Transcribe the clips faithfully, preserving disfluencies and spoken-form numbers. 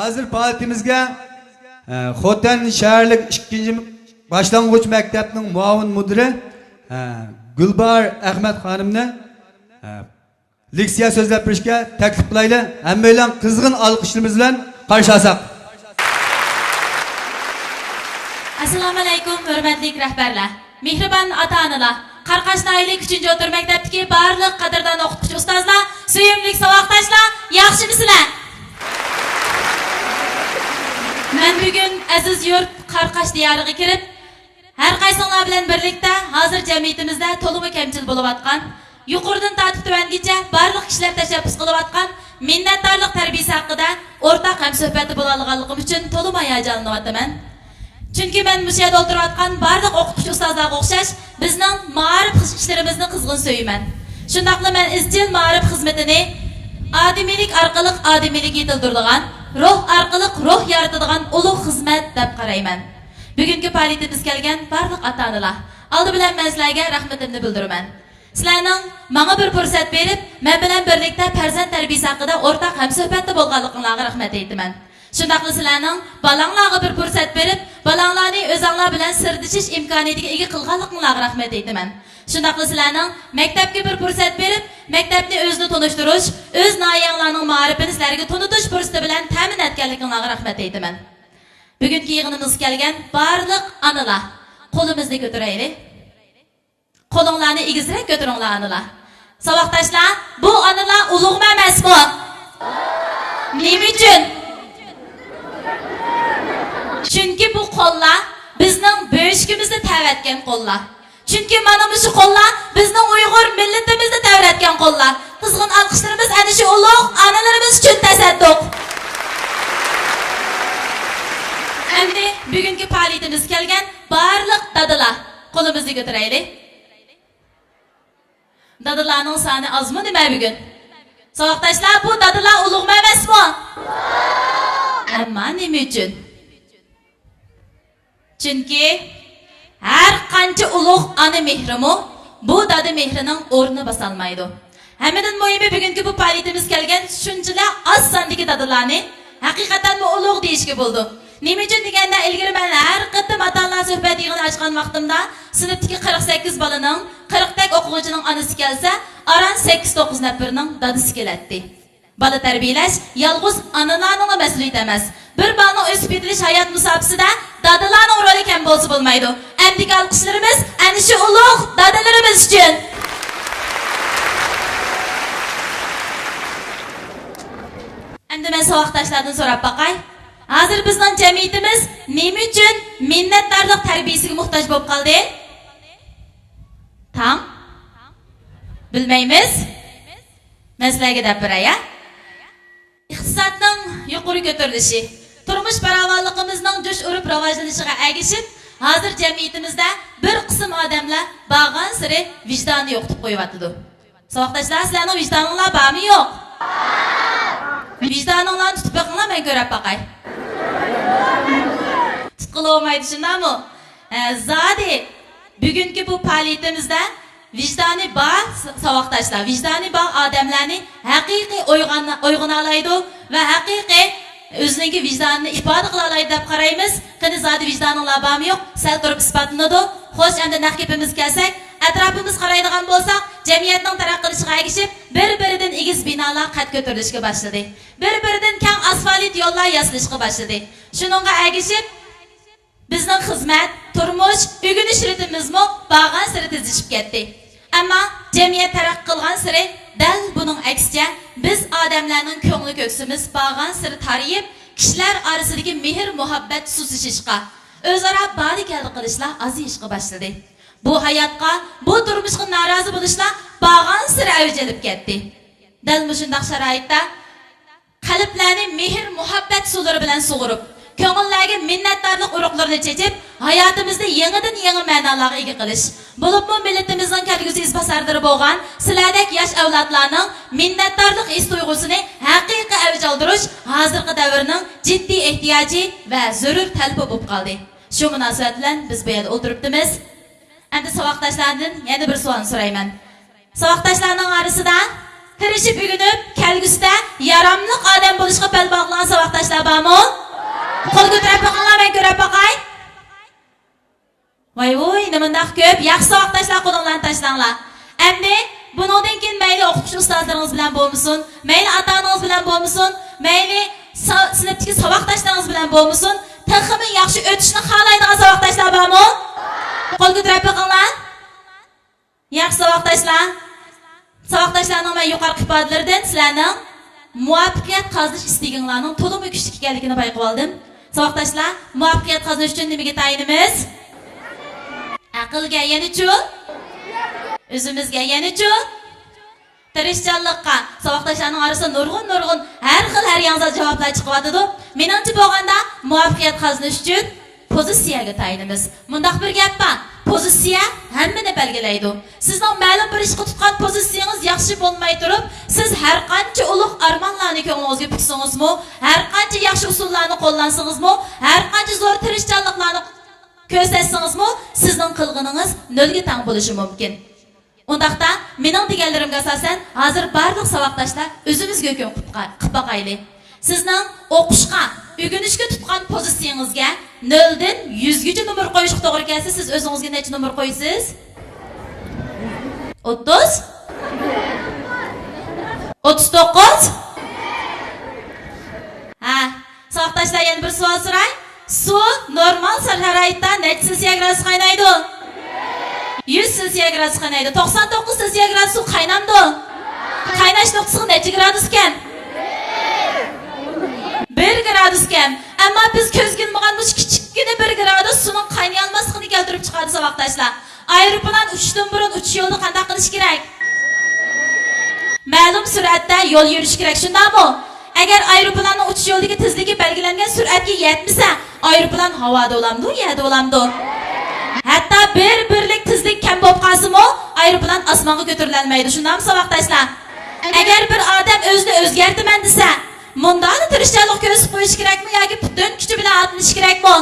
ھازىر پائالىيىتىمىزگە، ئە، خوتەن شەھەرلىك ئىككىنچى باشلانغۇچ مەكتەپنىڭ مۇئاۋىن مۇدىرى، ئە، گۈلباھار ئەخمەت خانىمنى، ئە، لېكسىيە سۆزلەپ بېرىشكە تەكلىپ قىلايلى. ھەممەيلەن قىزغىن ئالقىشلىرىمىز بىلەن قارشى ئالساق. ئەسسالامۇئەلەيكۇم، ھۆرمەتلىك رەھبەرلەر، مېھرىبان ئاتا-ئانىلار، قاراقاش ناھىيەلىك ئۈچىنچى ئوتتۇرا مەكتەپتىكى بارلىق قەدىردان ئوقۇتقۇچى ئۇستازلار، سۆيۈملۈك ساۋاقداشلار، ياخشىمۇسىلەر؟ مەن بۈگۈن ئەزىز يۇرت قاراقاش دىيارىغا كىرىپ، ھەر قايسىڭلار بىلەن بىرلىكتە ھازىر جەمئىيىتىمىزدە تولىمۇ كەمچىل بولۇۋاتقان، يۇقىرىدىن تارتىپ تۆۋەنگىچە بارلىق كىشىلەر تەشەببۇس قىلىۋاتقان مىننەتدارلىق تەربىيىسى ھەققىدە ئورتاق ھەمسۆھبەتتە بولالىغانلىقىم ئۈچۈن تولىمۇ ھاياجانلىنىۋاتىمەن. چۈنكى مەن مۇشۇ يەردە ئولتۇرۇۋاتقان بارلىق ئوقۇتقۇچى ئۇستازلارغا ئوخشاش بىزنىڭ مائارىپ ئىشلىرىمىزنى قىزغىن سۆيىمەن. شۇنداقلا مەن ئىزچىل مائارىپ خىزمىتىنى ئادىمىيلىك ئارقىلىق ئادىمىيلىك يېتىلدۈرىدىغان، روھ ئارقىلىق روھ يارىتىدىغان ئۇلۇغ خىزمەت دەپ قارايمەن. بۈگۈنكى پائالىيىتىمىزگە كەلگەن بارلىق ئاتا-ئانىلار، ئالدى بىلەن مەن سىلەرگە رەھمىتىمنى بىلدۈرىمەن. سىلەرنىڭ ماڭا بىر پۇرسەت بېرىپ، مەن بىلەن بىرلىكتە پەرزەنت تەربىيىسى ھەققىدە ئورتاق ھەمسۆھبەتتە بولغانلىقىڭلارغا رەھمەت ئېيتىمەن. شۇنداقلا سىلەرنىڭ بالاڭلارغا بىر پۇرسەت بېرىپ، بالاڭلارنى ئۆزەڭلار بىلەن سىردىشىش ئىمكانىيىتىگە ئىگە قىلغانلىقىڭلارغا رەھمەت ئېيتىمەن. شۇنداقلا سىلەرنىڭ مەكتەپكە بىر پۇرسەت بېرىپ، مەكتەپنى ئۆزىنى تونۇشتۇرۇش، ئۆز ناھىيەڭلارنىڭ مائارىپىنى سىلەرگە تونۇتۇش پۇرسىتى بىلەن تەمىن ئەتكەنلىكىڭلارغا رەھمەت ئېيتىمەن. بۈگۈنكى يىغىنىمىزغا كەلگەن بارلىق ئانىلار، قولىمىزنى كۆتۈرەيلى. قولۇڭلارنى ئېگىزرەك كۆتۈرۈڭلار، ئانىلار. ساۋاقداشلار، بۇ ئانىلار ئۇلۇغمۇ ئەمەسمۇ؟ نېمە ئۈچۈن؟ چۈنكى بۇ قوللار بىزنىڭ بۆشۈكىمىزنى تەۋرەتكەن قوللار. چۈنكى مانا مۇشۇ قوللار بىزنىڭ ئۇيغۇر مىللىتىمىزنى تەۋرەتكەن قوللار. قىزغىن ئالقىشلىرىمىز ئەنە شۇ ئۇلۇغ ئانىلىرىمىز ئۈچۈن تەسەددۇق. ئەمدى بۈگۈنكى پائالىيىتىمىزگە كەلگەن بارلىق دادىلار، قولىمىزنى كۆتۈرەيلى. دادىلارنىڭ سانى ئازمۇ نېمە بۈگۈن؟ ساۋاقداشلار، بۇ دادىلار ئۇلۇغمۇ ئەمەسمۇ؟ ئەمما نېمە ئۈچۈن؟ چۈنكى ھەر قانچە ئۇلۇغ ئانا مېھرىمۇ بۇ دادا مېھرىنىڭ ئورنىنى باسالمايدۇ. ھەممىدىن مۇھىمى، بۈگۈنكى بۇ پائالىيىتىمىزگە كەلگەن شۇنچىلا ئاز ساندىكى دادىلارنى ھەقىقەتەنمۇ ئۇلۇغ دېيىشكە بولىدۇ. نېمە ئۈچۈن دېگەندە، ئىلگىرى مەن ھەر قېتىم ئاتا-ئانىلار سۆھبەت يىغىنى ئاچقان ۋاقتىمدا، سىنىپتىكى قىرىق سەككىز بالىنىڭ، قىرىقتەك ئوقۇغۇچىنىڭ ئانىسى كەلسە، ئاران سەككىز توققۇز نەپىرىنىڭ دادىسى كېلەتتى. بالا تەربىيىلەش يالغۇز ئانىلارنىڭلا مەسئۇلىيىتى ئەمەس. بىر بالىنىڭ ئۆسۈپ يېتىلىش ھايات مۇساپىسىدە دادىلارنىڭ رولى كەم بولسا بولمايدۇ. ئەمدىكى ئالقىشلىرىمىز ئەنە شۇ ئۇلۇغ دادىلىرىمىز ئۈچۈن. ئەمدى مەن ساۋاقداشلاردىن سوراپ باقاي. ھازىر بىزنىڭ جەمئىيىتىمىز نېمە ئۈچۈن مىننەتدارلىق تەربىيىسىگە موھتاج بولۇپ قالدى؟ تاڭ؟ بىلمەيمىز. مەن سىلەرگە دەپ بېرەي، ھە؟ ئىقتىسادنىڭ يۇقىرى كۆتۈرۈلۈشى، تۇرمۇش پاراۋانلىقىمىزنىڭ جۇش ئۇرۇپ راۋاجلىنىشىغا ئەگىشىپ، ھازىر جەمئىيىتىمىزدە بىر قىسىم ئادەملەر بارغانسېرى ۋىجدانىنى يوقىتىپ قويۇۋاتىدۇ. ساۋاقداشلار، سىلەرنىڭ ۋىجدانىڭلار بارمۇ يوق؟ ۋىجدانىڭلارنى تۇتۇپ بېقىڭلار، مەن كۆرۈپ باقاي. تۇتقىلى بولمايدۇ، شۇنداقمۇ؟ ھە، زادى بۈگۈنكى بۇ پائالىيىتىمىزدە ۋىجدانى بار ساۋاقداشلار، ۋىجدانى بار ئادەملەرنى ھەقىقىي ئويغان-، ئويغىنالايدۇ ۋە ھەقىقىي ئۆزىنىڭكى ۋىجدانىنى ئىپادە قىلالايدۇ دەپ قارايمىز. قېنى، زادى ۋىجدانىڭلار بارمۇ يوق؟ سەل تۇرۇپ ئىسپاتلىنىدۇ. خوش، ئەمدى نەق گېپىمىزگە كەلسەك، ئەتراپىمىزغا قارايدىغان بولساق، جەمئىيەتنىڭ تەرەققىي قىلىشىغا ئەگىشىپ، بىر-بىرىدىن ئېگىز بىنالار قەد كۆتۈرۈلۈشكە باشلىدى. بىر-بىرىدىن كەڭ ئاسفالت يوللار ياسىلىشقا باشلىدى. شۇنىڭغا ئەگىشىپ، بىزنىڭ خىزمەت، تۇرمۇش، ئۆگىنىش رىتىمىمىزمۇ بارغانسېرى تېزلىشىپ كەتتى. ئەمما جەمئىيەت تەرەققىي قىلغانسېرى دەل بۇنىڭ ئەكسىچە، بىز ئادەملەرنىڭ كۆڭلى كۆكسىمىز بارغانسېرى تارىيىپ، كىشىلەر ئارىسىدىكى مېھىر-مۇھەببەت سۇسلىشىشقا، ئۆزئارا بالە-كەلدە قىلىشلار ئازىيىشقا باشلىدى. بۇ ھاياتقا، بۇ تۇرمۇشقا نارازى بولۇشلار بارغانسېرى ئەۋج ئېلىپ كەتتى. دەل مۇشۇنداق شارائىتتا قەلبلەرنى مېھىر-مۇھەببەت سۇلىرى بىلەن سۇغۇرۇپ، كۆڭۈللەرگە مىننەتدارلىق ئۇرۇقلىرىنى چېچىپ، ھاياتىمىزنى يېڭىدىن يېڭى مەنالارغا ئىگە قىلىش، بولۇپمۇ مىللىتىمىزنىڭ كەلگۈسى ئىزباسارلىرى بولغان سىلەردەك ياش ئەۋلادلارنىڭ مىننەتدارلىق ھېس-تۇيغۇسىنى ھەقىقىي ئەۋج ئالدۇرۇش ھازىرقى دەۋرنىڭ جىددىي ئېھتىياجى ۋە زۆرۈر تەلىپى بولۇپ قالدى. شۇ مۇناسىۋەت بىلەن بىز بۇ يەردە ئولتۇرۇپتىمىز. ئەمدى ساۋاقداشلاردىن يەنە بىر سوئالنى سورايمەن. ساۋاقداشلارنىڭ ئارىسىدا تىرىشىپ ئۆگىنىپ، كەلگۈسىدە ياراملىق ئادەم بولۇشقا بەل باغلىغان ساۋاقداشلار بارمۇ؟ قول كۆتۈرۈپ بېقىڭلار، مەن كۆرۈپ باقاي. ۋاي ۋۇي، نېمانداق كۆپ ياخشى ساۋاقداشلار، قولۇڭلارنى تاشلاڭلار. ئەمدى بۇنىڭدىن كېيىن مەيلى ئوقۇتقۇچى ئۇستازلىرىڭىز بىلەن بولمىسۇن، مەيلى ئاتا-ئانىڭىز بىلەن بولمىسۇن، مەيلى سا-، سىنىپتىكى ساۋاقداشلىرىڭىز بىلەن بولمىسۇن، تېخىمۇ ياخشى ئۆتۈشنى خالايدىغان ساۋاقداشلار بارمۇ؟ قول كۆتۈرۈپ بېقىڭلار. ياخشى ساۋاقداشلار. ساۋاقداشلارنىڭ مەن يۇقىرىقى ئىپادىلىرىدىن سىلەرنىڭ مۇۋەپپەقىيەت قازىنىش ئىستىكىڭلارنىڭ تولىمۇ كۈچلۈك ئىكەنلىكىنى بايقىۋالدىم. ساۋاقداشلار، مۇۋەپپەقىيەت قازىنىش ئۈچۈن نېمىگە تايىنىمىز؟ ئەقىلگە، يەنىچۇ؟ ئۆزىمىزگە، يەنىچۇ؟ تىرىشچانلىققا. ساۋاقداشلارنىڭ ئارىسىدا نۇرغۇن-نۇرغۇن ھەر خىل، ھەر ياڭزال جاۋابلار چىقىۋاتىدۇ. مېنىڭچە بولغاندا، مۇۋەپپەقىيەت قازىنىش ئۈچۈن پوزىتسىيەگە تايىنىمىز. مۇنداق بىر گەپ بار، پوزىتسىيە ھەممىنى بەلگىلەيدۇ. سىزنىڭ مەلۇم بىر ئىشقا تۇتقان پوزىتسىيىڭىز ياخشى بولماي تۇرۇپ، سىز ھەرقانچە ئۇلۇغ ئارمانلارنى كۆڭلىڭىزگە پۈكسىڭىزمۇ، ھەرقانچە ياخشى ئۇسۇللارنى قوللانسىڭىزمۇ، ھەرقانچە زور تىرىشچانلىقلارنى كۆرسەتسىڭىزمۇ، سىزنىڭ قىلغىنىڭىز نۆلگە تەڭ بولۇشى مۇمكىن. ئۇنداقتا، مېنىڭ دېگەنلىرىمگە ئاساسەن، ھازىر بارلىق ساۋاقداشلار ئۆزىمىزگە ھۆكۈم قىپ قا-، قىپ باقايلى. سىزنىڭ ئوقۇشقا، ئۆگىنىشكە تۇتقان پوزىتسىيىڭىزگە نۆلدىن يۈزگىچە نومۇر قويۇشقا توغرا كەلسە، سىز ئۆزىڭىزگە نەچچە نومۇر قويىسىز؟ ئوتتۇز؟ ئوتتۇز توققۇز؟ ھە، ساۋاقداشلار، يەنە بىر سوئال سوراي. سۇ نورمال شارائىتتا نەچچە سېلسىيە گرادۇس قاينايدۇ؟ يۈز سېلسىيە گرادۇس قاينايدۇ. توقسان توققۇز سېلسىيە گرادۇس سۇ قاينامدۇ؟ قايناش نۇقتىسى نەچچە گرادۇس ئىكەن؟ بىر گرادۇس ئىكەن. ئەمما بىز كۆزگە ئىلمىغان مۇشۇ كىچىككىنە بىر گرادۇس سۇنىڭ قاينىيالماسلىقىنى كەلتۈرۈپ چىقاردى، ساۋاقداشلار. ئايروپىلان ئۇچۇشتىن بۇرۇن ئۇچۇش يولىدا قانداق قىلىش كېرەك؟ مەلۇم سۈرئەتتە يول يۈرۈش كېرەك، شۇنداقمۇ؟ ئەگەر ئايروپىلاننىڭ ئۇچۇش يولىدىكى تېزلىكى بەلگىلەنگەن سۈرئەتكە يەتمىسە، ئايروپىلان ھاۋادا بولامدۇ، يەردە بولامدۇ؟ ھەتتا بىر بىرلىك تېزلىك كەم بولۇپ قالسىمۇ، ئايروپىلان ئاسمانغا كۆتۈرۈلەلمەيدۇ، شۇنداقمۇ، ساۋاقداشلار؟ ئەگەر بىر ئادەم ئۆزىنى ئۆزگەرتىمەن دېسە، مۇنداقلا تىرىشچانلىق كۆرسىتىپ قويۇش كېرەكمۇ ياكى پۈتۈن كۈچى بىلەن ئاتلىنىش كېرەكمۇ؟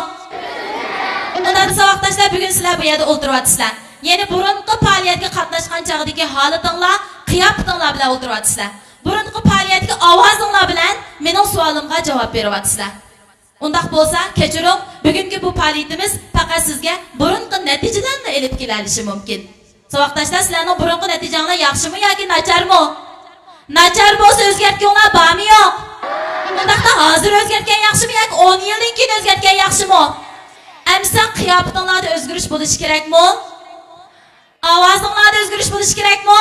ئۇنداقتا ساۋاقداشلار، بۈگۈن سىلەر بۇ يەردە ئولتۇرۇۋاتىسىلەر. يەنى بۇرۇنقى پائالىيەتكە قاتناشقان چاغدىكى ھالىتىڭلار، قىياپىتىڭلار بىلەن ئولتۇرۇۋاتىسىلەر. بۇرۇنقى پائالىيەتتىكى ئاۋازىڭلار بىلەن مېنىڭ سوئالىمغا جاۋاب بېرىۋاتىسىلەر. ئۇنداق بولسا، كەچۈرۈڭ، بۈگۈنكى بۇ پائالىيىتىمىز پەقەت سىزگە بۇرۇنقى نەتىجىلەرنى ئېلىپ كېلەلىشى مۇمكىن. ساۋاقداشلار، سىلەرنىڭ بۇرۇنقى نەتىجەڭلار ياخشىمۇ ياكى ناچارمۇ؟ ناچار بولسا ئۆزگەرتكۈڭلار بارمۇ يوق؟ ئۇنداقتا ھازىر ئۆزگەرتكەن ياخشىمۇ ياكى ئون يىلدىن كېيىن ئۆزگەرتكەن ياخشىمۇ؟ ئەمىسە قىياپىتىڭلاردا ئۆزگىرىش بولۇشى كېرەكمۇ؟ ئاۋازىڭلاردا ئۆزگىرىش بولۇشى كېرەكمۇ؟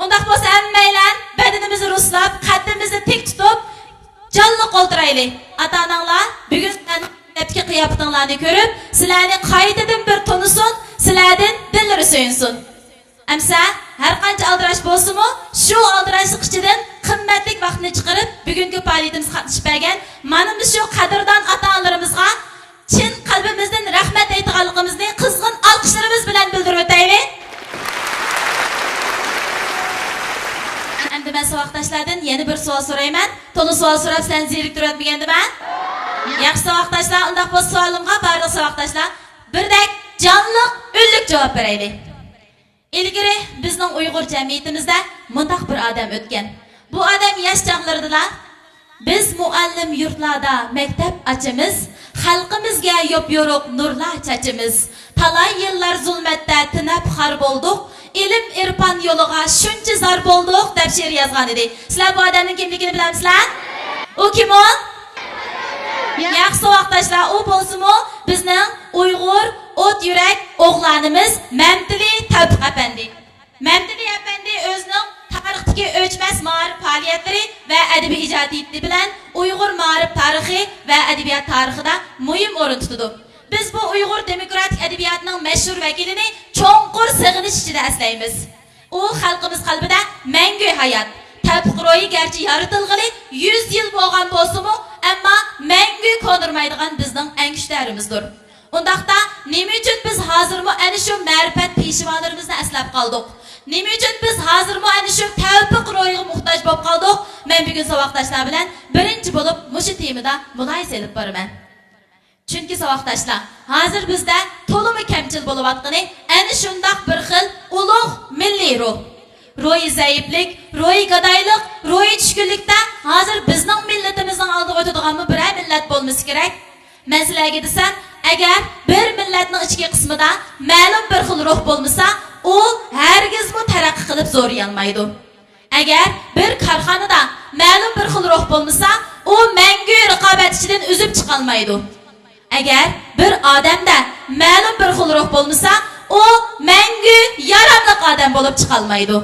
ئۇنداق بولسا ھەممەيلەن بەدىنىمىزنى رۇسلاپ، قەددىمىزنى تىك تۇتۇپ، جانلىق ئولتۇرايلى. ئاتا-ئاناڭلار بۈگۈن سىلەرنىڭ دەسلەپكى قىياپىتىڭلارنى كۆرۈپ، سىلەرنى قايتىدىن بىر تونۇسۇن، سىلەردىن دىللىرى سۆيۈنسۇن. ئەمسە ھەرقانچە ئالدىراش بولسىمۇ، شۇ ئالدىراشلىق ئىچىدىن قىممەتلىك ۋاقتىنى چىقىرىپ، بۈگۈنكى پائالىيىتىمىزگە قاتنىشىپ بەرگەن مانا مۇشۇ قەدىردان ئاتا-ئانىلىرىمىزغا چىن قەلبىمىزدىن رەھمەت ئېيتىدىغانلىقىمىزنى قىزغىن ئالقىشلىرىمىز بىلەن بىلدۈرۈپ ئۆتەيلى. ئەمدى مەن ساۋاقداشلاردىن يەنە بىر سوئال سورايمەن. تولا سوئال سوراپ سىلەرنى زېرىكتۈرۈۋەتمىگەندىمەن؟ ياخشى ساۋاقداشلار، ئۇنداق بولسا سوئالىمغا بارلىق ساۋاقداشلار بىردەك جانلىق، ئۈنلۈك جاۋاب بېرەيلى. ئىلگىرى بىزنىڭ ئۇيغۇر جەمئىيىتىمىزدە مۇنداق بىر ئادەم ئۆتكەن. بۇ ئادەم ياش چاغلىرىدىلا، «بىز مۇئەللىم يۇرتلاردا مەكتەپ ئاچىمىز، خەلقىمىزگە يوپيورۇق نۇرلار چاچىمىز. تالاي يىللار زۇلمەتتە تۈنەپ خار بولدۇق، ئىلىم-ئېرپان يولىغا شۇنچە زار بولدۇق» دەپ شېئىر يازغان ئىدى. سىلەر بۇ ئادەمنىڭ كىملىكىنى بىلەمسىلەر؟ ئۇ كىم ئۇ؟ ياخشى ساۋاقداشلار، ئۇ بولسىمۇ بىزنىڭ ئۇيغۇر ئوت يۈرەك ئوغلانىمىز مەمتىلى تەۋپىق ئەپەندى. مەمتىلى ئەپەندى ئۆزىنىڭ تارىختىكى ئۆچمەس مائارىپ پائالىيەتلىرى ۋە ئەدەبىي ئىجادىيىتى بىلەن ئۇيغۇر مائارىپ تارىخى ۋە ئەدەبىيات تارىخىدا مۇھىم ئورۇن تۇتىدۇ. بىز بۇ ئۇيغۇر دېموكراتىك ئەدەبىياتىنىڭ مەشھۇر ۋەكىلىنى چوڭقۇر سېغىنىش ئىچىدە ئەسلەيمىز. ئۇ خەلقىمىز قەلبىدە مەڭگۈ ھايات. تەۋپىق روھى گەرچە يارىتىلغىلى يۈز يىل بولغان بولسىمۇ، ئەمما مەڭگۈ كونىرىمايدىغان بىزنىڭ ئەڭ كۈچلۈك تەرىمىزدۇر. ئۇنداقتا، نېمە ئۈچۈن بىز ھازىرمۇ ئەنە شۇ مەرىپەت پېشۋالىرىمىزنى ئەسلەپ قالدۇق؟ نېمە ئۈچۈن بىز ھازىرمۇ ئەنە شۇ تەۋپىق روھىغا موھتاج بولۇپ قالدۇق؟ مەن بۈگۈن ساۋاقداشلار بىلەن بىرىنچى بولۇپ مۇشۇ تېمىدا مۇلاھىزە ئېلىپ بارىمەن. چۈنكى ساۋاقداشلار، ھازىر بىزدە تولىمۇ كەمچىل بولۇۋاتقىنى ئەنە شۇنداق بىر خىل ئۇلۇغ مىللىي روھ. روھىي زەئىپلىك، روھىي گادايلىق، روھىي چۈشكۈنلۈكتە ھازىر بىزنىڭ مىللىتىمىزنىڭ ئالدىغا ئۆتىدىغانمۇ بىرەر مىللەت بولمىسا كېرەك. مەن سىلەرگە دېسەم، ئەگەر بىر مىللەتنىڭ ئىچكى قىسمىدا مەلۇم بىر خىل روھ بولمىسا، ئۇ ھەرگىزمۇ تەرەققىي قىلىپ زورىيالمايدۇ. ئەگەر بىر كارخانىدا مەلۇم بىر خىل روھ بولمىسا، ئۇ مەڭگۈ رىقابەت ئىچىدىن ئۈزۈپ چىقالمايدۇ. ئەگەر بىر ئادەمدە مەلۇم بىر خىل روھ بولمىسا، ئۇ مەڭگۈ ياراملىق ئادەم بولۇپ چىقالمايدۇ.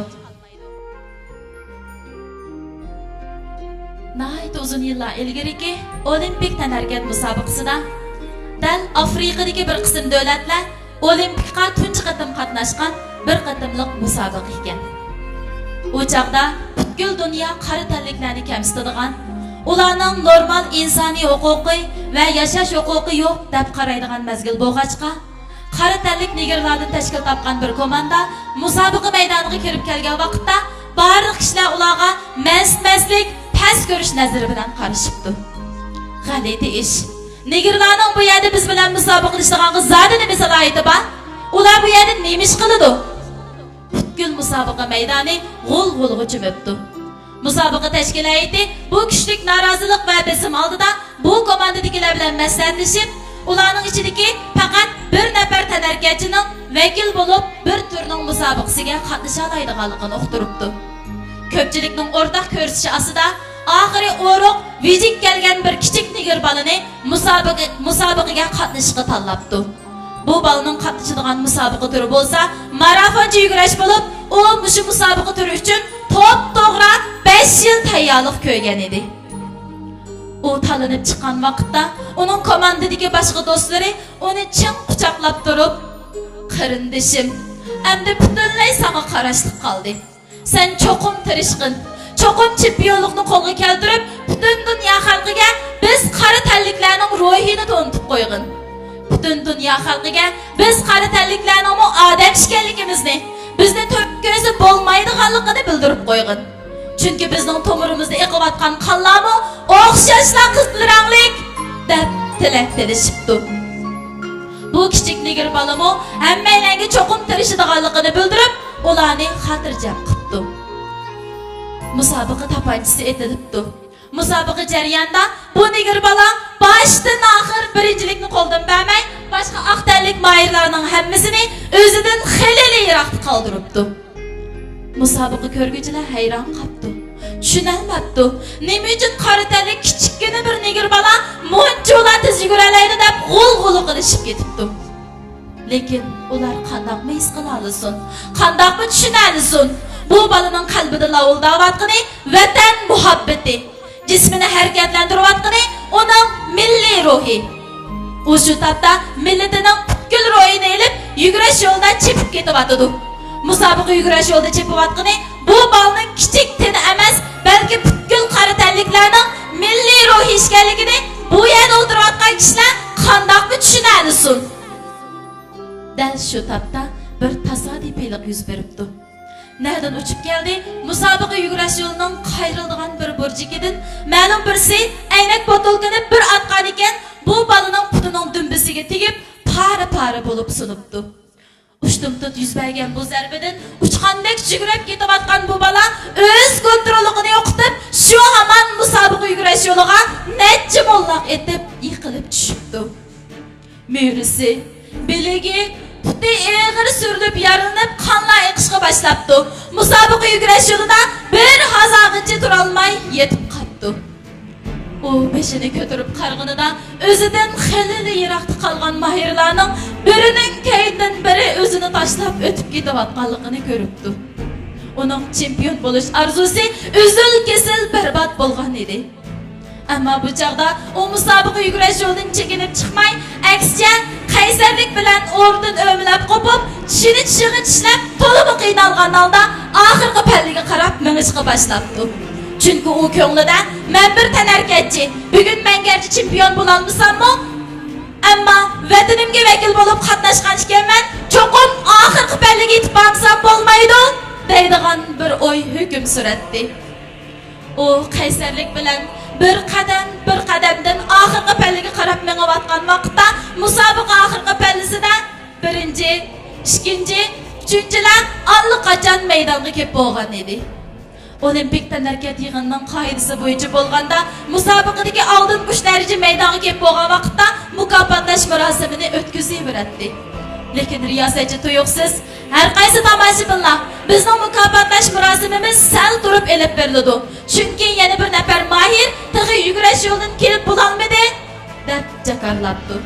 ناھايىتى ئۇزۇن يىللار ئىلگىرىكى ئولىمپىك تەنھەرىكەت مۇسابىقىسىدا دەل ئافرىقىدىكى بىر قىسىم دۆلەتلەر ئولىمپىكقا تۇنجى قېتىم قاتناشقان بىر قېتىملىق مۇسابىقە ئىكەن. ئۇ چاغدا پۈتكۈل دۇنيا قارا تەنلىكلەرنى كەمسىتىدىغان، ئۇلارنىڭ نورمال ئىنسانىي ھوقۇقى ۋە ياشاش ھوقۇقى يوق دەپ قارايدىغان مەزگىل بولغاچقا، قارا تەنلىك نېگىرلاردىن تەشكىل تاپقان بىر كوماندا مۇسابىقە مەيدانىغا كىرىپ كەلگەن ۋاقىتتا، بارلىق كىشىلەر ئۇلارغا مەنسىتمەسلىك، پەس كۆرۈش نەزىرى بىلەن قارىشىپتۇ. غەلىتە ئىش. نېگىرلارنىڭ بۇ يەردە بىز بىلەن مۇسابىقىلىشىدىغانغا زادى نېمە سالاھىيىتى بار؟ ئۇلار بۇ يەردە نېمە ئىش قىلىدۇ؟ پۈتكۈل مۇسابىقە مەيدانى غۇل-غۇلغا چۆمۈپتۇ. مۇسابىقە تەشكىل ھەيئىتى بۇ كۈچلۈك نارازىلىق ۋە بېسىم ئالدىدا بۇ كوماندىدىكىلەر بىلەن مەسلىھەتلىشىپ، ئۇلارنىڭ ئىچىدىكى پەقەت بىر نەپەر تەنھەرىكەتچىنىڭ ۋەكىل بولۇپ بىر تۈرنىڭ مۇسابىقىسىگە قاتنىشالايدىغانلىقىنى ئۇقتۇرۇپتۇ. كۆپچىلىكنىڭ ئورتاق كۆرسىتىشى ئاستىدا، ئاخىرى ئورۇق، ۋىجىك كەلگەن بىر كىچىك نېگىر بالىنى مۇسابىقە، مۇسابىقىگە قاتنىشىشقا تاللاپتۇ. بۇ بالىنىڭ قاتنىشىدىغان مۇسابىقە تۈرى بولسا مارافونچە يۈگۈرۈش بولۇپ، ئۇ مۇشۇ مۇسابىقە تۈرى ئۈچۈن توپتوغرا بەش يىل تەييارلىق كۆرگەن ئىدى. ئۇ تاللىنىپ چىققان ۋاقىتتا ئۇنىڭ كوماندىدىكى باشقا دوستلىرى ئۇنى چىڭ قۇچاقلاپ تۇرۇپ، «قېرىندىشىم، ئەمدى پۈتۈنلەي ساڭا قاراشلىق قالدى. سەن چوقۇم تىرىشقىن، چوقۇم چېمپىيونلۇقنى قولغا كەلتۈرۈپ، پۈتۈن دۇنيا خەلقىگە بىز قارا تەنلىكلەرنىڭ روھىنى تونۇتۇپ قويغىن. پۈتۈن دۇنيا خەلقىگە بىز قارا تەنلىكلەرنىڭمۇ ئادەم ئىكەنلىكىمىزنى، بىزنى تۆت كۆرسە بولمايدىغانلىقىنى بىلدۈرۈپ قويغىن. چۈنكى بىزنىڭ تومۇرىمىزدا ئېقىۋاتقان قانلارمۇ ئوخشاشلا قىزىل رەڭلىك» دەپ تىلەك تىلىشىپتۇ. بۇ كىچىك نېگىر بالىمۇ ھەممەيلەنگە چوقۇم تىرىشىدىغانلىقىنى بىلدۈرۈپ، ئۇلارنى خاتىرجەم قىپتۇ. مۇسابىقە تاپانچىسى ئېتىلىپتۇ. مۇسابىقە جەريانىدا بۇ نېگىر بالا باشتىن ئاخىر بىرىنچىلىكنى قولدىن بەرمەي، باشقا ئاق تەنلىك ماھىرلارنىڭ ھەممىسىنى ئۆزىدىن خېلىلا يىراقتا قالدۇرۇپتۇ. مۇسابىقە كۆرگۈچىلەر ھەيران قاپتۇ. چۈشىنەلمەپتۇ. نېمە ئۈچۈن قارا تەنلىك كىچىككىنە بىر نېگىر بالا مۇنچىۋالا تېز يۈگۈرەلەيدۇ دەپ غۇل-غۇلۇ قىلىشىپ كېتىپتۇ. لېكىن ئۇلار قانداقمۇ ھېس قىلالىسۇن؟ قانداقمۇ چۈشىنەلىسۇن؟ بۇ بالىنىڭ قەلبىدە لاۋۇلداۋاتقىنى ۋەتەن مۇھەببىتى. جىسمىنى ھەرىكەتلەندۈرۈۋاتقىنى ئۇنىڭ مىللىي روھى. ئۇ شۇ تاپتا مىللىتىنىڭ پۈتكۈل روھىنى ئېلىپ، يۈگۈرۈش يولىدا چېپىپ كېتىۋاتىدۇ. مۇسابىقە يۈگۈرۈش يولىدا چېپىۋاتقىنى بۇ بالىنىڭ كىچىك تېنى ئەمەس، بەلكى پۈتكۈل قارا تەنلىكلەرنىڭ مىللىي روھى ئىكەنلىكىنى بۇ يەردە ئولتۇرۇۋاتقان كىشىلەر قانداقمۇ چۈشىنەلىسۇن؟ دەل شۇ تاپتا بىر تاسادىپىيلىق يۈز بېرىپتۇ. نەدىن ئۇچۇپ كەلدى؟ مۇسابىقە يۈگۈرۈش يولىنىڭ قايرىلىدىغان بىر بۇرجىكىدىن مەلۇم بىرسى ئەينەك بوتۇلكىنى بىر ئاتقانىكەن، بۇ بالىنىڭ پۇتىنىڭ دۈمبىسىگە تېگىپ، پارە-پارە بولۇپ سۇنۇپتۇ. ئۇشتۇمتۇت يۈز بەرگەن بۇ زەربىدىن ئۇچقاندەك جۈگرەپ كېتىۋاتقان بۇ بالا ئۆز كونتروللۇقىنى يوقىتىپ، شۇ ھامان مۇسابىقە يۈگۈرۈش يولىغا نەچچە موللاق ئېتىپ، يىقىلىپ چۈشۈپتۇ. مۈرىسى، بىلىگى، پۇتى ئېغىر سۈرۈلۈپ يارىلىنىپ، قانلار ئېقىشقا باشلاپتۇ. مۇسابىقە يۈگۈرۈش يولىدا بىر ھازاغىچە تۇرالماي يېتىپ قاپتۇ. ئۇ بېشىنى كۆتۈرۈپ قارىغىنىدا، ئۆزىدىن خېلىلا يىراقتا قالغان ماھىرلارنىڭ بىرىنىڭ كەينىدىن بىرى ئۆزىنى تاشلاپ ئۆتۈپ كېتىۋاتقانلىقىنى كۆرۈپتۇ. ئۇنىڭ چېمپىيون بولۇش ئارزۇسى ئۈزۈل-كېسىل بەربات بولغان ئىدى. ئەمما بۇ چاغدا ئۇ مۇسابىقە يۈگۈرۈش يولىدىن چېكىنىپ چىقماي، ئەكسىچە، قەيسەرلىك بىلەن ئورنىدىن ئۆمىلەپ قوپۇپ، چىشىنى چىشىغا چىشلەپ، تولىمۇ قىينالغان ھالدا ئاخىرقى پەللىگە قاراپ مېڭىشقا باشلاپتۇ. چۈنكى ئۇ كۆڭلىدە، مەن بىر تەنھەرىكەتچى، بۈگۈن مەن گەرچە چېمپىيون بولالمىساممۇ، ئەمما ۋەتىنىمگە ۋەكىل بولۇپ قاتناشقان ئىكەنمەن، چوقۇم ئاخىرقى پەللىگە يېتىپ بارمىسام بولمايدۇ، دەيدىغان بىر ئوي ھۆكۈم سۈرەتتى. ئۇ قەيسەرلىك بىلەن بىر قەدەم، بىر قەدەمدىن ئاخىرقى پەللىگە قاراپ مېڭىۋاتقان ۋاقىتتا، مۇسابىقە ئاخىرقى پەللىسىدە بىرىنچى، ئىككىنچى، ئۈچىنچىلەر ئاللىقاچان مەيدانغا كېلىپ بولغان ئىدى. ئولىمپىك تەنھەرىكەت يىغىنىنىڭ قائىدىسى بويىچە بولغاندا، مۇسابىقىدىكى ئالدىنقى ئۈچ دەرىجە مەيدانغا كېلىپ بولغان ۋاقىتتا مۇكاپاتلاش مۇراسىمىنى ئۆتكۈزۈۋېرەتتى. لېكىن رىياسەتچى تۇيۇقسىز، ھەرقايسى تاماشىبىنلار، بىزنىڭ مۇكاپاتلاش مۇراسىمىمىز سەل تۇرۇپ ئېلىپ بېرىلىدۇ، چۈنكى يەنە بىر نەپەر ماھىر تېخى يۈگۈرۈش يولىدىن كېلىپ بولالمىدى، دەپ جاكارلاپتۇ.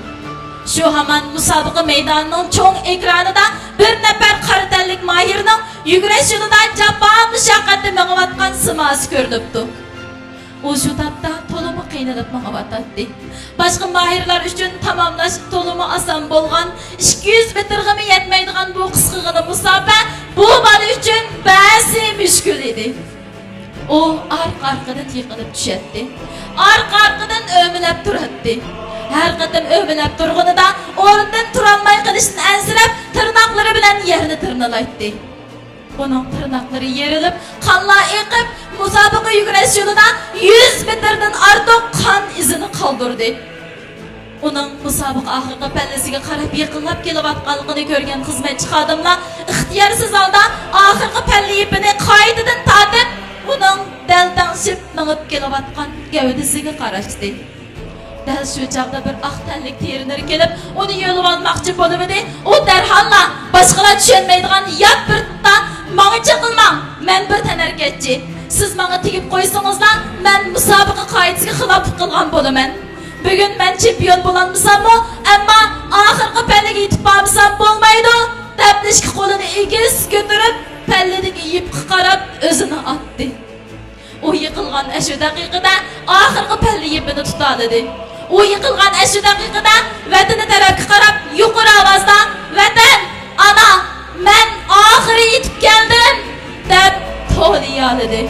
شۇ ھامان مۇسابىقە مەيدانىنىڭ چوڭ ئېكرانىدا بىر نەپەر قارا تەنلىك ماھىرنىڭ يۈگۈرۈش يولىدا جاپا مۇشەققەتتە مېڭىۋاتقان سىماسى كۆرۈنۈپتۇ. ئۇ شۇ تاپتا تولىمۇ قىينىلىپ مېڭىۋاتاتتى. باشقا ماھىرلار ئۈچۈن تاماملاش تولىمۇ ئاسان بولغان، ئىككى يۈز مېتىرغىمۇ يەتمەيدىغان بۇ قىسقىغىنە مۇساپە بۇ بالا ئۈچۈن بەسى مۈشكۈل ئىدى. ئۇ ئارقا-ئارقىدىن يىقىلىپ چۈشەتتى. ئارقا-ئارقىدىن ئۆمىلەپ تۇراتتى. ھەر قېتىم ئۆمىلەپ تۇرغىنىدا ئورنىدىن تۇرالماي قېلىشتىن ئەنسىرەپ، تىرناقلىرى بىلەن يەرنى تىرنىلايتتى. ئۇنىڭ تىرناقلىرى يېرىلىپ، قانلار ئېقىپ، مۇسابىقە يۈگۈرۈش يولىدا يۈز مېتىردىن ئارتۇق قان ئىزىنى قالدۇردى. ئۇنىڭ مۇسابىقە ئاخىرقى پەللىسىگە قاراپ يېقىنلاپ كېلىۋاتقانلىقىنى كۆرگەن خىزمەتچى خادىملار ئىختىيارسىز ھالدا ئاخىرقى پەللە يىپىنى قايتىدىن تارتىپ، ئۇنىڭ دەلدەڭشىپ مېڭىپ كېلىۋاتقان گەۋدىسىگە قاراشتى. دەل شۇ چاغدا بىر ئاق تەنلىك تېرىنېر كېلىپ، ئۇنى يۆلىۋالماقچى بولۇۋىدى. ئۇ دەرھاللا باشقىلار چۈشەنمەيدىغان يات بىر تىلدا، ماڭا چېقىلماڭ، مەن بىر تەنھەرىكەتچى. سىز ماڭا تېگىپ قويسىڭىزلا، مەن مۇسابىقە قائىدىسىگە خىلاپلىق قىلغان بولىمەن. بۈگۈن مەن چېمپىيون بولالمىساممۇ، ئەمما ئاخىرقى پەللىگە يېتىپ بارمىسام بولمايدۇ، دەپ ئىككى قولىنى ئېگىز كۆتۈرۈپ، پەللىدىكى يىپقا قاراپ ئۆزىنى ئاتتى. ئۇ يىقىلغان ئەشۇ دەقىقىدە ئاخىرقى پەللە يىپىنى تۇتالىدى. ئۇ يىقىلغان ئەشۇ دەقىقىدە ۋەتىنى تەرەپكە قاراپ يۇقىرى ئاۋازدا، «ۋەتەن، ئانا، مەن ئاخىرى يېتىپ كەلدىم!» دەپ توۋلىيالىدى.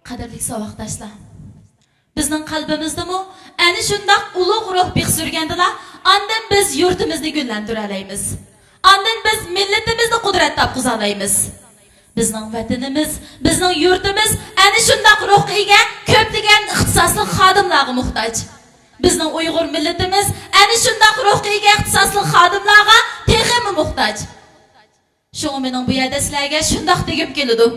قەدىرلىك ساۋاقداشلار، بىزنىڭ قەلبىمىزدىمۇ ئەنە شۇنداق ئۇلۇغ روھ بىخ سۈرگەندىلا، ئاندىن بىز يۇرتىمىزنى گۈللەندۈرەلەيمىز. ئاندىن بىز مىللىتىمىزنى قۇدرەت تاپقۇزالايمىز. بىزنىڭ ۋەتىنىمىز، بىزنىڭ يۇرتىمىز ئەنە شۇنداق روھقا ئىگە كۆپلىگەن ئىختىساسلىق خادىملارغا موھتاج. بىزنىڭ ئۇيغۇر مىللىتىمىز ئەنە شۇنداق روھقا ئىگە ئىختىساسلىق خادىملارغا تېخىمۇ موھتاج. شۇڭا مېنىڭ بۇ يەردە سىلەرگە شۇنداق دېگۈم كېلىدۇ.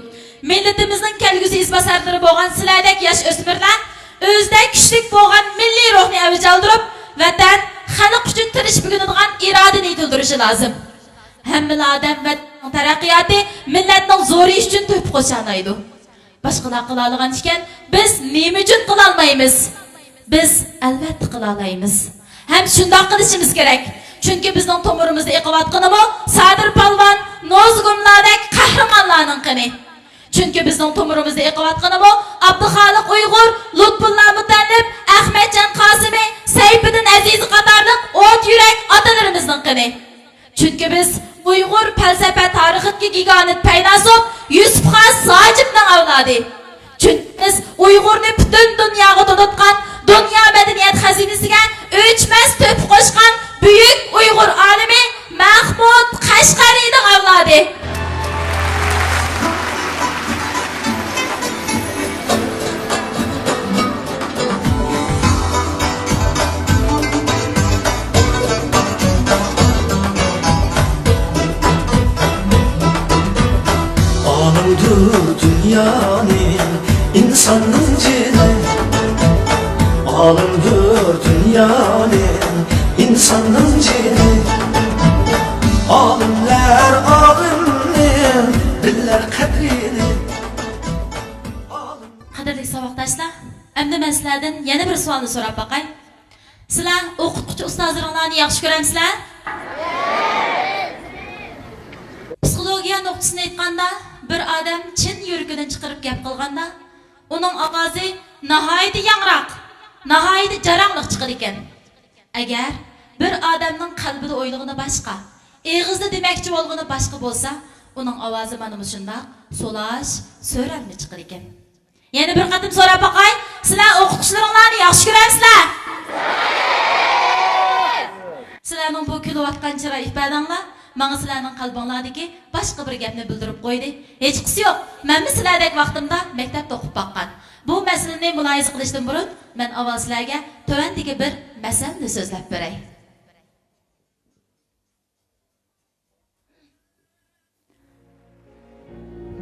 مىللىتىمىزنىڭ كەلگۈسى ئىزباسارلىرى بولغان سىلەردەك ياش ئۆسمۈرلەر ئۆزىدە كۈچلۈك بولغان مىللىي روھنى ئەۋج ئالدۇرۇپ، ۋەتەن، خەلق ئۈچۈن تىرىشىپ ئۆگىنىدىغان ئىرادىنى يېتىلدۈرۈشى لازىم. ھەممىلا ئادەم ۋەت-، تەرەققىياتى، مىللەتنىڭ زورىيىشى ئۈچۈن تۆھپە قوشالايدۇ. باشقىلار قىلالىغان ئىكەن، بىز نېمە ئۈچۈن قىلالمايمىز؟ بىز ئەلۋەتتە قىلالايمىز. ھەم شۇنداق قىلىشىمىز كېرەك. چۈنكى بىزنىڭ تومۇرىمىزدا ئېقىۋاتقىنىمۇ سادىر پالۋان، نوزۇگۇملاردەك قەھرىمانلارنىڭ قېنى. چۈنكى بىزنىڭ تومۇرىمىزدا ئېقىۋاتقىنىمۇ ئابدۇخالىق ئۇيغۇر، لۇتپۇللا مۇتەللىپ، ئەخمەتجان قاسىمى، سەيپىدىن ئەزىزى قاتارلىق ئوت يۈرەك ئاتىلىرىمىزنىڭ قېنى. چۈنكى بىز ئۇيغۇر پەلسەپە تارىخىدىكى گىگانت پەيلاسوپ يۈسۈپ خاس ھاجىپنىڭ ئەۋلادى. چۈنكى بىز ئۇيغۇرنى پۈتۈن دۇنياغا تونۇتقان دۇنيا مەدەنىيەت خەزىنىسىگە ئۆچمەس تۆھپە قوشقان بۈيۈك ئۇيغۇر ئالىمى مەخمۇت قەشقەرىنىڭ ئەۋلادى. ئالىمدۇر دۇنيانىڭ، ئىنساننىڭ جېنى. ئالىمدۇر دۇنيانىڭ، ئىنساننىڭ جېنى. ئالىملار ئالىمنى بىلەر قەدرىنى. ئالىم. قەدىرلىك ساۋاقداشلار، ئەمدى مەن سىلەردىن يەنە بىر سوئالنى سوراپ باقاي. سىلەر ئوقۇتقۇچى ئۇستازلىرىڭلارنى ياخشى كۆرەمسىلەر؟ پسىخولوگىيە نۇقتىسىدىن ئېيتقاندا، بىر ئادەم چىن يۈرىكىدىن چىقىرىپ گەپ قىلغاندا، ئۇنىڭ ئاۋازى ناھايىتى ياڭراق، ناھايىتى جاراڭلىق چىقىدىكەن. ئەگەر بىر ئادەمنىڭ قەلبىدە ئويلىغىنى باشقا، ئېغىزدا دېمەكچى بولغىنى باشقا بولسا، ئۇنىڭ ئاۋازى مانا مۇشۇنداق سولاش، سۆرەلمە چىقىدىكەن. يەنە بىر قېتىم سوراپ باقاي، سىلەر ئوقۇتقۇچىلىرىڭلارنى ياخشى كۆرەمسىلەر؟ سىلەرنىڭ بۇ كۈلۈۋاتقان چىراي ئىپادەڭلار ماڭا سىلەرنىڭ قەلبىڭلاردىكى باشقا بىر گەپنى بىلدۈرۈپ قويدى. ھېچقىسى يوق، مەنمۇ سىلەردەك ۋاقتىمدا مەكتەپتە ئوقۇپ باققان. بۇ مەسىلىنى مۇلاھىزە قىلىشتىن بۇرۇن، مەن ئاۋۋال سىلەرگە تۆۋەندىكى بىر مەسەلنى سۆزلەپ بېرەي.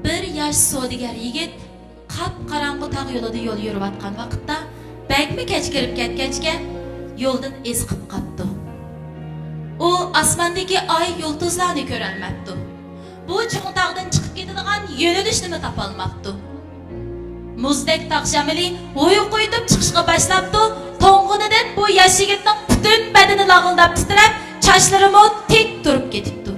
بىر ياش سودىگەر يىگىت قاپقاراڭغۇ تاغ يولىدا يول يۈرۈۋاتقان ۋاقىتتا، بەكمۇ كەچ كىرىپ كەتكەچكە، يولدىن ئېزىقىپ قاپتۇ. ئۇ ئاسماندىكى ئاي، يۇلتۇزلارنى كۆرەلمەپتۇ. بۇ چوڭ تاغدىن چىقىپ كېتىدىغان يۆنىلىشنىمۇ تاپالماپتۇ. مۇزدەك تاغ شامىلى ھۇيقۇيتۇپ چىقىشقا باشلاپتۇ، توڭغىنىدىن بۇ ياش يىگىتنىڭ پۈتۈن بەدىنى لاغىلداپ تىترەپ، چاچلىرىمۇ تىك تۇرۇپ كېتىپتۇ.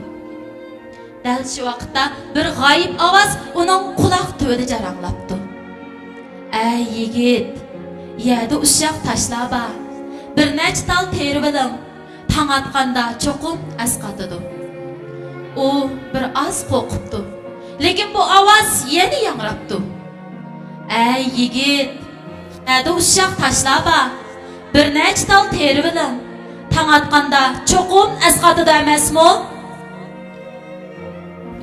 دەل شۇ ۋاقىتتا بىر غايىب ئاۋاز ئۇنىڭ قۇلاق تۈۋىدە جاراڭلاپتۇ. ئەي يىگىت، يەردە ئۇششاق تاشلار بار. بىر نەچچە تال تېرىۋېلىڭ. تاڭ ئاتقاندا چوقۇم ئەسقاتىدۇ. ئۇ بىر ئاز قورقۇپتۇ. لېكىن بۇ ئاۋاز يەنە ياڭراپتۇ. ئەي يىگىت، يەردە ئۇششاق تاشلار بار. بىر نەچچە تال تېرىۋېلىڭ. تاڭ ئاتقاندا چوقۇم ئەسقاتىدۇ ئەمەسمۇ؟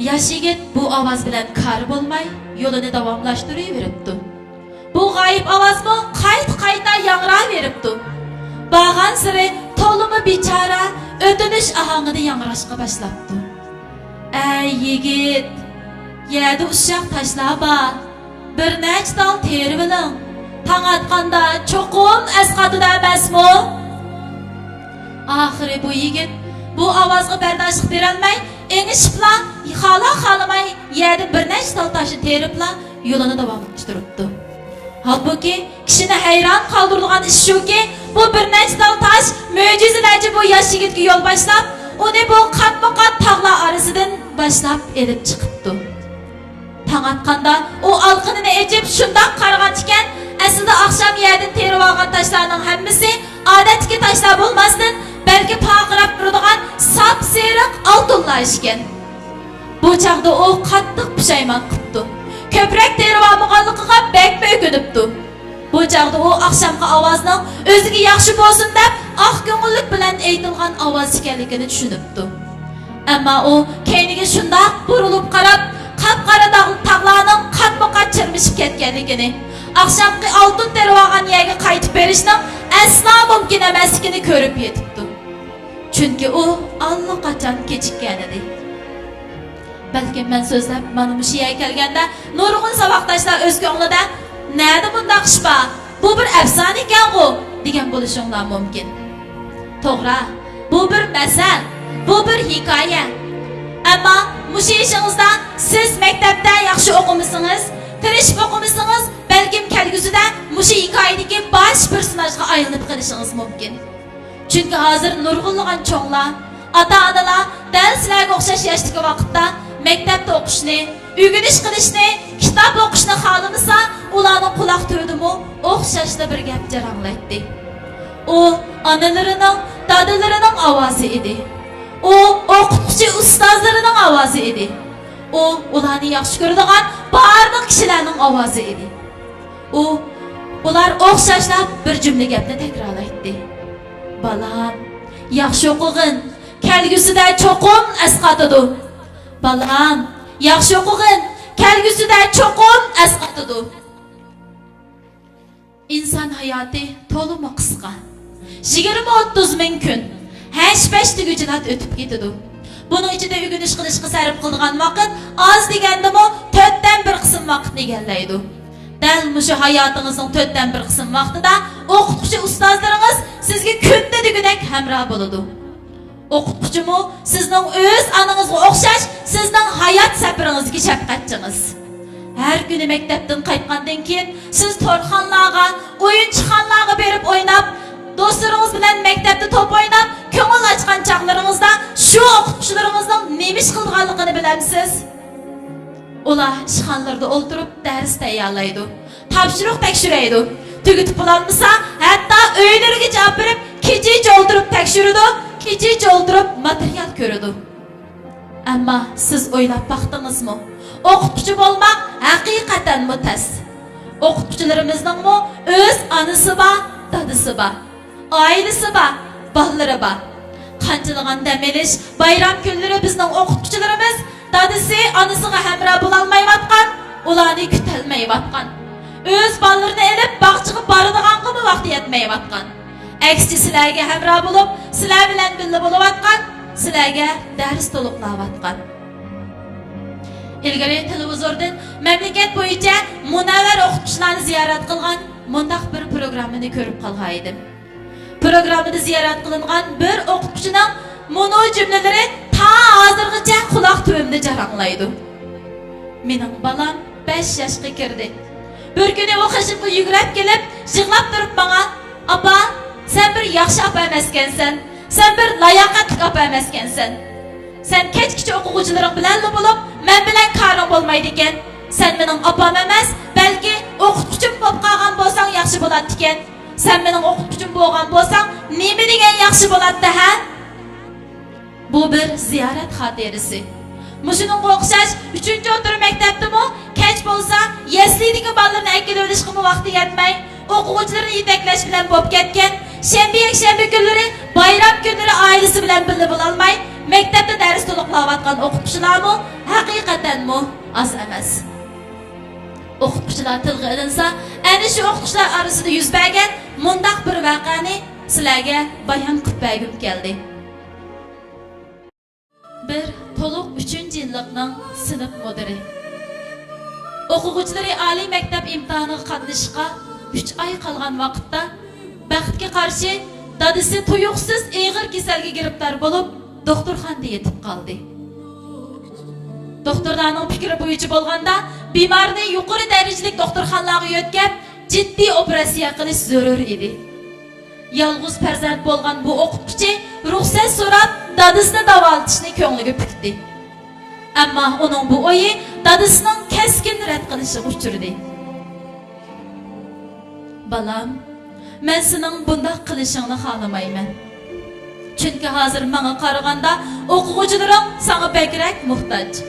ياش يىگىت بۇ ئاۋاز بىلەن كارى بولماي، يولىنى داۋاملاشتۇرۇۋېرىپتۇ. بۇ غايىب ئاۋازمۇ قايتا-قايتا ياڭراۋېرىپتۇ. بارغانسېرى تولىمۇ بىچارە، ئۆتۈنۈش ئاھاڭىدا ياڭراشقا باشلاپتۇ. ئەي يىگىت، يەردە ئۇششاق تاشلار بار. بىر نەچچە تال تېرىۋېلىڭ. تاڭ ئاتقاندا چوقۇم ئەسقاتىدۇ ئەمەسمۇ؟ ئاخىرى بۇ يىگىت بۇ ئاۋازغا بەرداشلىق بېرەلمەي، ئېڭىشىپلا، خالا-خالىماي يەردىن بىر نەچچە تال تاشنى تېرىپلا، يولىنى داۋاملاشتۇرۇپتۇ. ھالبۇكى، كىشىنى ھەيران قالدۇرىدىغان ئىش شۇكى، بۇ بىر نەچچە تال تاش مۆجىزىلەرچە بۇ ياش يىگىتكە يول باشلاپ، ئۇنى بۇ قاتمۇقات تاغلار ئارىسىدىن باشلاپ ئېلىپ چىقىپتۇ. تاڭ ئاتقاندا ئۇ ئالىقىنىنى ئېچىپ شۇنداق قارىغان ئىكەن، ئەسلىدە ئاخشام يەردىن تېرىۋالغان تاشلارنىڭ ھەممىسى ئادەتتىكى تاشلار بولماستىن، بەلكى پارقىراپ تۇرىدىغان ساپسېرىق ئالتۇنلار ئىكەن. بۇ چاغدا ئۇ قاتتىق پۇشايمان قىپتۇ. كۆپرەك تېرىۋالمىغانلىقىغا بەكمۇ ئۆكۈنۈپتۇ. بۇ چاغدا ئۇ ئاخشامقى ئاۋازنىڭ ئۆزىگە ياخشى بولسۇن دەپ، ئاق كۆڭۈللۈك بىلەن ئېيتىلغان ئاۋاز ئىكەنلىكىنى چۈشىنىپتۇ. ئەمما ئۇ كەينىگە شۇنداق بۇرۇلۇپ قاراپ، قاپقارا داغ-، تاغلارنىڭ قاتمۇقات چىرمىشىپ كەتكەنلىكىنى، ئاخشامقى ئالتۇن تېرىۋالغان يەرگە قايتىپ بېرىشنىڭ ئەسلا مۇمكىن ئەمەسلىكىنى كۆرۈپ يېتىپتۇ. چۈنكى ئۇ ئاللىقاچان كېچىككەنىدى. بەلكىم مەن سۆزلەپ مانا مۇشۇ يەرگە كەلگەندە، نۇرغۇن ساۋاقداشلار ئۆز كۆڭلىدە، «نەدە بۇنداق ئىش بار؟ بۇ بىر ئەپسانە ئىكەنغۇ؟» دېگەن بولۇشۇڭلار مۇمكىن. توغرا، بۇ بىر مەسەل، بۇ بىر ھېكايە. ئەمما مۇشۇ ئىشىڭىزدا سىز مەكتەپتە ياخشى ئوقۇمىسىڭىز، تىرىشىپ ئوقۇمىسىڭىز، بەلكىم كەلگۈسىدە مۇشۇ ھېكايىدىكى باش پېرسوناژغا ئايلىنىپ قېلىشىڭىز مۇمكىن. چۈنكى ھازىر نۇرغۇنلىغان چوڭلار، ئاتا-ئانىلار دەل سىلەرگە ئوخشاش ياشتىكى ۋاقىتتا مەكتەپتە ئوقۇشنى، ئۆگىنىش قىلىشنى، كىتاب ئوقۇشنى خالىمىسا، ئۇلارنىڭ قۇلاق تۈۋىدىمۇ ئوخشاشلا بىر گەپ جاراڭلايتتى. ئۇ ئانىلىرىنىڭ، دادىلىرىنىڭ ئاۋازى ئىدى. ئۇ ئوقۇتقۇچى ئۇستازلىرىنىڭ ئاۋازى ئىدى. ئۇ ئۇلارنى ياخشى كۆرىدىغان بارلىق كىشىلەرنىڭ ئاۋازى ئىدى. ئۇ، ئۇلار ئوخشاشلا بىر جۈملە گەپنى تەكرارلايتتى. بالام، ياخشى ئوقۇغىن، كەلگۈسىدە چوقۇم ئەسقاتىدۇ. بالام، ياخشى ئوقۇغىن، كەلگۈسىدە چوقۇم ئەسقاتىدۇ. ئىنسان ھاياتى تولىمۇ قىسقا. يىگىرمە ئوتتۇز مىڭ كۈن، ھەش-پەش دېگۈچىلا ئۆتۈپ كېتىدۇ. بۇنىڭ ئىچىدە ئۆگىنىش قىلىشقا سەرپ قىلىدىغان ۋاقىت ئاز دېگەندىمۇ تۆتتىن بىر قىسىم ۋاقىتنى ئىگىلەيدۇ. دەل مۇشۇ ھاياتىڭىزنىڭ تۆتتىن بىر قىسىم ۋاقتىدا ئوقۇتقۇچى ئۇستازلىرىڭىز سىزگە كۈندە دېگۈدەك ھەمراھ بولىدۇ. ئوقۇتقۇچىمۇ سىزنىڭ ئۆز ئانىڭىزغا ئوخشاش سىزنىڭ ھايات سەپىرىڭىزدىكى شەپقەتچىڭىز. ھەر كۈنى مەكتەپتىن قايتقاندىن كېيىن سىز تورخانىلارغا، ئويۇنچۇقخانىلارغا بېرىپ ئويناپ، دوستلىرىڭىز بىلەن مەكتەپتە توپ ئويناپ، كۆڭۈل ئاچقان چاغلىرىڭىزدا شۇ ئوقۇتقۇچىلىرىڭىزنىڭ نېمە ئىش قىلىدىغانلىقىنى بىلەمسىز؟ ئۇلار ئىشخانىلىرىدا ئولتۇرۇپ دەرس تەييارلايدۇ، تاپشۇرۇق تەكشۈرەيدۇ. تۈگىتىپ بولالمىسا، ھەتتا ئۆيلىرىگىچە ئاپىرىپ، كېچىچە ئولتۇرۇپ تەكشۈرىدۇ، كېچىچە ئولتۇرۇپ ماتېرىيال كۆرىدۇ. ئەمما سىز ئويلاپ باقتىڭىزمۇ؟ ئوقۇتقۇچى بولماق ھەقىقەتەنمۇ تەس. ئوقۇتقۇچىلىرىمىزنىڭمۇ ئۆز ئانىسى بار، دادىسى بار. ئائىلىسى بار، بالىلىرى بار. قانچىلىغان دەم ئېلىش، بايرام كۈنلىرى بىزنىڭ ئوقۇتقۇچىلىرىمىز دادىسى، ئانىسىغا ھەمراھ بولالمايۋاتقان، ئۇلارنى كۈتەلمەيۋاتقان. ئۆز بالىلىرىنى ئېلىپ باغچىغا بارىدىغانغىمۇ ۋاقتى يەتمەيۋاتقان. ئەكسىچە سىلەرگە ھەمراھ بولۇپ، سىلەر بىلەن بىللە بولۇۋاتقان، سىلەرگە دەرس تولۇقلاۋاتقان. ئىلگىرى تېلېۋىزوردىن مەملىكەت بويىچە مۇنەۋۋەر ئوقۇتقۇچىلارنى زىيارەت قىلغان مۇنداق بىر پروگراممىنى كۆرۈپ قالغان ئىدىم. پروگراممىدا زىيارەت قىلىنغان بىر ئوقۇتقۇچىنىڭ مۇنۇ جۈملىلىرى تا ھازىرغىچە قۇلاق تۈۋىمدە جاراڭلايدۇ. مېنىڭ بالام بەش ياشقا كىردى. بىر كۈنى ئۇ قېشىمغا يۈگرەپ كېلىپ، يىغلاپ تۇرۇپ ماڭا، «ئاپا، سەن بىر ياخشى ئاپا ئەمەسكەنسەن. سەن بىر لاياقەتلىك ئاپا ئەمەسكەنسەن. سەن كەچكىچە ئوقۇغۇچىلىرىڭ بىلەنلا بولۇپ، مەن بىلەن كارىڭ بولمايدىكەن. سەن مېنىڭ ئاپام ئەمەس، بەلكى ئوقۇتقۇچىم بولۇپ قالغان بولساڭ ياخشى بولاتتىكەن. سەن مېنىڭ ئوقۇتقۇچىم بولغان بولساڭ، نېمە دېگەن ياخشى بولاتتى، ھە؟» بۇ بىر زىيارەت خاتىرىسى. مۇشۇنىڭغا ئوخشاش ئۈچىنچى ئوتتۇرا مەكتەپتىمۇ كەچ بولسا يەسلىدىكى بالىلىرىنى ئەكېلىۋېلىشقىمۇ ۋاقتى يەتمەي، ئوقۇغۇچىلىرىنى يېتەكلەش بىلەن بولۇپ كەتكەن. شەنبە، يەكشەنبە كۈنلىرى، بايرام كۈنلىرى ئائىلىسى بىلەن بىللە بولالماي، مەكتەپتە دەرس تولۇقلاۋاتقان ئوقۇتقۇچىلارمۇ ھەقىقەتەنمۇ ئاز ئەمەس. ئوقۇتقۇچىلار تىلغا ئېلىنسا، ئەنە شۇ ئوقۇتقۇچىلار ئارىسىدا يۈز بەرگەن مۇنداق بىر ۋەقەنى سىلەرگە بايان قىلىپ بەرگۈم كەلدى. بىر تولۇق ئۈچىنچى يىللىقنىڭ سىنىپ مۇدىرى. ئوقۇغۇچىلىرى ئالىي مەكتەپ ئىمتىھانىغا قاتنىشىشقا ئۈچ ئاي قالغان ۋاقىتتا، بەختكە قارشى، دادىسى تۇيۇقسىز ئېغىر كېسەلگە گىرىپتار بولۇپ، دوختۇرخانىدا يېتىپ قالدى. دوختۇرلارنىڭ پىكرى بويىچە بولغاندا، بىمارنى يۇقىرى دەرىجىلىك دوختۇرخانىلارغا يۆتكەپ، جىددىي ئوپېراتسىيە قىلىش زۆرۈر ئىدى. يالغۇز پەرزەنت بولغان بۇ ئوقۇتقۇچى رۇخسەت سوراپ، دادىسىنى داۋالىتىشنى كۆڭلىگە پۈكتى. ئەمما ئۇنىڭ بۇ ئويى دادىسىنىڭ كەسكىن رەت قىلىشىغا ئۇچرىدى. بالام، مەن سېنىڭ بۇنداق قىلىشىڭنى خالىمايمەن. چۈنكى ھازىر ماڭا قارىغاندا ئوقۇغۇچىلىرىڭ ساڭا بەكرەك موھتاج.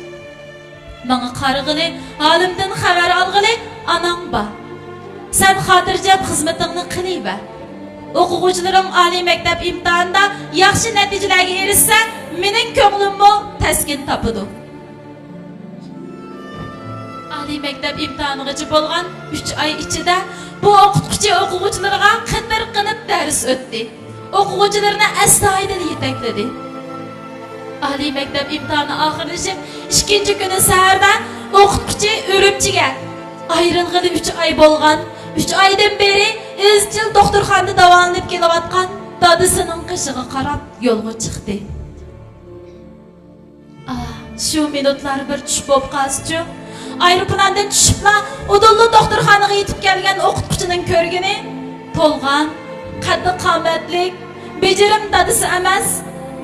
ماڭا قارىغىلى، ھالىمدىن خەۋەر ئالغىلى ئاناڭ بار. سەن خاتىرجەم خىزمىتىڭنى قىلىۋەر. ئوقۇغۇچىلىرىڭ ئالىي مەكتەپ ئىمتىھانىدا ياخشى نەتىجىلەرگە ئېرىشسە، مېنىڭ كۆڭلۈممۇ تەسكىن تاپىدۇ. ئالىي مەكتەپ ئىمتىھانىغىچە بولغان ئۈچ ئاي ئىچىدە بۇ ئوقۇتقۇچى ئوقۇغۇچىلىرىغا قېتىرقىنىپ دەرس ئۆتتى. ئوقۇغۇچىلىرىنى ئەستايىدىل يېتەكلىدى. ئالىي مەكتەپ ئىمتىھانى ئاخىرلىشىپ، ئىككىنچى كۈنى سەھەردە ئوقۇتقۇچى ئۈرۈمچىگە ئايرىلغىلى ئۈچ ئاي بولغان، ئۈچ ئايدىن بېرى ئىزچىل دوختۇرخانىدا داۋالىنىپ كېلىۋاتقان دادىسىنىڭ قېشىغا قاراپ يولغا چىقتى. ئاھ، شۇ مىنۇتلار بىر چۈش بولۇپ قالسىچۇ؟ ئايروپىلاندىن چۈشۈپلا ئۇدۇللا دوختۇرخانىغا يېتىپ كەلگەن ئوقۇتقۇچىنىڭ كۆرگىنى تولغان، قەددى قامەتلىك، بېجىرىم دادىسى ئەمەس،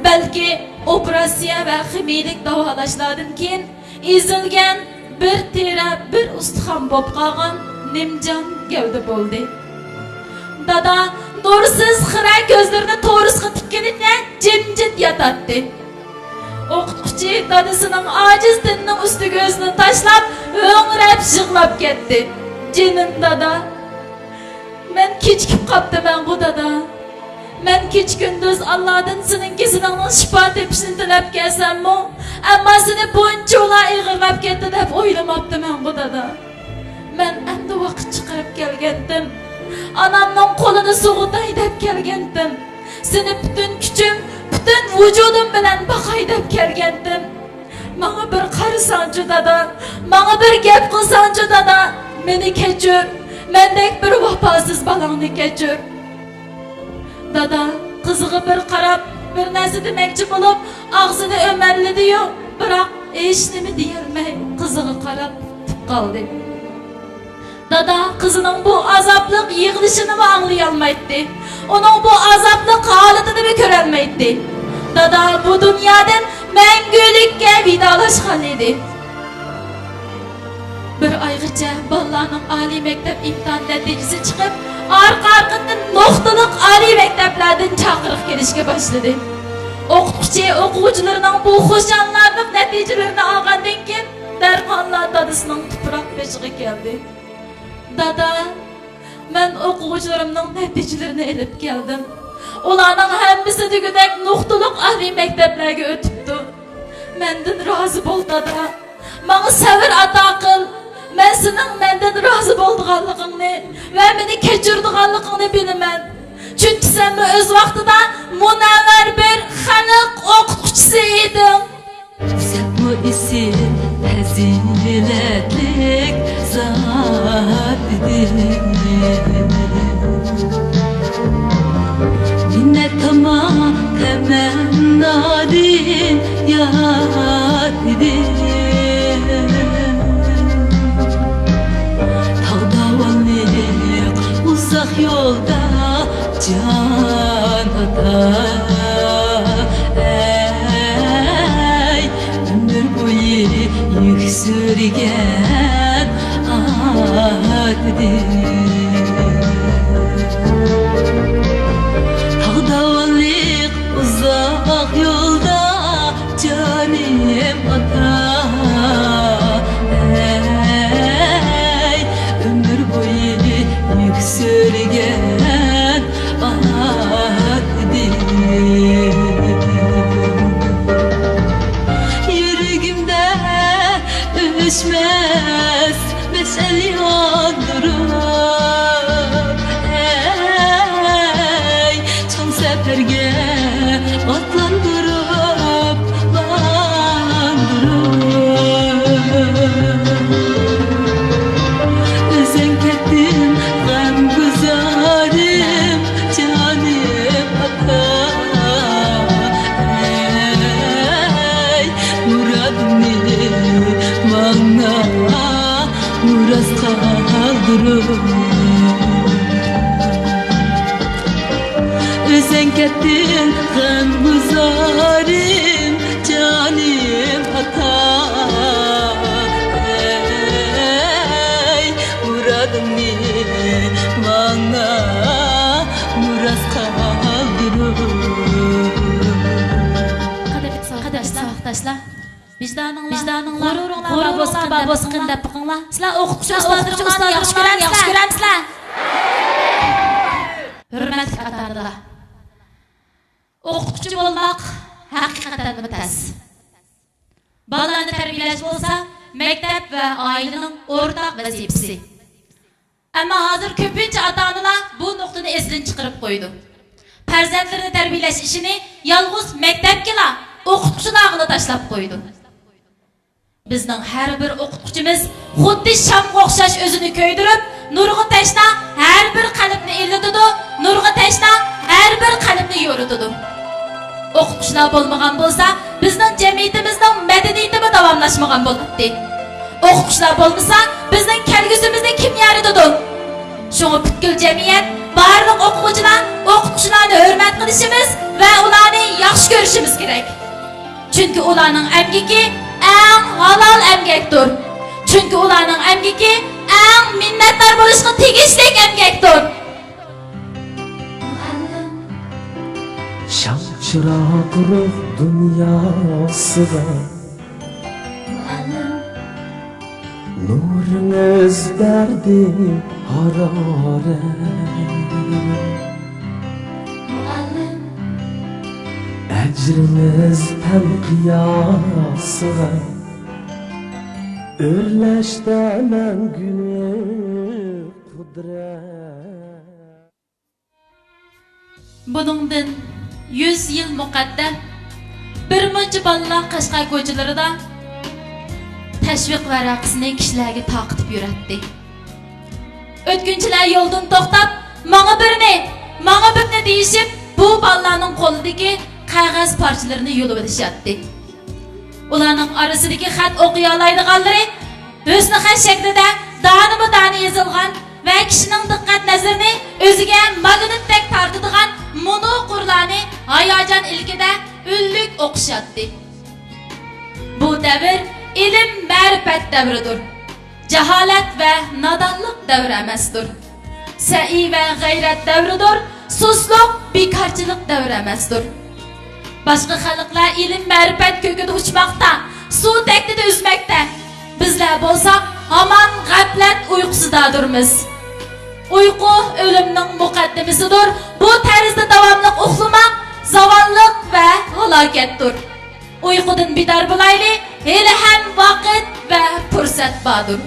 بەلكى ئوپېراتسىيە ۋە خىمىيىلىك داۋالاشلاردىن كېيىن ئېزىلگەن، بىر تېرە، بىر ئۇستىخان بولۇپ قالغان نىمجان گەۋدە بولدى. دادا نۇرسىز خىرە كۆزلىرىنى تورۇسقا تىككىنىچە جىمجىت ياتاتتى. ئوقۇتقۇچى دادىسىنىڭ ئاجىز تېنىنىڭ ئۈستىگە ئۆزىنى تاشلاپ، ھۆڭرەپ يىغلاپ كەتتى. جېنىم دادا، مەن كېچىكىپ قاپتىمەنغۇ دادا. مەن كېچە-كۈندۈز ئاللادىن سېنىڭ كېسىلىڭنىڭ شىپا تېپىشىنى تىلەپ كەلسەممۇ، ئەمما سېنى بۇنچىۋالا ئېغىرلاپ كەتتى دەپ ئويلىماپتىمەنغۇ دادا. مەن ئەمدى ۋاقىت چىقىرىپ كەلگەنتىم. ئانامنىڭ قولىنى سوغۇتاي دەپ كەلگەنتىم. سېنى پۈتۈن كۈچۈم، پۈتۈن ۋۇجۇدۇم بىلەن باقاي دەپ كەلگەنتىم. ماڭا بىر قارىساڭچۇ دادا، ماڭا بىر گەپ قىلساڭچۇ دادا، مېنى كەچۈر، مەندەك بىر ۋاپاسىز بالاڭنى كەچۈر. دادا قىزىغا بىر قاراپ، بىر نەرسە دېمەكچى بولۇپ، ئاغزىنى ئۆمەللىدى-يۇ، بىراق ھېچنېمە دېيەلمەي، قىزىغا قاراپ پۈتۈپ قالدى. دادا قىزىنىڭ بۇ ئازابلىق يىغلىشىنىمۇ ئاڭلىيالمايتتى. ئۇنىڭ بۇ ئازابلىق ھالىتىنىمۇ كۆرەلمەيتتى. دادا بۇ دۇنيادىن مەڭگۈلۈككە ۋىدالاشقان ئىدى. بىر ئايغىچە بالىلارنىڭ ئالىي مەكتەپ ئىمتىھان نەتىجىسى چىقىپ، ئارقا-ئارقىدىن نۇقتىلىق ئالىي مەكتەپلەردىن چاقىرىق كېلىشكە باشلىدى. ئوقۇتقۇچى ئوقۇغۇچىلىرىنىڭ بۇ خۇشاللارلىق نەتىجىلىرىنى ئالغاندىن كېيىن، دەرھاللا دادىسىنىڭ تۇپراق بېشىغا كەلدى. دادا، مەن ئوقۇغۇچىلىرىمنىڭ نەتىجىلىرىنى ئېلىپ كەلدىم. ئۇلارنىڭ ھەممىسى دېگۈدەك نۇقتىلىق ئالىي مەكتەپلەرگە ئۆتۈپتۇ. مەندىن رازى بول، دادا. ماڭا سەۋر ئاتا قىل. مەن سېنىڭ مەندىن رازى بولىدىغانلىقىڭنى ۋە مېنى كەچۈرىدىغانلىقىڭنى بىلىمەن. چۈنكى سەنمۇ ئۆز ۋاقتىدا مۇنەۋۋەر بىر خەلق ئوقۇتقۇچىسى ئىدىڭ. سەنمۇ ئېسىل پەزىلەتلىك زات ئىدىڭ. مىننەت تامان تەمەننادىن يات ئىدىڭ. تاغ داۋانلىق ئۇزاق يولدا جان ئاتا، ئەي، ئۆمۈر بويى يۈك سۈرگەن ئاتىدىن. تاغ داۋانلىق ئۇزاق يولدا جانىم ئاتا، ئەي، ئۆمۈر بويى يۈك سۈرگەن ئاتىدىن. يۈرىكىمدە ئۆچمەس مەشئەل ياندۇرۇپ، ئەي، چوڭ سەپەرگە ئاتلاندۇرۇپ، ئاتلاندۇرۇپ. ئۆزۈڭ كەتتىڭ غەمگۈزارىم، جانىم ئاتا، ئەي، مۇرادىمنى ماڭا مىراس قالدۇرۇپ. ئۆزۈڭ كەتتىڭ غەمگۈزارىم، جانىم ئاتا، ئەي، مۇرادىمنى ماڭا مىراس قالدۇرۇپ. قەدىرلىك ساۋاقداشلار، ۋىجدانىڭلار، ۋىجدانىڭلار، غۇرۇرۇڭلار بار بولسا قېنى دەپ بېقىڭلار. سىلەر ئوقۇتقۇچى ئۇستازلىرىڭلارنى ياخشى كۆرەمسىلەر؟ ھۆرمەتلىك ئاتا-ئانىلار، ئوقۇتقۇچى بولماق ھەقىقەتەنمۇ تەس. بالىلارنى تەربىيەلەش بولسا مەكتەپ ۋە ئائىلىنىڭ ئورتاق ۋەزىپىسى. ئەمما ھازىر كۆپىنچە ئاتا-ئانىلار بۇ نۇقتىنى ئېسىدىن چىقىرىپ قويىدۇ. پەرزەنتلىرىنى تەربىيەلەش ئىشىنى يالغۇز مەكتەپكىلا، ئوقۇتقۇچىلارغىلا تاشلاپ قويىدۇ. بىزنىڭ ھەر بىر ئوقۇتقۇچىمىز خۇددى شامغا ئوخشاش ئۆزىنى كۆيدۈرۈپ، نۇرغا تەشنا ھەر بىر قەلبنى ئىللىتىدۇ، نۇرغا تەشنا ھەر بىر قەلبنى يورۇتىدۇ. ئوقۇتقۇچىلار بولمىغان بولسا، بىزنىڭ جەمئىيىتىمىزنىڭ مەدەنىيىتىمۇ داۋاملاشمىغان بولاتتى. ئوقۇتقۇچىلار بولمىسا، بىزنىڭ كەلگۈسىمىزنى كىم يارىتىدۇ؟ شۇڭا پۈتكۈل جەمئىيەت، بارلىق ئوقۇغۇچىلار ئوقۇتقۇچىلارنى ھۆرمەت قىلىشىمىز ۋە ئۇلارنى ياخشى كۆرۈشىمىز كېرەك. چۈنكى ئۇلارنىڭ ئەمگىكى ئەڭ ھالال ئەمگەكتۇر. چۈنكى ئۇلارنىڭ ئەمگىكى ئەڭ مىننەتدار بولۇشقا تېگىشلىك ئەمگەكتۇر. شامچىراغ روھ دۇنياسىغا نۇرىڭىز بەردى ھارارەت. ئەجرىڭىز پەن قىياسىغا ئۆرلەشتە مەڭگۈلۈك قۇدرەت. بۇنىڭدىن يۈز يىل مۇقەددەم بىر مۇنچە بالىلار قەشقەر كوچىلىرىدا تەشۋىق ۋەرەقىسىنى كىشىلەرگە تارقىتىپ يۈرەتتى. ئۆتكۈنچىلەر يولدىن توختاپ، «ماڭا بىرنى، ماڭا بىرنى» دېيىشىپ، بۇ بالىلارنىڭ قولىدىكى قەغەز پارچىلىرىنى يۇلۇۋېلىشاتتى. ئۇلارنىڭ ئارىسىدىكى خەت ئوقۇيالايدىغانلىرى ھۆسنىخەت شەكلىدە دانىمۇ دانە يېزىلغان ۋە كىشىنىڭ دىققەت نەزىرىنى ئۆزىگە ماگنىتتەك تارتىدىغان مۇنۇ قۇرلارنى ھاياجان ئىلكىدە ئۈنلۈك ئوقۇشاتتى. بۇ دەۋر ئىلىم-مەرىپەت دەۋرىدۇر. جاھالەت ۋە نادانلىق دەۋرى ئەمەستۇر. سەئى ۋە غەيرەت دەۋرىدۇر. سۇسلۇق، بىكارچىلىق دەۋرى ئەمەستۇر. باشقا خەلقلەر ئىلىم-مەرىپەت كۆكىدە ئۇچماقتا، سۇ تەكتىدە ئۈزمەكتە. بىزلەر بولساق ھامان غەپلەت ئۇيقۇسىدادۇرمىز. ئۇيقۇ ئۆلۈمنىڭ مۇقەددىمىسىدۇر. بۇ تەرزدە داۋاملىق ئۇخلىماق زاۋاللىق ۋە ھالاكەتتۇر. ئۇيقۇدىن بىدار بولايلى، ھېلىھەم ۋاقىت ۋە پۇرسەت باردۇر.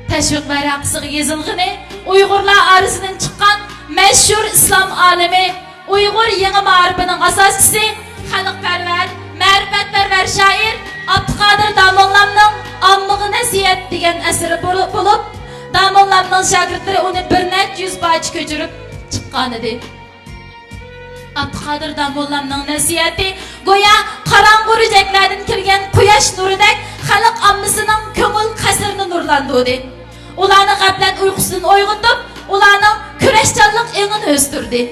تەشۋىق ۋەرەقىسىغا يېزىلغىنى ئۇيغۇرلار ئارىسىدىن چىققان مەشھۇر ئىسلام ئالىمى، ئۇيغۇر يېڭى مائارىپىنىڭ ئاساسچىسى، خەلقپەرۋەر، مەرىپەتپەرۋەر شائىر ئابدۇقادىر داموللامنىڭ ئاممىغا نەسىھەت دېگەن ئەسىرى بولۇپ، داموللامنىڭ شاگىرتلىرى ئۇنى بىر نەچچە يۈز پارچە كۆچۈرۈپ چىققانىدى. ئابدۇقادىر داموللامنىڭ نەسىھەتى گويا قاراڭغۇ رۈجەكلەردىن كىرگەن قۇياش نۇرىدەك خەلق ئاممىسىنىڭ كۆڭۈل قەسرىنى نۇرلاندۇردى. ئۇلارنى غەپلەت ئۇيقۇسىدىن ئويغىتىپ، ئۇلارنىڭ كۈرەشچانلىق ئېڭىنى ئۆستۈردى.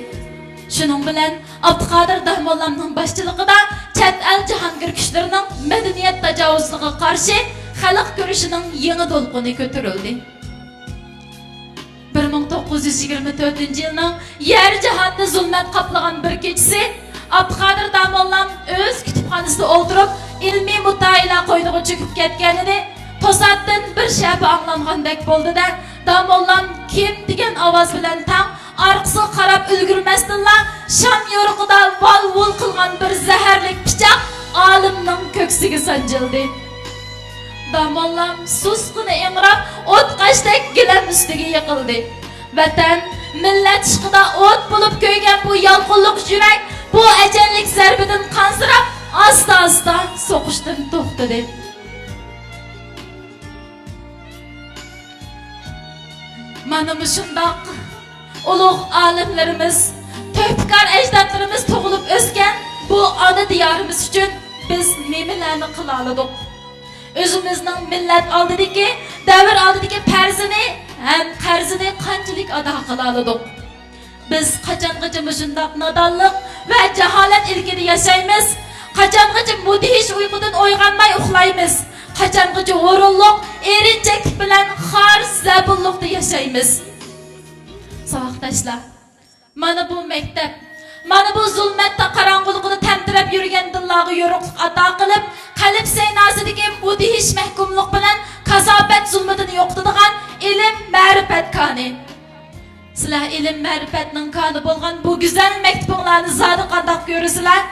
شۇنىڭ بىلەن ئابدۇقادىر داموللامنىڭ باشچىلىقىدا چەت ئەل جاھانگىر كۈچلىرىنىڭ مەدەنىيەت تاجاۋۇزلىرىغا قارشى خەلق كۈرىشىنىڭ يېڭى دولقۇنى كۆتۈرۈلدى. بىر مىڭ توققۇز يۈز يىگىرمە تۆتىنچى يىلنىڭ يەر جاھاننى زۇلمەت قاپلىغان بىر كېچىسى، ئابدۇقادىر داموللام ئۆز كۇتۇپخانىسىدا ئولتۇرۇپ، ئىلمىي مۇتالىئە قوينىغا چۆكۈپ كەتكەنىدى. توساتتىن بىر شەپە ئاڭلانغاندەك بولدى-دە، داموللام كىم دېگەن ئاۋاز بىلەن تەڭ ئارقىسىغا قاراپ ئۈلگۈرمەستىنلا، شام يورۇقىدا ۋال-ۋۇل قىلغان بىر زەھەرلىك پىچاق ئالىمنىڭ كۆكسىگە سانجىلدى. داموللام سۇسقىنە ئىڭراپ، ئوتقاشتەك گىلەم ئۈستىگە يىقىلدى. ۋەتەن، مىللەت ئىشقىدا ئوت بولۇپ كۆيگەن بۇ يالقۇنلۇق يۈرەك بۇ ئەجەللىك زەربىدىن قانسىراپ، ئاستا-ئاستا سوقۇشتىن توختىدى. مانا مۇشۇنداق ئۇلۇغ ئالىملىرىمىز، تۆھپىكار ئەجدادلىرىمىز تۇغۇلۇپ ئۆسكەن بۇ ئانا دىيارىمىز ئۈچۈن بىز نېمىلەرنى قىلالىدۇق؟ ئۆزىمىزنىڭ مىللەت ئالدىدىكى، دەۋر ئالدىدىكى پەرزىنى ھەم قەرزىنى قانچىلىك ئادا قىلالىدۇق؟ بىز قاچانغىچە مۇشۇنداق نادانلىق ۋە جاھالەت ئىلكىدە ياشايمىز؟ قاچانغىچە مۇدھىش ئۇيقۇدىن ئويغانماي ئۇخلايمىز؟ قاچانغىچە ھۇرۇنلۇق، ئېرىنچەكلىك بىلەن خار زەبۇنلۇقتا ياشايمىز؟ ساۋاقداشلار، مانا بۇ مەكتەپ، مانا بۇ زۇلمەت قاراڭغۇلۇقىدا تەمتىرەپ يۈرگەن دىللارغا يورۇقلۇق ئاتا قىلىپ، قەلب سەيناسىدىكى مۇدھىش مەھكۇملۇق بىلەن كاساپەت زۇلمىتىنى يوقىتىدىغان ئىلىم-مەرىپەت كانى. سىلەر ئىلىم-مەرىپەتنىڭ كانى بولغان بۇ گۈزەل مەكتىپىڭلارنى زادى قانداق كۆرىسىلەر؟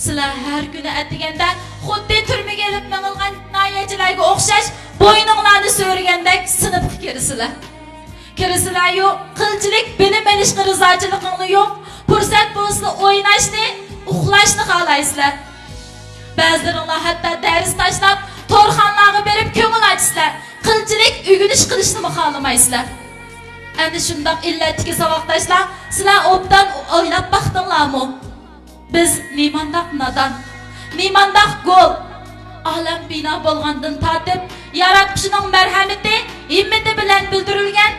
سىلەر ھەر كۈنى ئەتىگەندە خۇددى تۈرمىگە ئېلىپ مېڭىلغان جىنايەتچىلەرگە ئوخشاش بوينۇڭلارنى سۆرىگەندەك سىنىپقا كىرىسىلەر. كىرىسىلەريۇ، قىلچىلىك بىلىم ئېلىشقا رىزاچىلىقىڭلار يوق، پۇرسەت بولسىلا ئويناشنى، ئۇخلاشنى خالايسىلەر. بەزىلىرىڭلار ھەتتا دەرس تاشلاپ، تورخانىلارغا بېرىپ كۆڭۈل ئاچىسىلەر، قىلچىلىك ئۆگىنىش قىلىشنىمۇ خالىمايسىلەر. ئەنە شۇنداق ئىللەتتىكى ساۋاقداشلار، سىلەر ئوبدان ئويلاپ باقتىڭلارمۇ؟ بىز نېمانداق نادان، نېمانداق گول! ئالەم بىنا بولغاندىن تارتىپ، ياراتقۇچىنىڭ مەرھەمىتى، ھىممىتى بىلەن بىلدۈرۈلگەن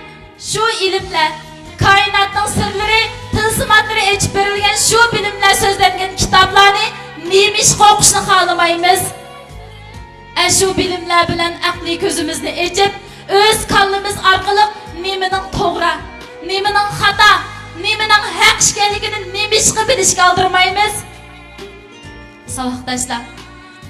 شۇ ئىلىملەر، كائىناتنىڭ سىرلىرى، تىلسىماتلىرى ئېچىپ بېرىلگەن شۇ بىلىملەر سۆزلەنگەن كىتابلارنى نېمىشقا ئوقۇشنى خالىمايمىز؟ ئەشۇ بىلىملەر بىلەن ئەقلىي كۆزىمىزنى ئېچىپ، ئۆز كاللىمىز ئارقىلىق نېمىنىڭ توغرا، نېمىنىڭ خاتا، نېمىنىڭ ھەق ئىكەنلىكىنى نېمىشقا بىلىشكە ئالدىرىمايمىز؟ ساۋاقداشلار،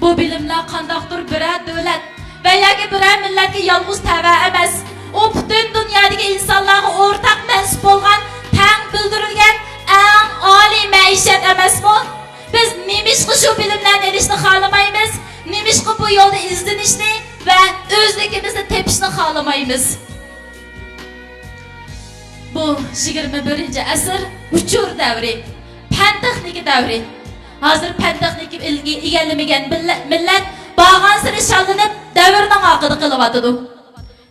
بۇ بىلىملەر قانداقتۇر بىرەر دۆلەت ۋە ياكى بىرەر مىللەتكە يالغۇز تەۋە ئەمەس، ئۇ پۈتۈن دۇنيادىكى ئىنسانلارغا ئورتاق مەنسۇپ بولغان تەڭ بىلدۈرۈلگەن ئەڭ ئالىي مەئىشەت ئەمەسمۇ؟ بىز نېمىشقا شۇ بىلىملەرنى ئېلىشنى خالىمايمىز؟ نېمىشقا بۇ يولدا ئىزدىنىشنى ۋە ئۆزلۈكىمىزنى تېپىشنى خالىمايمىز؟ بۇ يىگىرمە بىرىنچى ئەسىر ئۇچۇر دەۋرى، پەن تېخنىكا دەۋرى. ھازىر پەن تېخنىكا ئىلگە ئىگىلىمىگەن مىللە-، مىللەت بارغانسېرى شاللىنىپ، دەۋرنىڭ ئارقىدا قېلىۋاتىدۇ.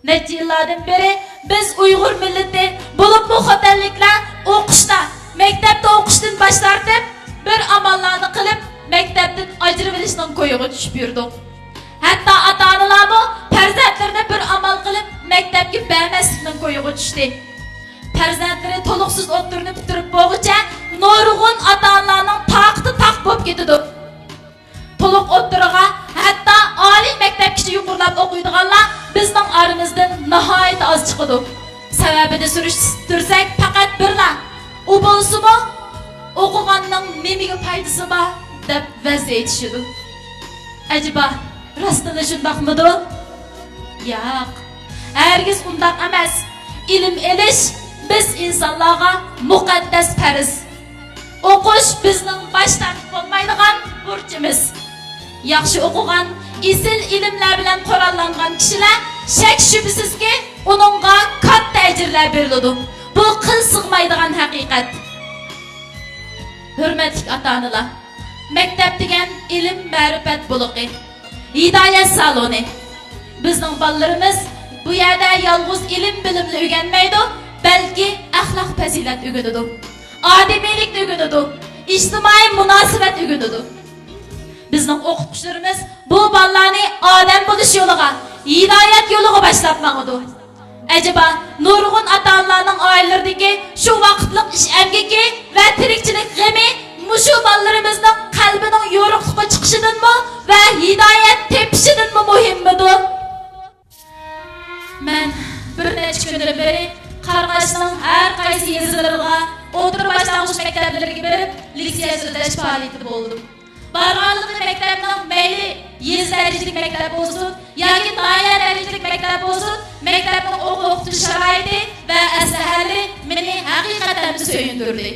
نەچچە يىللاردىن بېرى بىز ئۇيغۇر مىللىتى، بولۇپمۇ خوتەنلىكلەر ئوقۇشتا، مەكتەپتە ئوقۇشتىن باش تارتىپ، بىر ئاماللارنى قىلىپ، مەكتەپتىن ئاجرىۋېلىشنىڭ كويىغا چۈشۈپ يۈردۇق. ھەتتا ئاتا-ئانىلارمۇ پەرزەنتلىرىنى بىر ئامال قىلىپ، مەكتەپكە بەرمەسلىكنىڭ كويىغا چۈشتى. پەرزەنتلىرى تولۇقسىز ئوتتۇرىنى پۈتتۈرۈپ بولغۇچە، نۇرغۇن ئاتا-ئانىلارنىڭ تاقىتى تاق بولۇپ كېتىدۇ. تولۇق ئوتتۇرىغا، ھەتتا ئالىي مەكتەپكىچە يۇقىرىلاپ ئوقۇيدىغانلار بىزنىڭ ئارىمىزدىن ناھايىتى ئاز چىقىدۇ. سەۋەبىنى سۈرۈشتۈرسەك، پەقەت بىرلا، ئۇ بولسىمۇ، «ئوقۇغاننىڭ نېمىگە پايدىسى بار؟» دەپ ۋەز ئېيتىشىدۇ. ئەجەبا، راستلا شۇنداقمىدۇ؟ ياق، ھەرگىز ئۇنداق ئەمەس. ئىلىم ئېلىش بىز ئىنسانلارغا مۇقەددەس پەرز. ئوقۇش بىزنىڭ باش تارتىپ بولمايدىغان بۇرچىمىز. ياخشى ئوقۇغان، ئېسىل ئىلىملەر بىلەن قوراللانغان كىشىلەر شەك-شۈبھىسىزكى، ئۇنىڭغا كاتتا ئەجىرلەر بېرىلىدۇ. بۇ قىل سىغمايدىغان ھەقىقەت. ھۆرمەتلىك ئاتا-ئانىلار، مەكتەپ دېگەن ئىلىم-مەرىپەت بۇلىقى، ھىدايەت سالونى. بىزنىڭ بالىلىرىمىز بۇ يەردە يالغۇز ئىلىم-بىلىملا ئۆگەنمەيدۇ، بەلكى ئەخلاق-پەزىلەت ئۆگىنىدۇ، ئادىمىيلىكنى ئۆگىنىدۇ، ئىجتىمائىي مۇناسىۋەت ئۆگىنىدۇ. بىزنىڭ ئوقۇتقۇچىلىرىمىز بۇ بالىلارنى ئادەم بولۇش يولىغا، ھىدايەت يولىغا باشلاپ ماڭىدۇ. ئەجەبا، نۇرغۇن ئاتا-ئانىلارنىڭ ئائىلىلىرىدىكى شۇ ۋاقىتلىق ئىش ئەمگىكى ۋە تىرىكچىلىك غېمى مۇشۇ بالىلىرىمىزنىڭ قەلبىنىڭ يورۇقلۇققا چىقىشىدىنمۇ ۋە ھىدايەت تېپىشىدىنمۇ مۇھىممىدۇ؟ مەن بىر نەچچە كۈندىن بېرى قارقاشنىڭ ھەر قايسى يېزىلىرىغا، ئوتتۇرا باشلانغۇچ مەكتەپلىرىگە بېرىپ، لېكسىيە سۆزلەش پائالىيىتىدە بولدۇم. بارغانلىقى مەكتەپنىڭ مەيلى يېزا دەرىجىلىك مەكتەپ بولسۇن ياكى ناھىيە دەرىجىلىك مەكتەپ بولسۇن، مەكتەپنىڭ ئوقۇ-ئوقۇتۇش شارائىتى ۋە ئەسلىھەلىرى مېنى ھەقىقەتەنمۇ سۆيۈندۈردى.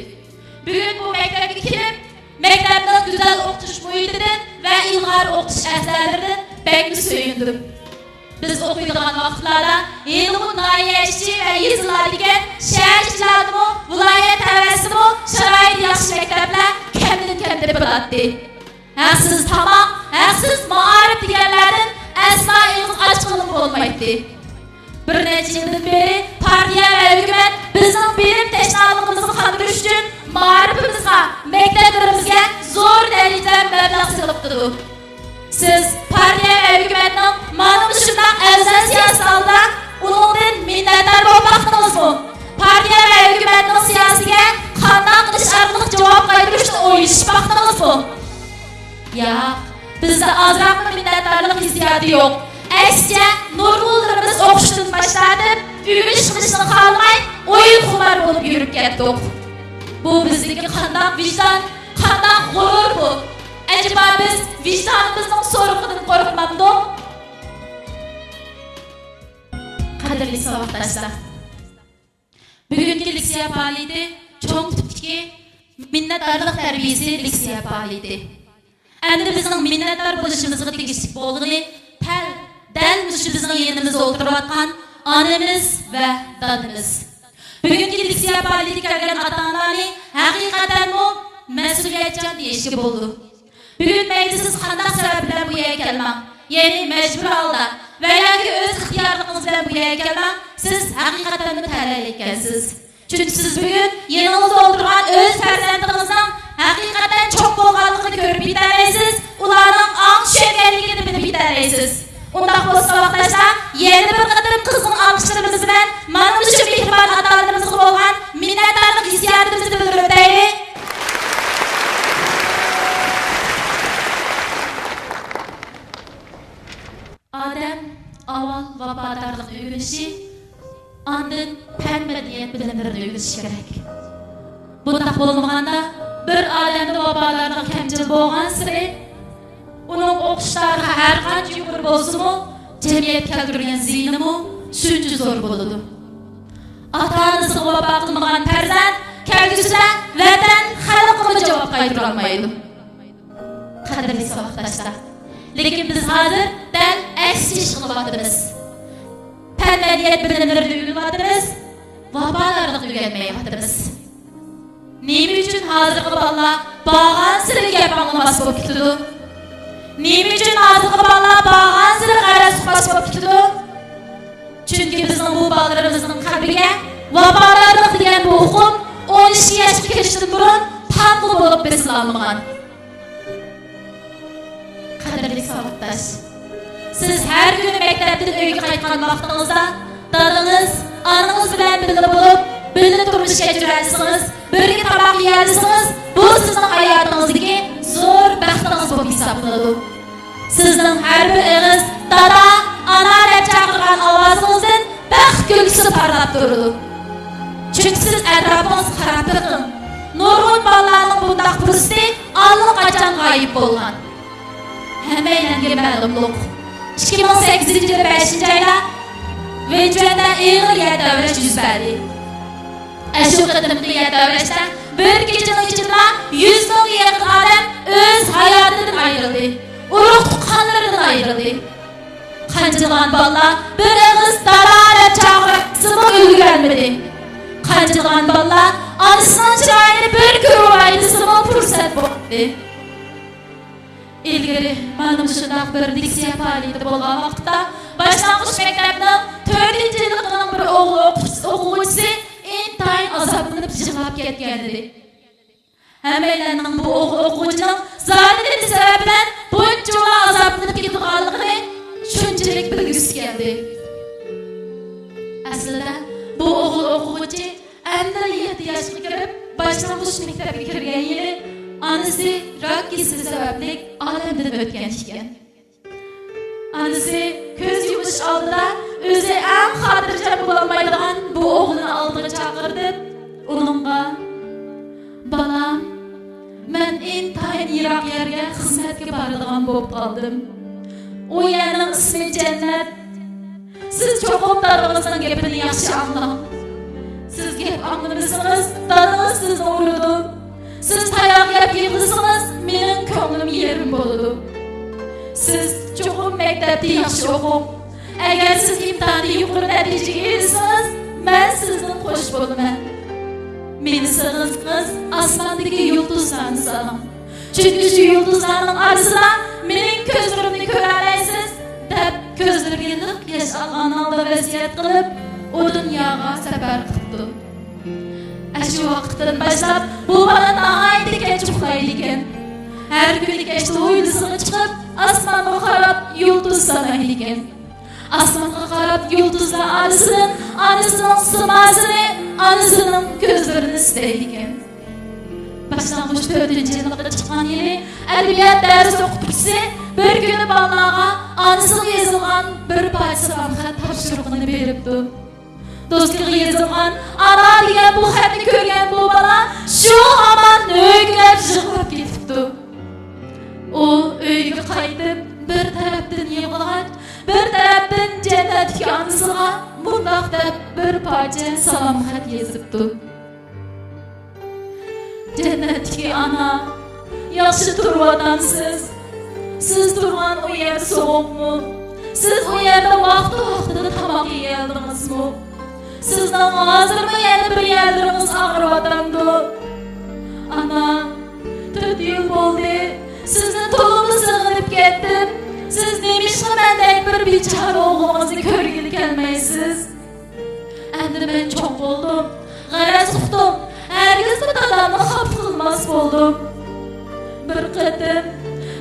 بۈگۈن بۇ مەكتەپكە كېلىپ، مەكتەپنىڭ گۈزەل ئوقۇتۇش مۇھىتىدىن ۋە ئىلغار ئوقۇتۇش ئەسلىھەلىرىدىن بەكمۇ سۆيۈندۈم. بىز ئوقۇيدىغان ۋاقىتلاردا ھېلىمۇ ناھىيە ئىچى ۋە يېزىلاردىكى، شەھەر ئىچىلەردىمۇ، ۋىلايەت تەۋەسىدىمۇ شارائىتى ياخشى مەكتەپلەر كەمدىن كەم تېپىلاتتى. ھەقسىز تاماق، ھەقسىز مائارىپ دېگەنلەردىن ئەسلا ئېغىز ئاچقىلىمۇ بولمايتتى. بىر نەچچە يىلدىن بېرى پارتىيە ۋە ھۆكۈمەت بىزنىڭ بىلىم تەشنالىقىمىزنى قاندۇرۇش ئۈچۈن مائارىپىمىزغا، مەكتەپلىرىمىزگە زور دەرىجىدە مەبلەغ سېلىپ تۇرىدۇ. سىز پارتىيە ۋە ھۆكۈمەتنىڭ مانا مۇشۇنداق ئەۋزەل سىياسىتى ئالدىدا ئۇنىڭدىن مىننەتدار بولۇپ باقتىڭىزمۇ؟ پارتىيە ۋە ھۆكۈمەتنىڭ سىياسىتىگە قانداق قىلىش ئارقىلىق جاۋاب قايتۇرۇشنى ئويلىشىپ باقتىڭىزمۇ؟ ياق، بىزدە ئازراقمۇ مىننەتدارلىق ھېسسىياتى يوق. ئەكسىچە، نۇرغۇنلىرىمىز ئوقۇشتىن باش تارتىپ، ئۆگىنىش قىلىشنى خالىماي، ئويۇنخۇمار بولۇپ يۈرۈپ كەتتۇق. بۇ بىزدىكى قانداق ۋىجدان، قانداق غۇرۇر بۇ؟ ئەجەبا بىز ۋىجدانىمىزنىڭ سورىقىدىن قورقمامدۇق؟ قەدىرلىك ساۋاقداشلار! بۈگۈنكى لېكسىيە پائالىيىتى چوڭ تىپتىكى مىننەتدارلىق تەربىيىسى لېكسىيە پائالىيىتى. ئەمدى بىزنىڭ مىننەتدار بولۇشىمىزغا تېگىشلىك بولغىنى تەل-، دەل مۇشۇ بىزنىڭ يېنىمىزدا ئولتۇرۇۋاتقان ئانىمىز ۋە دادىمىز. بۈگۈنكى لېكسىيە پائالىيىتىگە كەلگەن ئاتا-ئانىلارنى ھەقىقەتەنمۇ مەسئۇلىيەتچان دېيىشكە بولىدۇ. بۈگۈن مەيلى سىز قانداق سەۋەب بىلەن بۇ يەرگە كەلمەڭ، يەنى مەجبۇرىي ھالدا ۋە ياكى ئۆز ئىختىيارلىقىڭىز بىلەن بۇ يەرگە كەلمەڭ، سىز ھەقىقەتەنمۇ تەلەيلىككەنسىز. چۈنكى سىز بۈگۈن يېنىڭىزدا ئولتۇرغان ئۆز پەرزەنتىڭىزنىڭ ھەقىقەتەن چوڭ بولغانلىقىنى كۆرۈپ يېتەلەيسىز، ئۇلارنىڭ ئاڭ چۈشەنگەنلىكىنى بىلىپ يېتەلەيسىز. ئۇنداق بولسا، ساۋاقداشلار، يەنە بىر قېتىم قىزغىن ئالقىشلىرىمىز بىلەن مانا مۇشۇ مېھرىبان ئاتا-ئانىلىرىمىزغا بولغان مىننەتدارلىق ھېسسىياتىمىزنى بىلدۈرۈپ ئۆتەيلى. ئادەم ئاۋۋال ۋاپادارلىقنى ئۆگىنىشى، ئاندىن پەن-مەدەنىيەت بىلىملىرىنى ئۆگىنىشى كېرەك. بۇنداق بولمىغاندا، بىر ئادەمدە ۋاپادارلىق كەمچىل بولغانسېرى، ئۇنىڭ ئوقۇش تارىخى ھەرقانچە يۇقىرى بولسىمۇ، جەمئىيەتكە كەلتۈرگەن زىيىنىمۇ شۇنچە زور بولىدۇ. ئاتا-ئانىسىغا ۋاپا قىلمىغان پەرزەنت كەلگۈسىدە ۋەتەن، خەلققىمۇ جاۋاب قايتۇرالمايدۇ. قەدىرلىك ساۋاقداشلار، لېكىن بىز ھازىر دەل ئەكسىچە ئىش قىلىۋاتىمىز. پەن-مەدەنىيەت بىلىملىرىنى ئۆگىنىۋاتىمىز، ۋاپادارلىقنى ئۆگەنمەيۋاتىمىز. نېمە ئۈچۈن ھازىرقى بالىلار بارغانسېرى گەپ ئاڭلىماس بولۇپ كېتىدۇ؟ نېمە ئۈچۈن ھازىرقى بالىلار بارغانسېرى غەرەز ئۇقماس بولۇپ كېتىدۇ؟ چۈنكى بىزنىڭ بۇ بالىلىرىمىزنىڭ قەلبىگە ۋاپادارلىق دېگەن بۇ ئۇقۇم ئون ئىككى ياشقا كىرىشتىن بۇرۇن تامغا بولۇپ بېسىلالمىغان. قەدىرلىك ساۋاقداش، سىز ھەر كۈنى مەكتەپتىن ئۆيگە قايتقان ۋاقتىڭىزدا دادىڭىز، ئانىڭىز بىلەن بىللە بولۇپ، بىللە تۇرمۇش كەچۈرەلىسىڭىز، بىرگە تاماق يېيەلىسىڭىز، بۇ سىزنىڭ ھاياتىڭىزدىكى زور بەختىڭىز بولۇپ ھېسابلىنىدۇ. سىزنىڭ ھەر بىر ئېغىز «دادا، ئانا» دەپ چاقىرغان ئاۋازىڭىزدىن بەخت كۈلكىسى پارلاپ تۇرىدۇ. چۈنكى سىز ئەتراپىڭىزغا قاراپ بېقىڭ. نۇرغۇن بالىلارنىڭ بۇنداق پۇرسىتى ئاللىقاچان غايىب بولغان. ھەممەيلەنگە مەلۇملۇق، ئىككى مىڭ سەككىزىنچى يىلى بەشىنچى ئايدا ۋېنچۈەندە ئېغىر يەر تەۋرەش يۈز بەردى. ئەشۇ قېتىمقى يەر تەۋرەشتە بىر كېچىنىڭ ئىچىدىلا يۈز مىڭغا يېقىن ئادەم ئۆز ھاياتىدىن ئايرىلدى، ئۇرۇق-تۇغقانلىرىدىن ئايرىلدى. قانچىلىغان بالىلار بىر ئېغىز «دادا» دەپ چاقىرسىمۇ ئۈلگۈرەلمىدى. قانچىلىغان بالىلار ئانىسىنىڭ چىرايىنى بىر كۆرۈۋاي دېسىمۇ پۇرسەت بولمىدى. ئىلگىرى مانا مۇشۇنداق بىر لېكسىيە پائالىيىتى بولغان ۋاقىتتا، باشلانغۇچ مەكتەپنىڭ تۆتىنچى يىللىقىنىڭ بىر ئوغۇل ئوقۇتقۇچىسى ئىنتايىن ئازابلىنىپ يىغلاپ كەتكەنىدى. ھەممەيلەننىڭ بۇ ئوغۇل ئوقۇغۇچىنىڭ زادى دېدى سەۋەبى بىلەن بۇنچىۋالا ئازابلىنىپ كېتىدىغانلىقىنى شۇنچىلىك بىلگۈسى كەلدى. ئەسلىدە بۇ ئوغۇل ئوقۇغۇچى ئەمدىلا يەتتە ياشقا كىرىپ، باشلانغۇچ مەكتەپكە كىرگەن يىلى ئانىسى راك كېسىلى سەۋەبلىك ئالەمدىن ئۆتكەن ئىكەن. ئانىسى كۆز يۇمۇش ئالدىدا ئۆزى ئەڭ خاتىرجەم بولالمايدىغان بۇ ئوغلىنى ئالدىغا چاقىرتىپ، ئۇنىڭغا: «بالام، مەن ئىنتايىن يىراق يەرگە خىزمەتكە بارىدىغان بولۇپ قالدىم. ئۇ يەرنىڭ ئىسمى جەننەت. سىز چوقۇم دادىڭىزنىڭ گېپىنى ياخشى ئاڭلاڭ. سىز گەپ ئاڭلىمىسىڭىز، دادىڭىز سىزنى ئۇرىدۇ. سىز تاياق يەپ يىغلىسىڭىز، مېنىڭ كۆڭلۈم يېرىم بولىدۇ. سىز چوقۇم مەكتەپتە ياخشى ئوقۇڭ. ئەگەر سىز ئىمتىھاندا يۇقىرى نەتىجىگە ئېرىشسىڭىز، مەن سىزدىن خوش بولىمەن. مېنى سېغىنسىڭىز، ئاسماندىكى يۇلتۇزلارنى سېغىن. چۈنكى شۇ يۇلتۇزلارنىڭ ئارىسىدا مېنىڭ كۆزلىرىمنى كۆرەلەيسىز» دەپ، كۆزلىرىگە لىق ياش ئالغان ھالدا ۋەسىيەت قىلىپ، ئۇ دۇنياغا سەپەر قىپتۇ. ئەشۇ ۋاقىتتىن باشلاپ بۇ بالا ناھايىتى كەچ ئۇخلايدىكەن. ھەر كۈنى كەچتە ھويلىسىغا چىقىپ، ئاسمانغا قاراپ يۇلتۇز سانايدىكەن. ئاسمانغا قاراپ يۇلتۇزلار ئارىسىدىن ئانىسىنىڭ سىماسىنى، ئانىسىنىڭ كۆزلىرىنى ئىزدەيدىكەن. باشلانغۇچ تۆتىنچى يىللىققا چىققان يىلى ئەدەبىيات دەرس ئوقۇتقۇچىسى بىر كۈنى بالىلارغا ئانىسىغا يېزىلغان بىر پارچە سالام خەت تاپشۇرۇقىنى بېرىپتۇ. دوسكىغا يېزىلغان «ئانا» دېگەن بۇ خەتنى كۆرگەن بۇ بالا شۇ ھامان ھۆركىرەپ يىغلاپ كېتىپتۇ. ئۇ ئۆيىگە قايتىپ، بىر تەرەپتىن يىغلىغاچ، بىر تەرەپتىن جەننەتتىكى ئانىسىغا مۇنداق دەپ بىر پارچە سالام خەت يېزىپتۇ: «جەننەتتىكى ئانا، ياخشى تۇرۇۋاتامسىز؟ سىز تۇرغان ئۇ يەر سوغۇقمۇ؟ سىز ئۇ يەردە ۋاقتى-ۋاقتىدا تاماق يېيەلدىڭىزمۇ؟ سىزنىڭ ھازىرمۇ يەنە بىر يەرلىرىڭىز ئاغرىۋاتامدۇ؟ ئانا، تۆت يىل بولدى، سىزنى تولىمۇ سېغىنىپ كەتتىم. سىز نېمىشقا مەندەك بىر بىچارە ئوغلىڭىزنى كۆرگىلى كەلمەيسىز. ئەمدى مەن چوڭ بولدۇم، غەرەز ئۇقتۇم، ھەرگىزمۇ دادامنى خاپا قىلماس بولدۇم. بىر قېتىم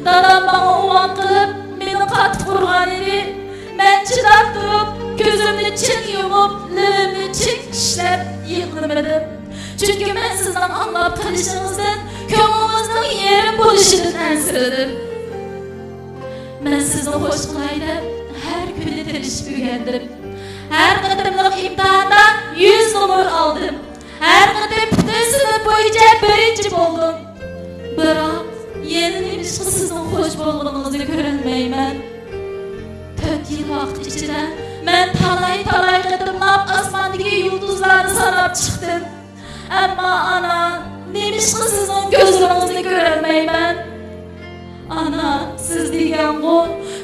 دادام ماڭا ئۇۋان قىلىپ، مېنى قاتتىق ئۇرغان ئىدى. مەن چىداپ تۇرۇپ، كۆزۈمنى چىڭ يۇمۇپ، لېۋىمنى چىڭ چىشلەپ يىغلىمىدىم. چۈنكى مەن سىزنىڭ ئاڭلاپ قېلىشىڭىزدىن، كۆڭلىڭىزنىڭ يېرىم بولۇشىدىن ئەنسىرىدىم. مەن سىزنى خوش قىلاي دەپ، ھەر كۈنى تىرىشىپ ئۆگەندىم. ھەر قېتىملىق ئىمتىھاندا يۈز نومۇر ئالدىم. ھەر قېتىم پۈتۈن سىنىپ بويىچە بىرىنچى بولدۇم. بىراق، يەنە نېمىشقا سىزنىڭ خوش بولغىنىڭىزنى كۆرەلمەيمەن؟ تۆت يىل ۋاقىت ئىچىدە مەن تالاي-تالاي قېتىملاپ ئاسماندىكى يۇلتۇزلارنى ساناپ چىقتىم. ئەمما ئانا، نېمىشقا سىزنىڭ كۆزلىرىڭىزنى كۆرەلمەيمەن؟ ئانا، سىز دېگەنغۇ،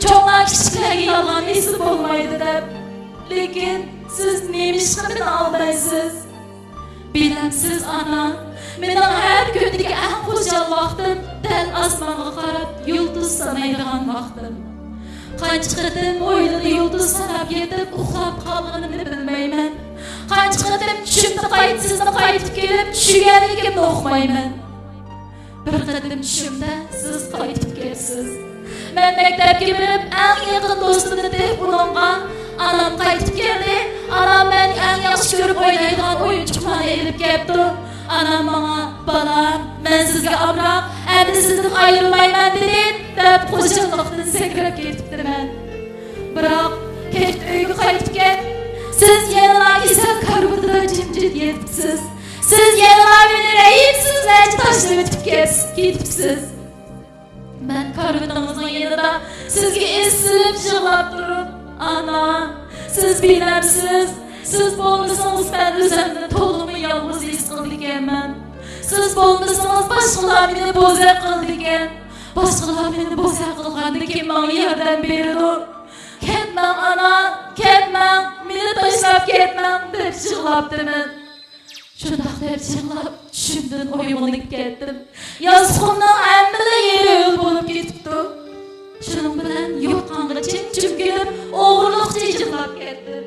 چوڭلار كىچىكلەرگە يالغان ئېسىل بولمايدۇ دەپ. لېكىن سىز نېمىشقا مېنى ئالدايسىز؟ بىلەمسىز، ئانا، مېنىڭ ھەر كۈندىكى ئەڭ خۇشال ۋاقتىم دەل ئاسمانغا قاراپ يۇلتۇز سانايدىغان ۋاقتىم. قانچە قېتىم ھويلىدا يۇلتۇز ساناپ يېتىپ ئۇخلاپ قالغىنىمنى بىلمەيمەن. قانچە قېتىم چۈشۈمدە قايتا سىزنى قايتىپ كېلىپ چۈشىگەنلىكىمنى ئۇقمايمەن. بىر قېتىم چۈشۈمدە سىز قايتىپ كەپسىز. مەن مەكتەپكە بېرىپ، ئەڭ يېقىن دوستۇمنى تېپىپ ئۇنىڭغا، «ئانام قايتىپ كەلدى، ئانام مەن ئەڭ ياخشى كۆرۈپ ئوينايدىغان ئويۇنچۇقلارنى ئېلىپ كەپتۇ.» ئانام ماڭا، «بالام، مەن سىزگە ئامراق، ئەمدى سىزدىن ئايرىلمايمەن» دېدى، دەپ خۇشاللىقتىن سەكرەپ كېتىپتىمەن. بىراق كەچتە ئۆيگە قايتىپ كەپ، سىز يەنىلا كېسەل كارىۋىتىدا جىمجىت يېتىپسىز. سىز يەنىلا مېنى رەھىمسىزلەرچە تاشلىۋېتىپ كەت-، كېتىپسىز. مەن كارىۋىتىڭىزنىڭ يېنىدا سىزگە ئېسىلىپ يىغلاپ تۇرۇپ، «ئانا، سىز بىلەمسىز، سىز بولمىسىڭىز مەن ئۆزۈمنى تولىمۇ يالغۇز ھېس قىلىدىكەنمەن. سىز بولمىسىڭىز باشقىلار مېنى بوزەك قىلىدىكەن. باشقىلار مېنى بوزەك قىلغاندا كىم ماڭا ياردەم بېرىدۇ؟ كەتمەڭ، ئانا، كەتمەڭ، مېنى تاشلاپ كەتمەڭ» دەپ يىغلاپتىمەن. شۇنداق دەپ يىغلاپ، چۈشۈمدىن ئويغىنىپ كەتتىم. ياستۇقۇمنىڭ ھەممىلا يېرى ھۆل بولۇپ كېتىپتۇ. شۇنىڭ بىلەن يوتقانغا چىم-چىم كېلىپ، ئوغرىلىقچە يىغلاپ كەتتىم.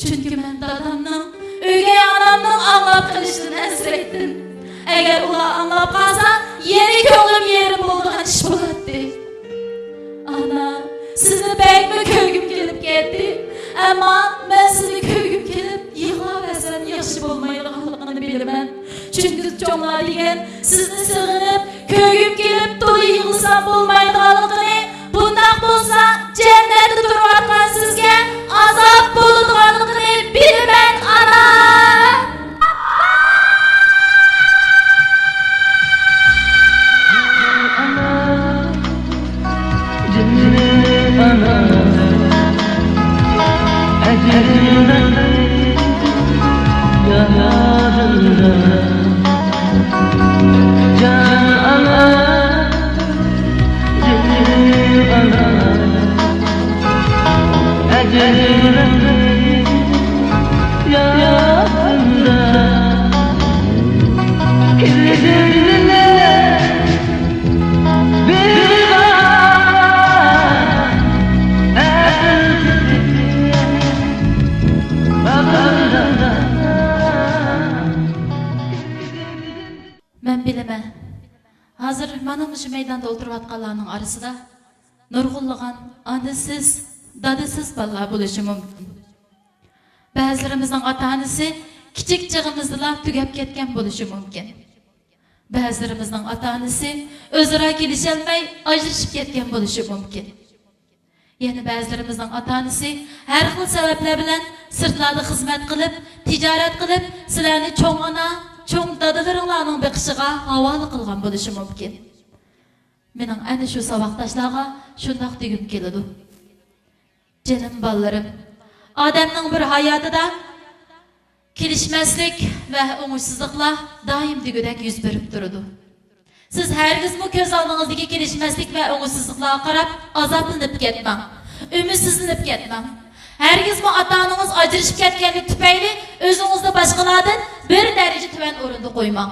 چۈنكى مەن دادامنىڭ، ئۆگەي ئانامنىڭ ئاڭلاپ قېلىشىدىن ئەنسىرەيتتىم. ئەگەر ئۇلار ئاڭلاپ قالسا، يەنە كۆڭلۈم يېرىم بولىدىغان ئىش بولاتتى. ئانا، سىزنى بەكمۇ كۆرگۈم كېلىپ كەتتى. ئەمما مەن سىزنى كۆرگۈم كېلىپ يىغلاۋەرسەم ياخشى بولمايدىغانلىقىنى بىلىمەن. چۈنكى چوڭلار دېگەن، سىزنى سېغىنىپ، كۆرگۈم كېلىپ تولا يىغلىسام بولمايدىغانلىقىنى، بۇنداق بولسا جەننەتتە تۇرۇۋاتقان سىزگە ئازاب بولىدىغانلىقىنى بىلىمەن، ئانا! جېنىم ئانا، ئەجىر يادىمدا. جان ئانا، جېنىم ئانا، ئەجىر يادىمدا. كىردىم مەن بىلىمەن، ھازىر مانا مۇشۇ مەيداندا ئولتۇرۇۋاتقانلارنىڭ ئارىسىدا نۇرغۇنلىغان ئانىسىز، دادىسىز بالىلار بولۇشى مۇمكىن. بەزىلىرىمىزنىڭ ئاتا-ئانىسى كىچىك چېغىمىزدىلا تۈگەپ كەتكەن بولۇشى مۇمكىن. بەزىلىرىمىزنىڭ ئاتا-ئانىسى ئۆزئارا كېلىشەلمەي ئاجرىشىپ كەتكەن بولۇشى مۇمكىن. يەنە بەزىلىرىمىزنىڭ ئاتا-ئانىسى ھەر خىل سەۋەبلەر بىلەن سىرتلاردا خىزمەت قىلىپ، تىجارەت قىلىپ، سىلەرنى چوڭ ئانا، چوڭ دادىلىرىڭلارنىڭ بېقىشىغا ھاۋالە قىلغان بولۇشى مۇمكىن. مېنىڭ ئەنە شۇ ساۋاقداشلارغا شۇنداق دېگۈم كېلىدۇ. جېنىم بالىلىرىم، ئادەمنىڭ بىر ھاياتىدا كېلىشمەسلىك ۋە ئوڭۇشسىزلىقلار دائىم دېگۈدەك يۈز بېرىپ تۇرىدۇ. سىز ھەرگىزمۇ كۆز ئالدىڭىزدىكى كېلىشمەسلىك ۋە ئوڭۇشسىزلىقلارغا قاراپ ئازابلىنىپ كەتمەڭ، ئۈمىدسىزلىنىپ كەتمەڭ. ھەرگىزمۇ ئاتا-ئانىڭىز ئاجرىشىپ كەتكەنلىك تۈپەيلى ئۆزىڭىزنى باشقىلاردىن بىر دەرىجە تۆۋەن ئورۇندا قويماڭ.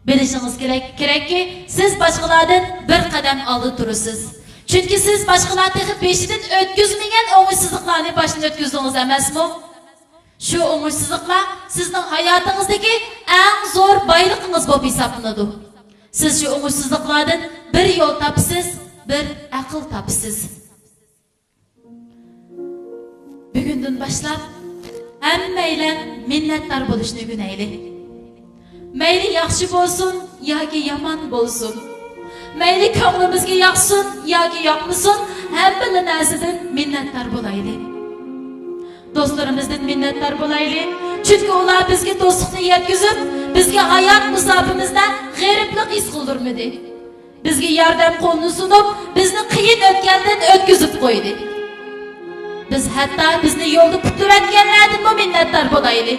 بىلىشىڭىز كېرەك، كېرەككى، سىز باشقىلاردىن بىر قەدەم ئالدىدا تۇرىسىز. چۈنكى سىز باشقىلار تېخى بېشىدىن ئۆتكۈزمىگەن ئوڭۇشسىزلىقلارنى باشتىن ئۆتكۈزدىڭىز ئەمەسمۇ؟ شۇ ئوڭۇشسىزلىقلار سىزنىڭ ھاياتىڭىزدىكى ئەڭ زور بايلىقىڭىز بولۇپ ھېسابلىنىدۇ. سىز شۇ ئوڭۇشسىزلىقلاردىن بىر يول تاپىسىز، بىر ئەقىل تاپىسىز. بۈگۈندىن باشلاپ ھەممەيلەن مىننەتدار بولۇشنى ئۆگىنەيلى. مەيلى ياخشى بولسۇن ياكى يامان بولسۇن، مەيلى كۆڭلىمىزگە ياقسۇن ياكى ياقمىسۇن، ھەممىلا نەرسىدىن مىننەتدار بولايلى. دوستلىرىمىزدىن مىننەتدار بولايلى، چۈنكى ئۇلار بىزگە دوستلۇقنى يەتكۈزۈپ، بىزگە ھايات مۇساپىمىزدە غېرىبلىق ھېس قىلدۇرمىدى. بىزگە ياردەم قولىنى سۇنۇپ، بىزنى قىيىن ئۆتكەلدىن ئۆتكۈزۈپ قويدى. بىز ھەتتا بىزنى يولدا پۇتلىۋەتكەنلەردىنمۇ مىننەتدار بولايلى.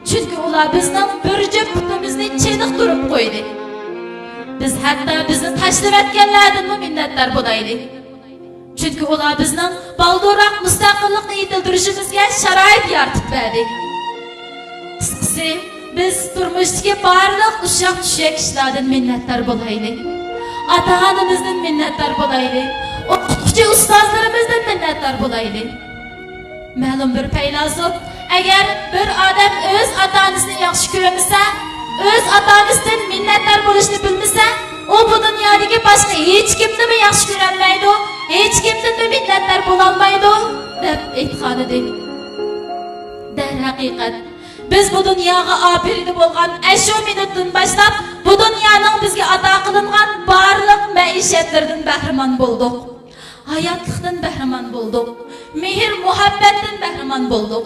چۈنكى ئۇلار بىزنىڭ بىر جۈپ پۇتىمىزنى چېنىقتۇرۇپ قويدى. بىز ھەتتا بىزنى تاشلىۋەتكەنلەردىنمۇ مىننەتدار بولايلى. چۈنكى ئۇلار بىزنىڭ بالدۇرراق مۇستەقىللىقنى يېتىلدۈرۈشىمىزگە شارائىت يارىتىپ بەردى. قىسقىسى، بىز تۇرمۇشتىكى بارلىق ئۇششاق-چۈششەك ئىشلاردىن مىننەتدار بولايلى. ئاتا-ئانىمىزدىن مىننەتدار بولايلى. ئوقۇتقۇچى ئۇستازلىرىمىزدىن مىننەتدار بولايلى. مەلۇم بىر پەيلاسوپ، ئەگەر بىر ئادەم ئۆز ئاتا-ئانىسىنى ياخشى كۆرمىسە، ئۆز ئاتا-ئانىسىدىن مىننەتدار بولۇشنى بىلمىسە، ئۇ بۇ دۇنيادىكى باشقا ھېچكىمنىمۇ ياخشى كۆرەلمەيدۇ، ھېچكىمدىنمۇ مىننەتدار بولالمايدۇ، دەپ ئېيتقانىدى. دەرھەقىقەت، بىز بۇ دۇنياغا ئاپىرىدە بولغان ئەشۇ مىنۇتتىن باشلاپ، بۇ دۇنيانىڭ بىزگە ئاتا قىلىنغان بارلىق مەئىشەتلىرىدىن بەھرىمەن بولدۇق. ھاياتلىقتىن بەھرىمەن بولدۇق. مېھىر-مۇھەببەتتىن بەھرىمەن بولدۇق.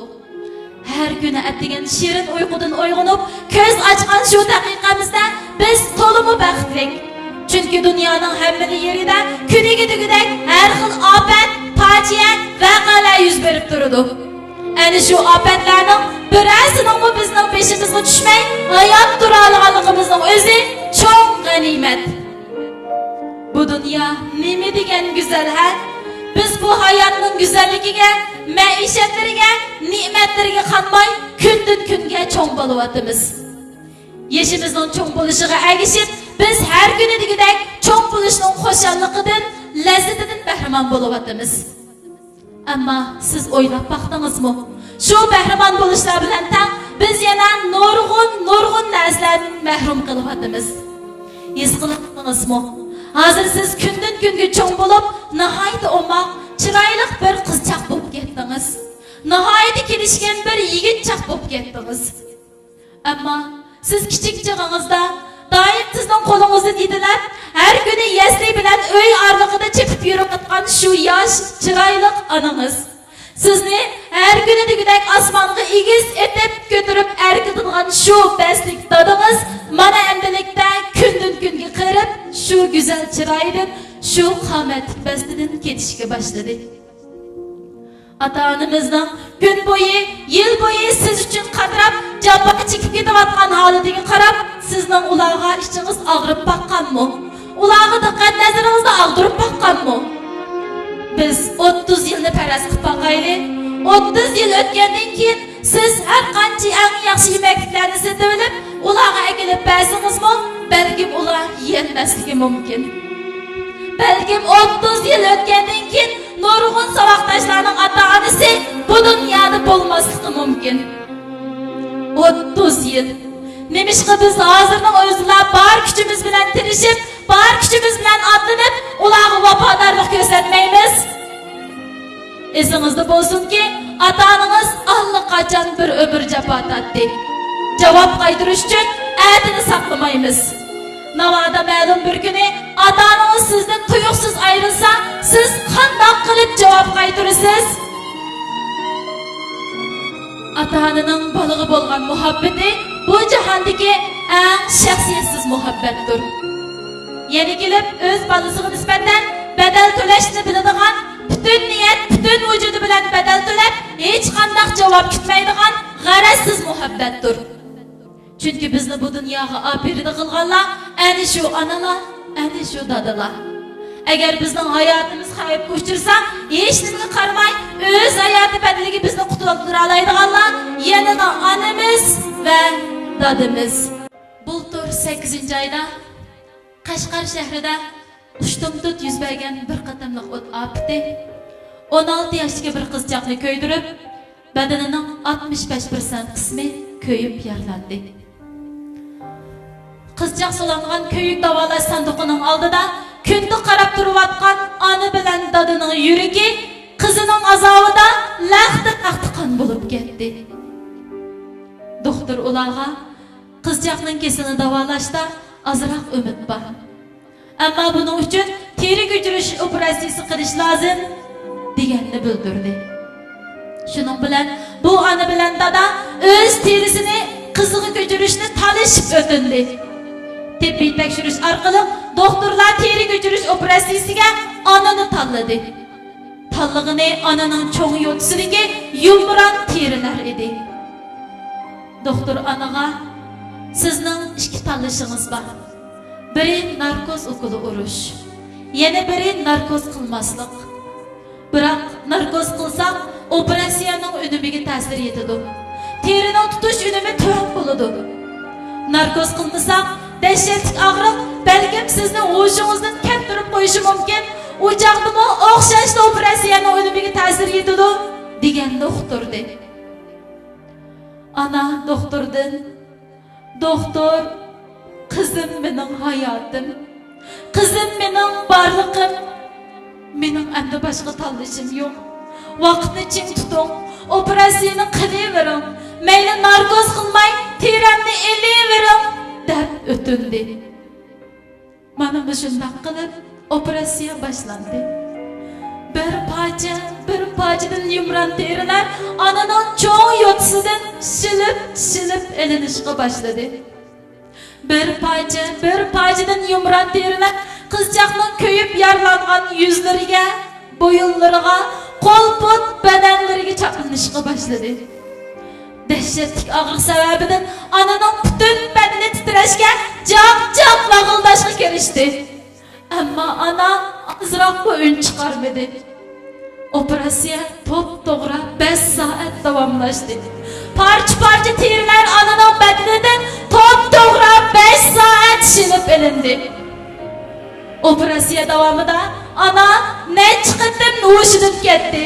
ھەر كۈنى ئەتىگەن شېرىن ئۇيقۇدىن ئويغىنىپ، كۆز ئاچقان شۇ دەقىقەمىزدە بىز تولىمۇ بەختلىك. چۈنكى دۇنيانىڭ ھەممىلا يېرىدە كۈنىگە دېگۈدەك ھەر خىل ئاپەت، پاجىئە، ۋەقەلەر يۈز بېرىپ تۇرىدۇ. ئەنە شۇ ئاپەتلەرنىڭ بىرەرسىنىڭمۇ بىزنىڭ بېشىمىزغا چۈشمەي، ھايات تۇرالىغانلىقىمىزنىڭ ئۆزى چوڭ غەنىيمەت. بۇ دۇنيا نېمە دېگەن گۈزەل، ھە؟ بىز بۇ ھاياتنىڭ گۈزەللىكىگە، مەئىشەتلىرىگە، نېمەتلىرىگە قانماي، كۈندىن-كۈنگە چوڭ بولۇۋاتىمىز. يېشىمىزنىڭ چوڭ بولۇشىغا ئەگىشىپ، بىز ھەر كۈنى دېگۈدەك چوڭ بولۇشنىڭ خۇشاللىقىدىن، لەززىتىدىن بەھرىمەن بولۇۋاتىمىز. ئەمما سىز ئويلاپ باقتىڭىزمۇ؟ شۇ بەھرىمەن بولۇشلار بىلەن تەڭ بىز يەنە نۇرغۇن، نۇرغۇن نەرسىلەردىن مەھرۇم قېلىۋاتىمىز. ھېس قىلىۋاتىڭىزمۇ؟ ھازىر سىز كۈندىن-كۈنگە چوڭ بولۇپ، ناھايىتى ئوماق، چىرايلىق بىر قىزچاق بولۇپ كەتتىڭىز. ناھايىتى كېلىشكەن بىر يىگىتچاق بولۇپ كەتتىڭىز. ئەمما سىز كىچىك چېغىڭىزدا دائىم سىزنىڭ قولىڭىزدىن يېتىلەپ، ھەر كۈنى يەسلى بىلەن ئۆي ئارىلىقىدا چېپىپ يۈرۈۋاتقان شۇ ياش، چىرايلىق ئانىڭىز، سىزنى ھەر كۈنى دېگۈدەك ئاسمانغا ئېگىز ئېتىپ كۆتۈرۈپ ئەركىلىتىدىغان شۇ بەستلىك دادىڭىز مانا ئەمدىلىكتە كۈندىن-كۈنگە قېرىپ، شۇ گۈزەل چىرايىدىن، شۇ قامەتلىك بەستىدىن كېتىشكە باشلىدى. ئاتا-ئانىمىزنىڭ كۈن بويى، يىل بويى سىز ئۈچۈن قاتراپ، جاپا چېكىپ كېتىۋاتقان ھالىتىگە قاراپ، سىزنىڭ ئۇلارغا ئىچىڭىز ئاغرىپ باققانمۇ؟ ئۇلارغا دىققەت نەزىرىڭىزنى ئاغدۇرۇپ باققانمۇ؟ بىز ئوتتۇز يىلنى پەرەز قىلىپ باقايلى. ئوتتۇز يىل ئۆتكەندىن كېيىن، سىز ھەر قانچە ئەڭ ياخشى يېمەكلىكلەرنى سېتىۋېلىپ، ئۇلارغا ئەكېلىپ بەرسىڭىزمۇ، بەلكىم ئۇلار يېيەلمەسلىكى مۇمكىن. بەلكىم ئوتتۇز يىل ئۆتكەندىن كېيىن، نۇرغۇن ساۋاقداشلارنىڭ ئاتا-ئانىسى بۇ دۇنيادا بولماسلىقى مۇمكىن. ئوتتۇز يىل. نېمىشقا بىز ھازىرنىڭ ئۆزىلا بار كۈچىمىز بىلەن تىرىشىپ، بار كۈچىمىز بىلەن ئاتلىنىپ، ئۇلارغا ۋاپادارلىق كۆرسەتمەيمىز؟ ئېسىڭىزدە بولسۇنكى، ئاتا-ئانىڭىز ئاللىقاچان بىر ئۆمۈر جاپا تارتتى. جاۋاب قايتۇرۇش ئۈچۈن ئەتىنى ساقلىمايمىز. ناۋادا مەلۇم بىر كۈنى ئاتا-ئانىڭىز سىزدىن تۇيۇقسىز ئايرىلسا، سىز قانداق قىلىپ جاۋاب قايتۇرىسىز؟ ئاتا-ئانىنىڭ بالىغا بولغان مۇھەببىتى بۇ جاھاندىكى ئەڭ شەخسىيەتسىز مۇھەببەتتۇر. يەنە كېلىپ ئۆز بالىسىغا نىسبەتەن بەدەل تۆلەشنى بىلىدىغان، پۈتۈن نىيەت، پۈتۈن ۋۇجۇدى بىلەن بەدەل تۆلەپ، ھېچقانداق جاۋاب كۈتمەيدىغان غەرەزسىز مۇھەببەتتۇر. چۈنكى بىزنى بۇ دۇنياغا ئاپىرىدە قىلغانلار ئەنە شۇ ئانىلار، ئەنە شۇ دادىلار. ئەگەر بىزنىڭ ھاياتىمىز خەۋپكە ئۇچرىسا، ھېچنېمىگە قارىماي، ئۆز ھاياتى بەدىلىگە بىزنى قۇتۇلدۇرالايدىغانلار يەنىلا ئانىمىز ۋە دادىمىز. بۇلتۇر سەككىزىنچى ئايدا قەشقەر شەھىرىدە خۇشتۇمتۇت يۈز بەرگەن بىر قېتىملىق ئوت ئاپىتى ئون ئالتە ياشتىكى بىر قىزچاقنى كۆيدۈرۈپ، بەدىنىنىڭ ئاتمىش بەش پىرسەنت قىسمى كۆيۈپ يارىلاندى. قىزچاق سولانغان كۆيۈك داۋالاش ساندۇقىنىڭ ئالدىدا كۈندە قاراپ تۇرۇۋاتقان ئانا بىلەن دادىنىڭ يۈرىكى قىزىنىڭ ئازابىدا لەختە-قەختە قان بولۇپ كەتتى. دوختۇر ئۇلارغا، «قىزچاقنىڭ كېسىلىنى داۋالاشتا ئازراق ئۈمىد بار. ئەمما بۇنىڭ ئۈچۈن تېرە كۆچۈرۈش ئوپېراتسىيىسى قىلىش لازىم» دېگەننى بىلدۈردى. شۇنىڭ بىلەن بۇ ئانا بىلەن دادا ئۆز تېرىسىنى قىزىغا كۆچۈرۈشنى تالىشىپ ئۆتۈندى. تېببىي تەكشۈرۈش ئارقىلىق دوختۇرلار تېرە كۆچۈرۈش ئوپېراتسىيىسىگە ئانىنى تاللىدى. تاللىغىنى ئانىنىڭ چوڭ يوتىسىدىكى يۇمران تېرىلەر ئىدى. دوختۇر ئانىغا، «سىزنىڭ ئىككى تاللىشىڭىز بار. بىرى ناركوز ئوكۇلى ئۇرۇش، يەنە بىرى ناركوز قىلماسلىق. بىراق ناركوز قىلساق، ئوپېراتسىيەنىڭ ئۈنۈمىگە تەسىر يېتىدۇ. تېرىنىڭ تۇتۇش ئۈنۈمى تۆۋەن بولىدۇ. ناركوز قىلمىساق، دەھشەتلىك ئاغرىق بەلكىم سىزنى ھوشىڭىزدىن كەتتۈرۈپ قويۇشى مۇمكىن. ئۇ چاغدىمۇ ئوخشاشلا ئوپېراتسىيەنىڭ ئۈنۈمىگە تەسىر يېتىدۇ» دېگەننى ئۇقتۇردى. ئانا دوختۇردىن، «دوختۇر، قىزىم مېنىڭ ھاياتىم، قىزىم مېنىڭ بارلىقىم. مېنىڭ ئەمدى باشقا تاللىشىم يوق. ۋاقىتنى چىڭ تۇتۇڭ، ئوپېراتسىيىنى قىلىۋېرىڭ. مەيلى ناركوز قىلماي، تېرەمنى ئېلىۋېرىڭ» دەپ ئۆتۈندى. مانا مۇشۇنداق قىلىپ ئوپېراتسىيە باشلاندى. بىر پارچە، بىر پارچىدىن يۇمران تېرىلەر ئانىنىڭ چوڭ يوتىسىدىن شىلىپ، شىلىپ ئېلىنىشقا باشلىدى. بىر پارچە، بىر پارچىدىن يۇمران تېرىلەر قىزچاقنىڭ كۆيۈپ يارىلانغان يۈزلىرىگە، بويۇنلىرىغا، قول-پۇت بەدەنلىرىگە چاپلىنىشقا باشلىدى. دەھشەتلىك ئاغرىق سەۋەبىدىن ئانىنىڭ پۈتۈن بەدىنى تىترەشكە، جاپ-جاپ لاغىلداشقا كىرىشتى. ئەمما ئانا ئازراقمۇ ئۈن چىقارمىدى. ئوپېراتسىيە توپتوغرا بەش سائەت داۋاملاشتى. پارچە-پارچە تېرىلەر ئانىنىڭ بەدىنىدىن توپتوغرا بەش سائەت شىلىپ ئېلىندى. ئوپېراتسىيە داۋامىدا ئانا نەچچە قېتىم ھوشىدىن كەتتى.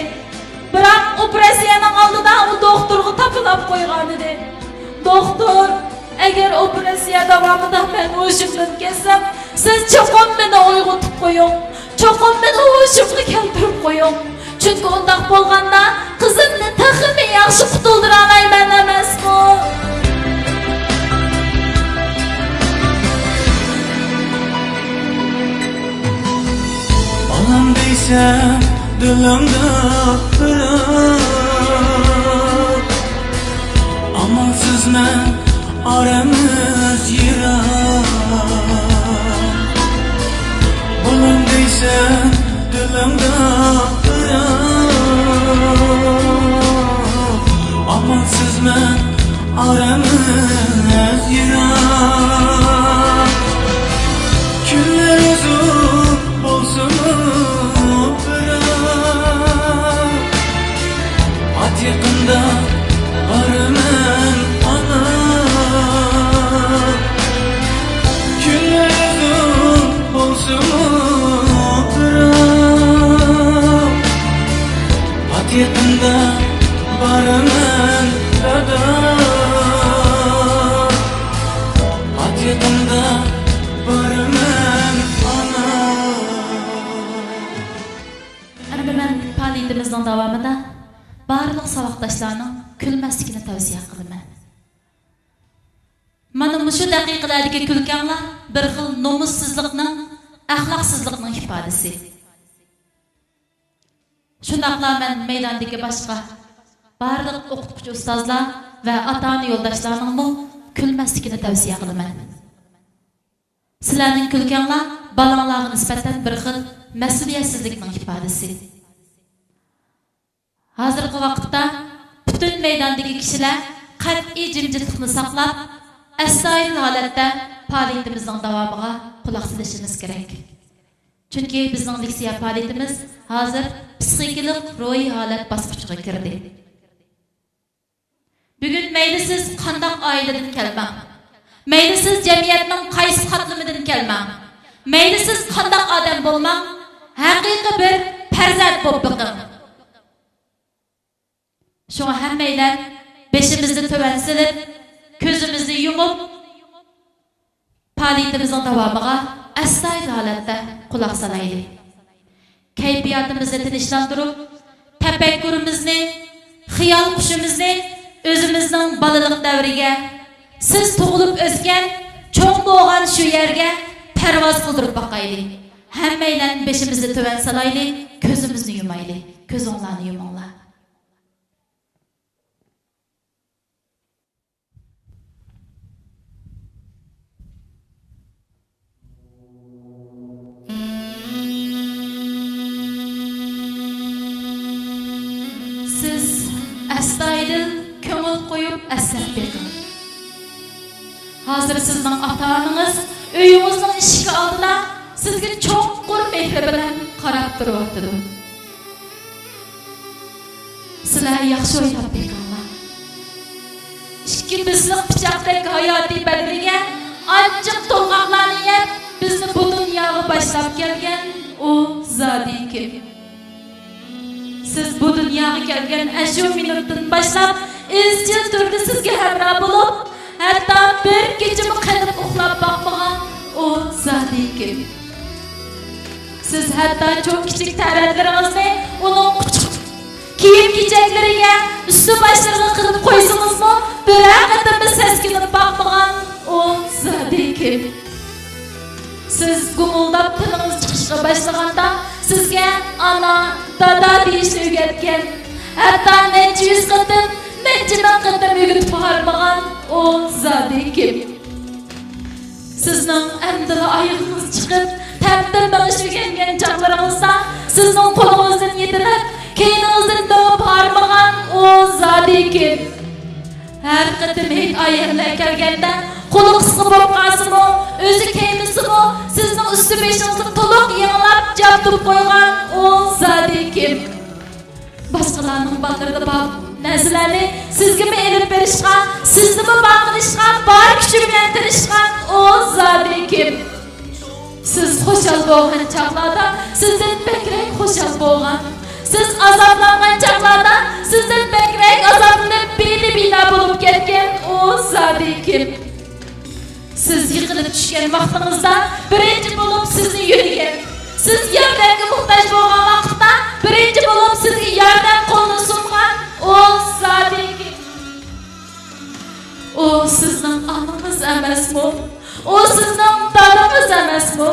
بىراق ئوپېراتسىيەنىڭ ئالدىدا ئۇ دوختۇرغا تاپىلاپ قويغانىدى. «دوختۇر، ئەگەر ئوپېراتسىيە داۋامىدا مەن ھوشۇمدىن كەتسەم، سىز چوقۇم مېنى ئويغىتىپ قويۇڭ. چوقۇم مېنى ھوشۇمغا كەلتۈرۈپ قويۇڭ. چۈنكى ئۇنداق بولغاندا قىزىمنى تېخىمۇ ياخشى قۇتۇلدۇرالايمەن ئەمەسمۇ؟» بالام دەيسەن دىلىڭدا بىراق، ئامالسىز مەن ئارىمىز يىراق. بالام دەيسەن دىلىڭدا بىراق، ئامالسىز مەن ئارىمىز يىراق. كۈنلەر ئۇزۇن بولسىمۇ بىراق، ئات يېقىندا بارىمەن ئانا. كۈنلەر ئۇزۇن بولسىمۇ بىراق، ئات يېقىندا بارىمەن دادا. ئات يېقىندا بارىمەن ئانا. ئەمدى مەن پائالىيىتىمىزنىڭ داۋامىدا بارلىق ساۋاقداشلارنىڭ كۈلمەسلىكىنى تەۋسىيە قىلىمەن. مانا مۇشۇ دەقىقىلەردىكى كۈلكەڭلار بىر خىل نومۇسسىزلىقنىڭ، ئەخلاقسىزلىقنىڭ ئىپادىسى. شۇنداقلا مەن مەيداندىكى باشقا بارلىق ئوقۇتقۇچى ئۇستازلار ۋە ئاتا-ئانا يولداشلارنىڭمۇ كۈلمەسلىكىنى تەۋسىيە قىلىمەن. سىلەرنىڭ كۈلكەڭلار بالاڭلارغا نىسبەتەن بىر خىل مەسئۇلىيەتسىزلىكنىڭ ئىپادىسى. ھازىرقى ۋاقىتتا پۈتۈن مەيداندىكى كىشىلەر قەتئىي جىمجىتلىقنى ساقلاپ، ئەستايىدىل ھالەتتە پائالىيىتىمىزنىڭ داۋامىغا قۇلاق سېلىشىمىز كېرەك. چۈنكى بىزنىڭ لېكسىيە پائالىيىتىمىز ھازىر پىسخىكىلىق روھىي ھالەت باسقۇچىغا كىردى. بۈگۈن مەيلى سىز قانداق ئائىلىدىن كەلمەڭ، مەيلى سىز جەمئىيەتنىڭ قايسى قاتلىمىدىن كەلمەڭ، مەيلى سىز قانداق ئادەم بولماڭ، ھەقىقىي بىر پەرزەنت بولۇپ بېقىڭ. شۇڭا ھەممەيلەن بېشىمىزنى تۆۋەن سېلىپ، كۆزىمىزنى يۇمۇپ، پائالىيىتىمىزنىڭ داۋامىغا ئەستايىدىل ھالەتتە قۇلاق سالايلى. كەيپىياتىمىزنى تىنچلاندۇرۇپ، تەپەككۇرىمىزنى، خىيال قۇشىمىزنى ئۆزىمىزنىڭ بالىلىق دەۋرىگە، سىز تۇغۇلۇپ ئۆسكەن، چوڭ بولغان شۇ يەرگە پەرۋاز قىلدۇرۇپ باقايلى. ھەممەيلەن بېشىمىزنى تۆۋەن سالايلى، كۆزىمىزنى يۇمايلى. كۆزۈڭلارنى يۇمۇڭلار. سىز ئەستايىدىل كۆڭۈل قويۇپ ئەسلەپ بېقىڭ. ھازىر سىزنىڭ ئاتا-ئانىڭىز ئۆيىڭىزنىڭ ئىشىكى ئالدىدا سىزگە چوڭقۇر مېھرى بىلەن قاراپ تۇرۇۋاتىدۇ. سىلەر ياخشى ئويلاپ بېقىڭلار. ئىككى بىسلىق پىچاقتەك ھاياتىي بەدىنىگە ئاچچىق تولغاقلارنى يەپ، بىزنى بۇ دۇنياغا باشلاپ كەلگەن ئۇ زادى كىم؟ سىز بۇ دۇنياغا كەلگەن ئەشۇ مىنۇتتىن باشلاپ ئىزچىل تۈردە سىزگە ھەمراھ بولۇپ، ھەتتا بىر كېچىمۇ قېنىپ ئۇخلاپ باقمىغان ئۇ زادى كىم؟ سىز ھەتتا چوڭ-كىچىك تەرەتلىرىڭىزنى ئۇنىڭ قۇچۇق كىيىم-كېچەكلىرىگە، ئۈستى-باشلىرىغا قىلىپ قويسىڭىزمۇ، بىرەر قېتىممۇ سەسكىنىپ باقمىغان ئۇ زادى كىم؟ سىز گۇمۇلداپ تىلىڭىز چىقىشقا باشلىغاندا، سىزگە ئانا، دادا دېيىشنى ئۆگەتكەن، ھەتتا نەچچە يۈز قېتىم، نەچچە مىڭ قېتىم ئۆگىتىپ ھارمىغان ئۇ زادى كىم؟ سىزنىڭ ئەمدىلا ئايىغىڭىز چىقىپ، تەمتىم مېڭىش ئۆگەنگەن چاغلىرىڭىزدا، سىزنىڭ قولىڭىزدىن يېتىلىپ، كەينىڭىزدىن مېڭىپ ھارمىغان ئۇ زادى كىم؟ ھەر قېتىم ھېيت-ئايەملەر كەلگەندە، قولى قىسقا بولۇپ قالسىمۇ، ئۆزى كىيمىسىمۇ، سىزنىڭ ئۈستى-بېشىڭىزنى تولۇق يېڭىلاپ، جابدۇپ قويغان ئۇ زادى كىم؟ باشقىلارنىڭ بالىلىرىدا بار نەرسىلەرنى سىزگىمۇ ئېلىپ بېرىشقا، سىزنىمۇ باقىۋېلىشقا بار كۈچى بىلەن تىرىشقان ئۇ زادى كىم؟ سىز خۇشال بولغان چاغلاردا سىزدىن بەكرەك خۇشال بولغان، سىز ئازابلانغان چاغلاردا سىزدىن بەكرەك ئازابلىنىپ، بىنى بىنا بولۇپ كەتكەن ئۇ زادى كىم؟ سىز يىقىلىپ چۈشكەن ۋاقتىڭىزدا بىرىنچى بولۇپ سىزنى يۆلىگەن، سىز ياردەمگە موھتاج بولغان ۋاقىتتا بىرىنچى بولۇپ سىزگە ياردەم قولىنى سۇنغان ئۇ زادى كىم؟ ئۇ سىزنىڭ ئانىڭىز ئەمەسمۇ؟ ئۇ سىزنىڭ دادىڭىز ئەمەسمۇ؟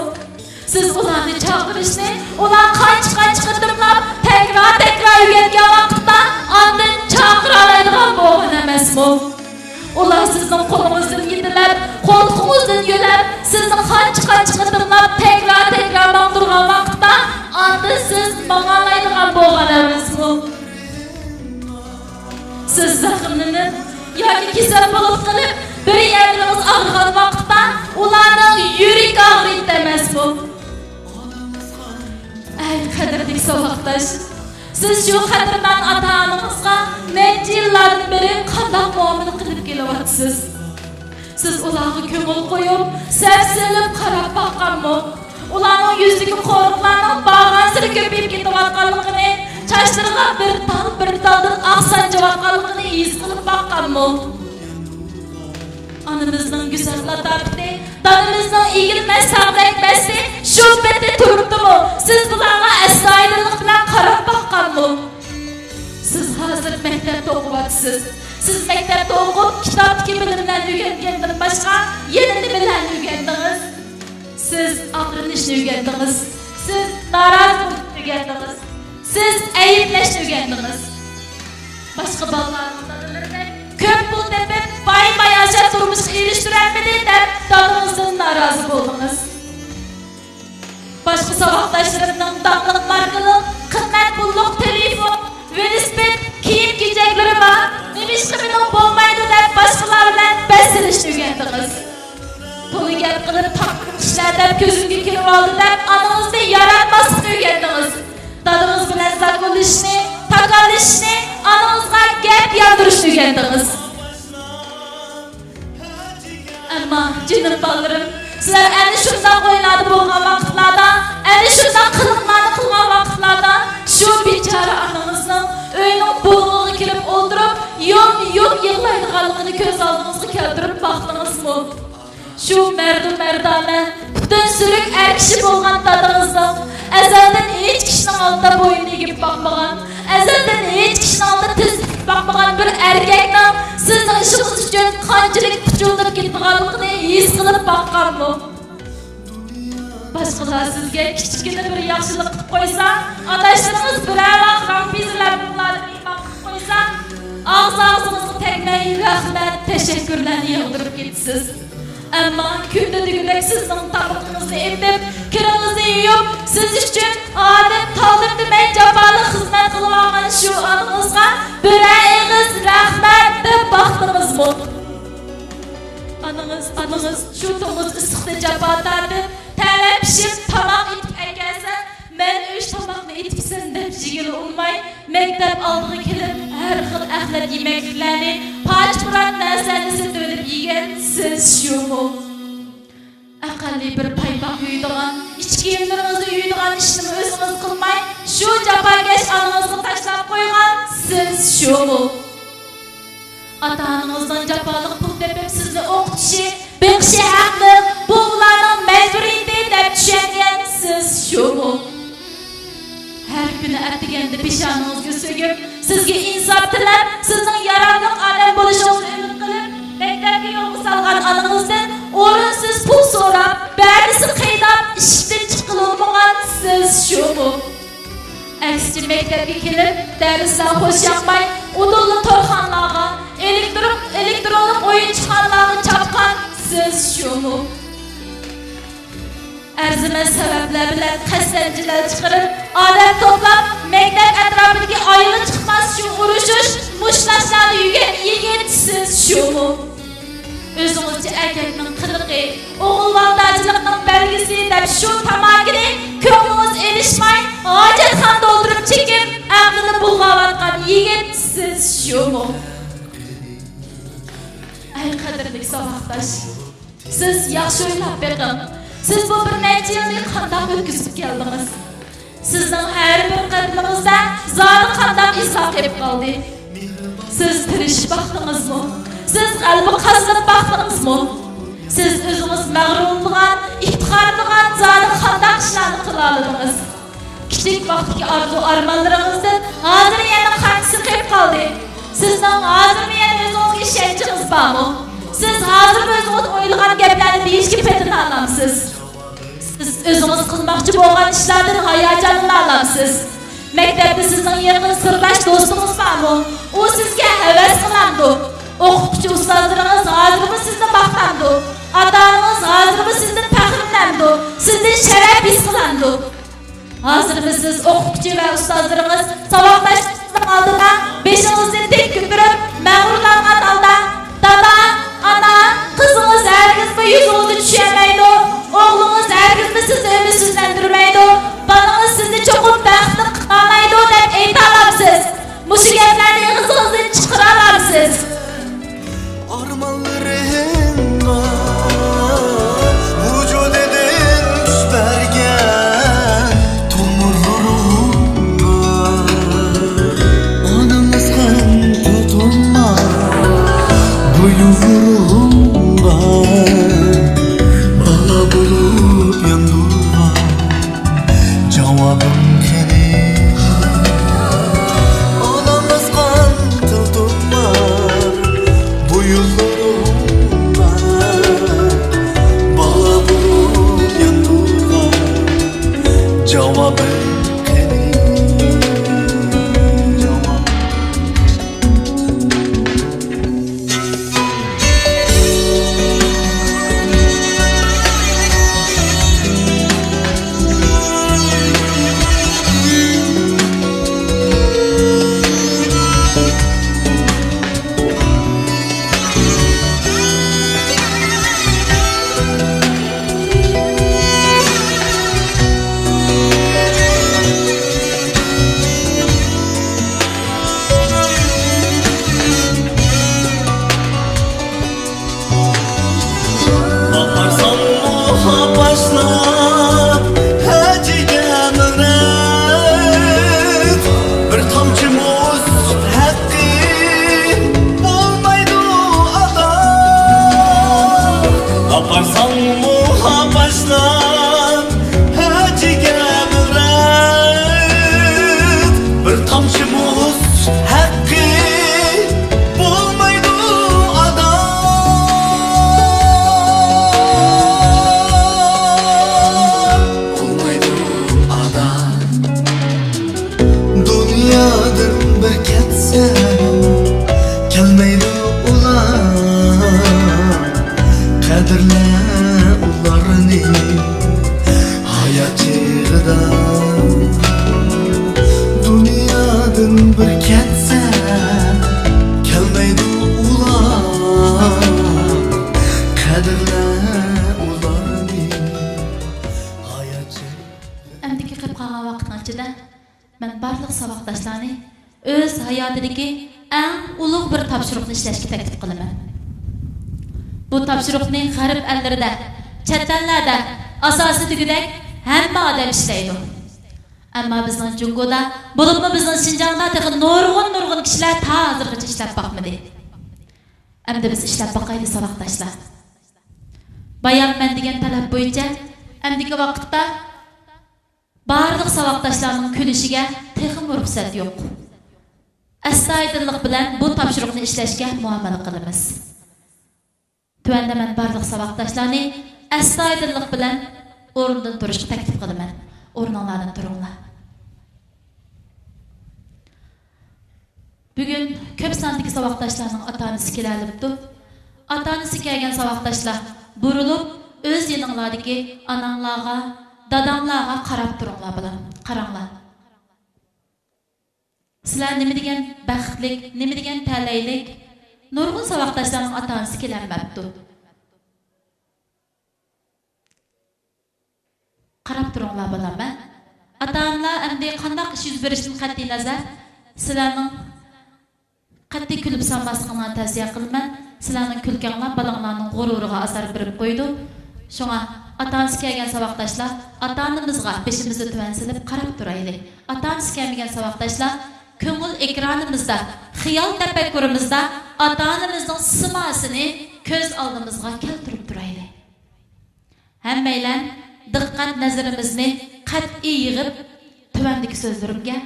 سىز ئۇلارنى چاقىرىشنى، ئۇلار قانچە-قانچە قېتىملاپ تەكرار-تەكرار ئۆگەنگەن ۋاقىتتا ئاندىن چاقىرالايدىغان بولغان ئەمەسمۇ؟ ئۇلار سىزنىڭ قولىڭىزدىن يېتىلەپ، قولتۇقىڭىزدىن يۆلەپ، سىزنى قانچە-قانچە قېتىملاپ تەكرار-تەكرار ماڭدۇرغان ۋاقىتتا، ئاندىن سىز ماڭالايدىغان بولغان ئەمەسمۇ؟ سىز زەخىملىنىپ ياكى كېسەل بولۇپ قېلىپ، بىر يەرلىرىڭىز ئاغرىغان ۋاقىتتا، ئۇلارنىڭ يۈرىكى ئاغرىيتتى ئەمەسمۇ؟ ئەي قەدىرلىك ساۋاقداش، سىز شۇ قەدىردان ئاتا-ئانىڭىزغا نەچچە يىللاردىن بېرى قانداق مۇئامىلە قىلىپ كېلىۋاتىسىز؟ سىز ئۇلارغا كۆڭۈل قويۇپ، سەپسېلىپ قاراپ باققانمۇ؟ ئۇلارنىڭ يۈزىدىكى قورۇقلارنىڭ بارغانسېرى كۆپىيىپ كېتىۋاتقانلىقىنى، چاچلىرىغا بىر تال، بىر تالدىن ئاق سانجىۋاتقانلىقىنى ھېس قىلىپ باققانمۇ؟ ئانىمىزنىڭ گۈزەل لاتاپىتى، دادىمىزنىڭ ئېگىلمەس تاغدەك بەستى شۇ پېتى تۇرۇپتىمۇ؟ سىز بۇلارغا ئەستايىدىللىق بىلەن قاراپ باققانمۇ؟ سىز ھازىر مەكتەپتە ئوقۇۋاتىسىز. سىز مەكتەپتە ئوقۇپ، كىتابتىكى بىلىملەرنى ئۆگەنگەندىن باشقا يەنە نېمىلەرنى ئۆگەندىڭىز؟ سىز ئاغرىنىشنى ئۆگەندىڭىز. سىز نارازى بولۇشنى ئۆگەندىڭىز. سىز ئەيىبلەشنى ئۆگەندىڭىز. باشقا بالىلارنىڭ دادىلىرىدەك كۆپ پۇل تېپىپ، باي-باياشات تۇرمۇشقا ئېرىشتۈرەلمىدى دەپ، دادىڭىزدىن نارازى بولدىڭىز. باشقا ساۋاقداشلىرىمنىڭ داڭلىق ماركىلىق، قىممەت پۇللۇق تېلېفون، ۋېلىسىپىت، كىيىم-كېچەكلىرى بار، نېمىشقا مېنىڭ بولمايدۇ دەپ، باشقىلار بىلەن بەس سېلىشنى ئۆگەندىڭىز. تولا گەپ قىلىپ، تاپقىن ئىشلار دەپ، كۆزۈمگە كىرىۋالدى دەپ، ئانىڭىزنى ياراتماسلىقنى ئۆگەندىڭىز. دادىڭىز بىلەن زاكۇللىشىشنى، تاكاللىشىشنى، ئانىڭىزغا گەپ ياندۇرۇشنى ئۆگەندىڭىز. ئەمما، جېنىم بالىلىرىم، سىلەر ئەنە شۇنداق ئويلاردا بولغان كۆز ئالدىڭىزغا كەلتۈرۈپ باقتىڭىزمۇ؟ شۇ مەردۇ مەردانە، پۈتۈن سۈرۈك ئەر كىشى بولغان دادىڭىزنىڭ ئەزەلدىن ھېچ كىشىنىڭ ئالدىدا بوينىنى ئېگىپ باقمىغان، ئەزەلدىن ھېچ كىشىنىڭ ئالدىدا تىز تىكىپ باقمىغان بىر ئەركەكنىڭ سىزنىڭ ئىشىڭىز ئۈچۈن قانچىلىك پۇچۇلداپ كېتىدىغانلىقىنى ھېس قىلىپ باققانمۇ؟ باشقىلار سىزگە كىچىككىنە بىر ياخشىلىق قىلىپ قويسا، ئاداشلىرىڭىز بىرەر ۋاق رامپىزلەپ ئۇلاردىن ئىمان قىلىپ قويسا، ئاغزى ئاغزىڭىزغا تەگمەي، رەھمەت، تەشەككۈرلەرنى ياغدۇرۇپ كېتىسىز. ئەمما كۈندە دېگۈدەك سىزنىڭ تامىقىڭىزنى ئېتىپ، كىرىڭىزنى يۇيۇپ، سىز ئۈچۈن ئادەم تالدىم دېمەي جاپالىق خىزمەت قىلىۋالغان شۇ ئانىڭىزغا بىرەر ئېغىز رەھمەت دەپ باقتىڭىزمۇ؟ ئانىڭىز، ئانىڭىز شۇ تومۇز ئىسسىقتا جاپا تارتىپ، تەرلەپ پىشىپ، تاماق ئېتىپ ئەكەلسە، مەن ئۆش تاماقنى ئېتىپسەن دەپ يېگىلى ئۇنىماي، مەكتەپ ئالدىغا كېلىپ، ھەر خىل ئەخلەت يېمەكلىكلەرنى، پاچ-پۇرات نەرسىلەرنى سېتىۋېلىپ يېگەن سىز شۇمۇ؟ ئەقەللىي بىر پايپاق يۇيىدىغان، ئىچ كىيىملىرىڭىزنى يۇيىدىغان ئىشنىمۇ ئۆزىڭىز قىلماي، شۇ جاپاكەش ئانىڭىزغا تاشلاپ قويغان سىز شۇمۇ؟ ئاتا-ئانىڭىزنىڭ جاپالىق پۇل تېپىپ سىزنى ئوقۇتۇشى، بېقىشى ھەقلىق، بۇ ئۇلارنىڭ مەجبۇرىيىتى دەپ چۈشەنگەن سىز شۇمۇ؟ ھەر كۈنى ئەتىگەندە پېشانىڭىزگە سۆگۈپ، سىزگە ئىنساپ تىلەپ، سىزنىڭ ياراملىق ئادەم بولۇشىڭىزنى ئۈمىد قىلىپ، مەكتەپكە يولغا سالغان ئانىڭىزدىن ئورۇنسىز پۇل سوراپ، بەرمىسە قىيناپ، ئىشىكتىن چىققىلى ئۇنىمىغان سىز شۇمۇ؟ ئەكسىچە، مەكتەپكە كېلىپ، دەرسلەر خوش ياقماي، ئۇدۇللا تورخانىلارغا، ئېلېكترون، ئېلېكترونلۇق ئويۇنچۇخانىلارغا چاپقان سىز شۇمۇ؟ ئەرزىمەس سەۋەبلەر بىلەن قەستەن جېدەل چىقىرىپ، ئادەم توپلاپ، مەكتەپ ئەتراپىدىكى ئايىغى چىقماس ئۈچۈن ئۇرۇشۇش، مۇشتلاشلاردا يۈگەن يىگىت سىز شۇمۇ؟ ئۆزىڭىزچە ئەركەكنىڭ قىلىقى، ئوغۇلۋالتاچىلىقنىڭ بەلگىسى دەپ شۇ تاماكىنى كۆڭلىڭىز ئېلىشماي، ھاجەتخانىدا ئولتۇرۇپ چېكىپ، ئەقلىنى بۇلغاۋاتقان يىگىت سىز شۇمۇ؟ ئەي قەدىرلىك ساۋاقداش! سىز ياخشى ئويلاپ بېقىڭ. سىز بۇ بىر نەچچە يىلنى قانداق ئۆتكۈزۈپ كەلدىڭىز؟ سىزنىڭ ھەر بىر قەدىمىڭىزدە زادى قانداق ئىزلار قېلىپ قالدى؟ سىز تىرىشىپ باقتىڭىزمۇ؟ سىز غەلىبە قازىنىپ باقتىڭىزمۇ؟ سىز ئۆزىڭىز مەغرۇرلىنىدىغان، ئىپتىخارلىنىدىغان زادى قانداق ئىشلارنى قىلالىدىڭىز؟ كىچىك ۋاقىتتىكى ئارزۇ-ئارمانلىرىڭىزدىن ھازىر يەنە قانچىسى قېلىپ قالدى؟ سىزنىڭ ھازىرمۇ يەنە ئۆزىڭىزگە ئىشەنچىڭىز بارمۇ؟ سىز ھازىرمۇ ئۆزىڭىز ئويلىغان گەپلەرنى دېيىشكە پېتىنالامسىز؟ سىز ئۆزىڭىز قىلماقچى بولغان ئىشلاردىن ھاياجانلىنالامسىز؟ مەكتەپتە سىزنىڭ يېقىن سىرداش دوستىڭىز بارمۇ؟ ئۇ سىزگە ھەۋەس قىلامدۇ؟ ئوقۇتقۇچى ئۇستازلىرىڭىز ھازىرمۇ سىزنى ماختامدۇ؟ ئاتا-ئانىڭىز ھازىرمۇ سىزدىن پەخىرلىنەمدۇ؟ سىزدىن شەرەپ ھېس قىلامدۇ؟ ھازىرمۇ سىز ئوقۇتقۇچى ۋە ئۇستازلىرىڭىز، ساۋاقداشلىرىڭىزنىڭ ئالدىدا بېشىڭىزنى تىك كۆتۈرۈپ، مەغرۇرلانغان ھالدا، «دادا، ئانا، قىزىڭىز ھەرگىزمۇ يۈزىڭىزنى چۈشۈرمەيدۇ، ئوغلىڭىز ھەرگىزمۇ سىزنى ئۈمىدسىزلەندۈرمەيدۇ، بالىڭىز سىزنى چوقۇم بەختلىك قىلالايدۇ» دەپ ئېيتالامسىز؟ مۇشۇ گەپلەرنى ئېغىزىڭىزدىن چىقىرالامسىز؟ ئارمانلىرىڭغا ۋۇجۇدىدىن كۈچ بەرگەن تومۇرلىرىڭغا ئانىڭىز قان تۆتۈملار بويۇنلىرىڭغا بالا بولۇپ ياندۇرغان جاۋابىم قېنى؟ ئانام ئاسقان تىلتۇملار بويۇنلىرىڭدا بالا بولۇپ ياندۇرغان جاۋابىم قېنى؟ جاۋاب ئەمدىكى قېلىپ قالغان ۋاقىتنىڭ ئىچىدە مەن بارلىق ساۋاقداشلارنى ئۆز ھاياتىدىكى ئەڭ ئۇلۇغ بىر تاپشۇرۇقنى ئىشلەشكە تەكلىپ قىلىمەن. بۇ تاپشۇرۇقنى غەرب ئەللىرىدە، چەت ئەللەردە ئاساسىي دېگۈدەك ھەممە ئادەم ئىشلەيدۇ. ئەمما بىزنىڭ جۇڭگودا، بولۇپمۇ بىزنىڭ شىنجاڭدا تېخى نۇرغۇن، نۇرغۇن كىشىلەر تا ھازىرغىچە ئىشلەپ باقمىدى. ئەمدى بىز ئىشلەپ باقايلى، ساۋاقداشلار. بايام مەن دېگەن تەلەپ بويىچە ئەمدىكى ۋاقىتتا بارلىق ساۋاقداشلارنىڭ كۈلۈشىگە تېخىمۇ رۇخسەت يوق. ئەستايىدىللىق بىلەن بۇ تاپشۇرۇقنى ئىشلەشكە مۇئامىلە قىلىمىز. تۆۋەندە مەن بارلىق ساۋاقداشلارنى ئەستايىدىللىق بىلەن ئورنىدىن تۇرۇشقا تەكلىپ قىلىمەن. ئورنۇڭلاردىن تۇرۇڭلار. بۈگۈن كۆپ ساندىكى ساۋاقداشلارنىڭ ئاتا-ئانىسى كېلەلىپتۇ. ئاتا-ئانىسى كەلگەن ساۋاقداشلار، بۇرۇلۇپ ئۆز يېنىڭلاردىكى ئاناڭلارغا، داداڭلارغا قاراپ تۇرۇڭلار، بالام. قاراڭلار. سىلەر نېمە دېگەن بەختلىك، نېمە دېگەن تەلەيلىك. نۇرغۇن ساۋاقداشلارنىڭ ئاتا-ئانىسى كېلەلمەپتۇ. قاراپ تۇرۇڭلار، بالام، ھە؟ ئاتا-ئانىلار ئەمدى قانداق ئىش يۈز بېرىشىدىن قەتئىينەزەر، سىلەرنىڭ قەتئىي كۈلۈپ سالماسلىقىڭلارنى تەۋسىيە قىلىمەن. سىلەرنىڭ كۈلكەڭلار بالىڭلارنىڭ غۇرۇرىغا ئازار بېرىپ قويىدۇ. شۇڭا ئاتا-ئانىسى كەلگەن ساۋاقداشلار، ئاتا-ئانىمىزغا بېشىمىزنى تۆۋەن سېلىپ قاراپ تۇرايلى. ئاتا-ئانىسى كەلمىگەن ساۋاقداشلار، كۆڭۈل ئېكرانىمىزدا، خىيال تەپەككۇرىمىزدا ئاتا-ئانىمىزنىڭ سىماسىنى كۆز ئالدىمىزغا كەلتۈرۈپ تۇرايلى. ھەممەيلەن دىققەت نەزىرىمىزنى قەتئىي يىغىپ، تۆۋەندىكى سۆزلىرىمگە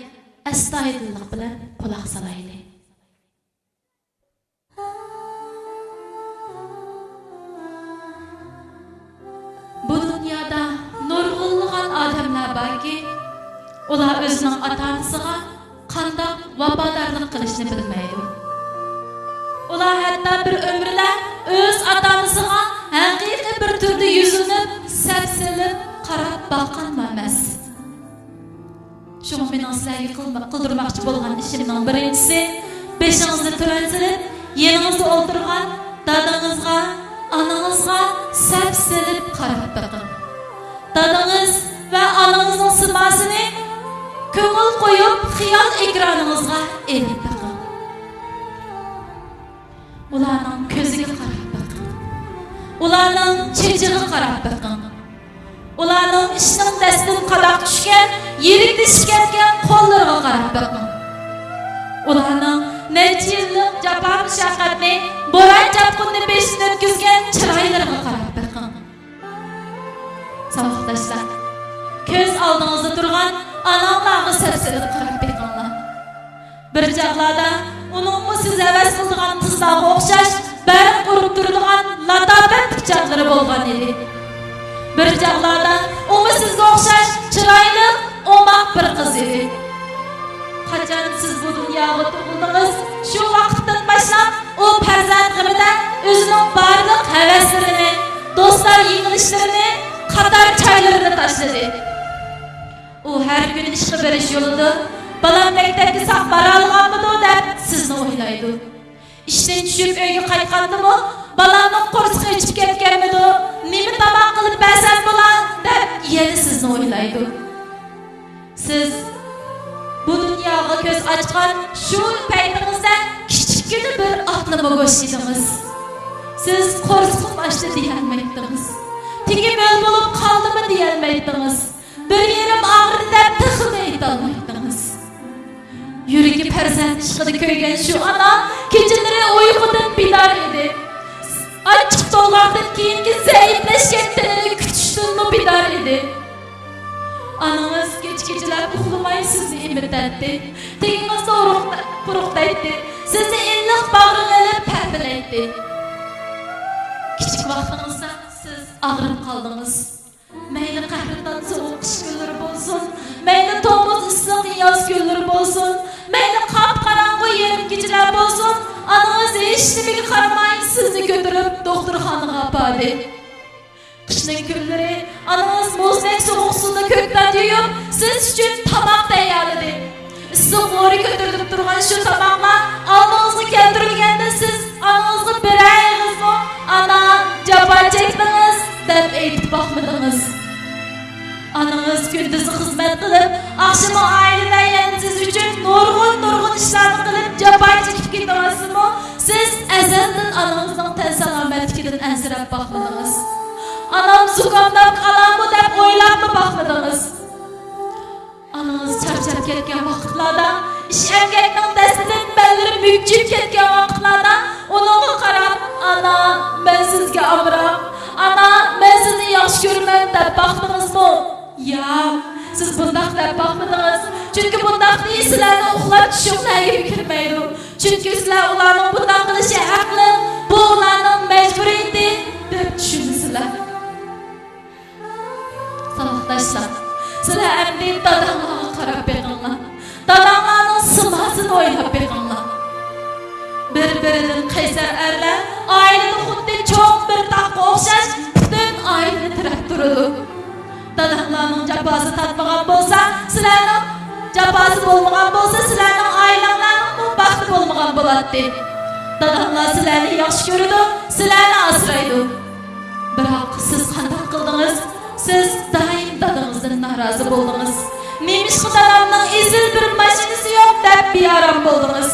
ئەستايىدىللىق بىلەن قۇلاق سالايلى. بۇ دۇنيادا نۇرغۇنلىغان ئادەملەر باركى، ئۇلار ئۆزىنىڭ ئاتا-ئانىسىغا قانداق ۋاپادارلىق قىلىشنى بىلمەيدۇ. ئۇلار ھەتتا بىر ئۆمۈرلەر ئۆز ئاتا-ئانىسىغا ھەقىقىي بىر تۈردە يۈزلىنىپ، سەپسېلىپ قاراپ باققانمۇ ئەمەس. شۇڭا مېنىڭ سىلەرگە قىلما-، قىلدۇرماقچى بولغان ئىشىمنىڭ بىرىنچىسى، بېشىڭىزنى تۆۋەن سېلىپ، يېنىڭىزدا ئولتۇرغان دادىڭىزغا، ئانىڭىزغا سەپسېلىپ قاراپ بېقىڭ. دادىڭىز ۋە ئانىڭىزنىڭ سىماسىنى كۆڭۈل قويۇپ، خىيال ئېكرانىڭىزغا ئېلىپ بېقىڭ. ئۇلارنىڭ كۆزىگە قاراپ بېقىڭ. ئۇلارنىڭ چېچىغا قاراپ بېقىڭ. ئۇلارنىڭ ئىشنىڭ دەستىدىن قاداق چۈشكەن، يىرىكلىشىپ كەتكەن قوللىرىغا قاراپ بېقىڭ. ئۇلارنىڭ نەچچە يىللىق جاپا-مۇشەققەتنى، بوران-چاپقۇننى بېشىدىن ئۆتكۈزگەن چىرايلىرىغا قاراپ بېقىڭ. ساۋاقداشلار، كۆز ئالدىڭىزدا تۇرغان ئاناڭلارغا سەپسېلىپ قاراپ بېقىڭلار. بىر چاغلاردا ئۇنىڭمۇ سىز ھەۋەس قىلىدىغان قىزلارغا ئوخشاش بەرق ئۇرۇپ تۇرىدىغان لاتاپەتلىك چاغلىرى بولغان ئىدى. بىر چاغلاردا ئۇمۇ سىزگە ئوخشاش چىرايلىق، ئوماق بىر قىز ئىدى. قاچان سىز بۇ دۇنياغا تۇغۇلدىڭىز، شۇ ۋاقىتتىن باشلاپ ئۇ پەرزەنت غېمىدە ئۆزىنىڭ بارلىق ھەۋەسلىرىنى، دوستلار يىغىلىشلىرىنى، قاتار چايلىرىنى تاشلىدى. ئۇ ھەر كۈنى ئىشقا بېرىش يولىدا، بالام مەكتەپكە ساق بارالىغانمىدۇ دەپ سىزنى ئويلايدۇ. ئىشتىن چۈشۈپ ئۆيگە قايتقاندىمۇ، بالامنىڭ قورسىقى ئېچىپ كەتكەنمىدۇ، نېمە تاماق قىلىپ بەرسەم بولا دەپ يەنە سىزنى ئويلايدۇ. سىز بۇ دۇنياغا كۆز ئاچقان شۇ پەيتىڭىزدە كىچىككىنە بىر ئاتلىما گۆش ئىدىڭىز. سىز قورسىقىم ئاچتى دېيەلمەيتتىڭىز. تېگى مۆل بولۇپ قالدىمۇ دېيەلمەيتتىڭىز. بىر يېرىم ئاغرىدى دەپ تېخىمۇ ئېيتالمايتتىڭىز. يۈرىكى پەرزەنت ئىشقىدا كۆيگەن شۇ ئانا كېچىلىرى ئۇيقۇدىن بىدار ئىدى. ئاچچىق تولغاقتىن كېيىنكى زەئىپلەشكەن تېنىنى كۈتۈشتىنمۇ بىدار ئىدى. ئانىڭىز كېچە-كېچىلەپ ئۇخلىماي سىزنى ئېمىتەتتى. تېگىڭىزنى ئۇرۇق-، قۇرۇقدايتتى. سىزنى ئىللىق باغرىغا ئېلىپ پەپىلەيتتى. كىچىك ۋاقتىڭىزدا سىز ئاغرىپ قالدىڭىز. مەيلى قەھرىتان سوغۇق قىش كۈنلىرى بولسۇن، مەيلى تومۇز ئىسسىق ياز كۈنلىرى بولسۇن، مەيلى قاپقاراڭغۇ يېرىم كېچىلەر بولسۇن، ئانىڭىز ھېچنېمىگە قارىماي سىزنى كۆتۈرۈپ دوختۇرخانىغا ئاپاردى. قىشنىڭ كۈنلىرى ئانىڭىز مۇزدەك سوغۇق سۇدا كۆكتات يۇيۇپ، سىز ئۈچۈن تاماق تەييارلىدى. ئىسسىق ھورى كۆتۈرۈلۈپ تۇرغان شۇ تاماقلار ئالدىڭىزغا كەلتۈرۈلگەندە، سىز ئانىڭىزغا بىرەر ئېغىزمۇ «ئانا، جاپا چەكتىڭىز» دەپ ئېيتىپ باقمىدىڭىز. ئانىڭىز كۈندۈزى خىزمەت قىلىپ، ئاخشىمى ئائىلىدە يەنە سىز ئۈچۈن نۇرغۇن، نۇرغۇن ئىشلارنى قىلىپ، جاپا چېكىپ كېتىۋاتسىمۇ، سىز ئەزەلدىن ئانىڭىزنىڭ تەن سالامەتلىكىدىن ئەنسىرەپ باقمىدىڭىز. ئانام زۇكامداپ قالامدۇ دەپ ئويلاپمۇ باقمىدىڭىز. ئانىڭىز چارچاپ كەتكەن ۋاقىتلاردا، ئىش ئەمگەكنىڭ دەستىدىن بەللىرى مۈكچىيىپ كەتكەن ۋاقىتلاردا ئۇنىڭغا قاراپ، «ئانا، مەن سىزگە ئامراق، ئانا، مەن سىزنى ياخشى كۆرىمەن» دەپ باقتىڭىزمۇ؟ ياق، سىز بۇنداق دەپ باقمىدىڭىز. چۈنكى بۇنداق دېيىش سىلەرنىڭ ئۇخلاپ چۈشۈڭلارغىمۇ كىرمەيدۇ. چۈنكى سىلەر ئۇلارنىڭ بۇنداق قىلىشى ھەقلىق، بۇ ئۇلارنىڭ مەجبۇرىيىتى دەپ چۈشىنىسىلەر. ساۋاقداشلار، سىلەر ئەمدى داداڭلارغا قاراپ بېقىڭلار. داداڭلارنىڭ سىماسىنى ئويلاپ بېقىڭلار. بىر-بىرىدىن قەيسەر ئەرلەر ئائىلىدە خۇددى چوڭ بىر تاغقا ئوخشاش پۈتۈن ئائىلىنى تىرەپ تۇرىدۇ. داداڭلارنىڭ جاپاسى تارتمىغان بولسا، سىلەرنىڭ جاپاسى بولمىغان بولسا، سىلەرنىڭ ئائىلەڭلارنىڭمۇ بەختى بولمىغان بولاتتى. داداڭلار سىلەرنى ياخشى كۆرىدۇ، سىلەرنى ئاسرايدۇ. بىراق سىز قانداق قىلدىڭىز؟ سىز دائىم دادىڭىزدىن نارازى بولدىڭىز. «نېمىشقا دادامنىڭ ئېسىل بىر ماشىنىسى يوق؟» دەپ بىئارام بولدىڭىز.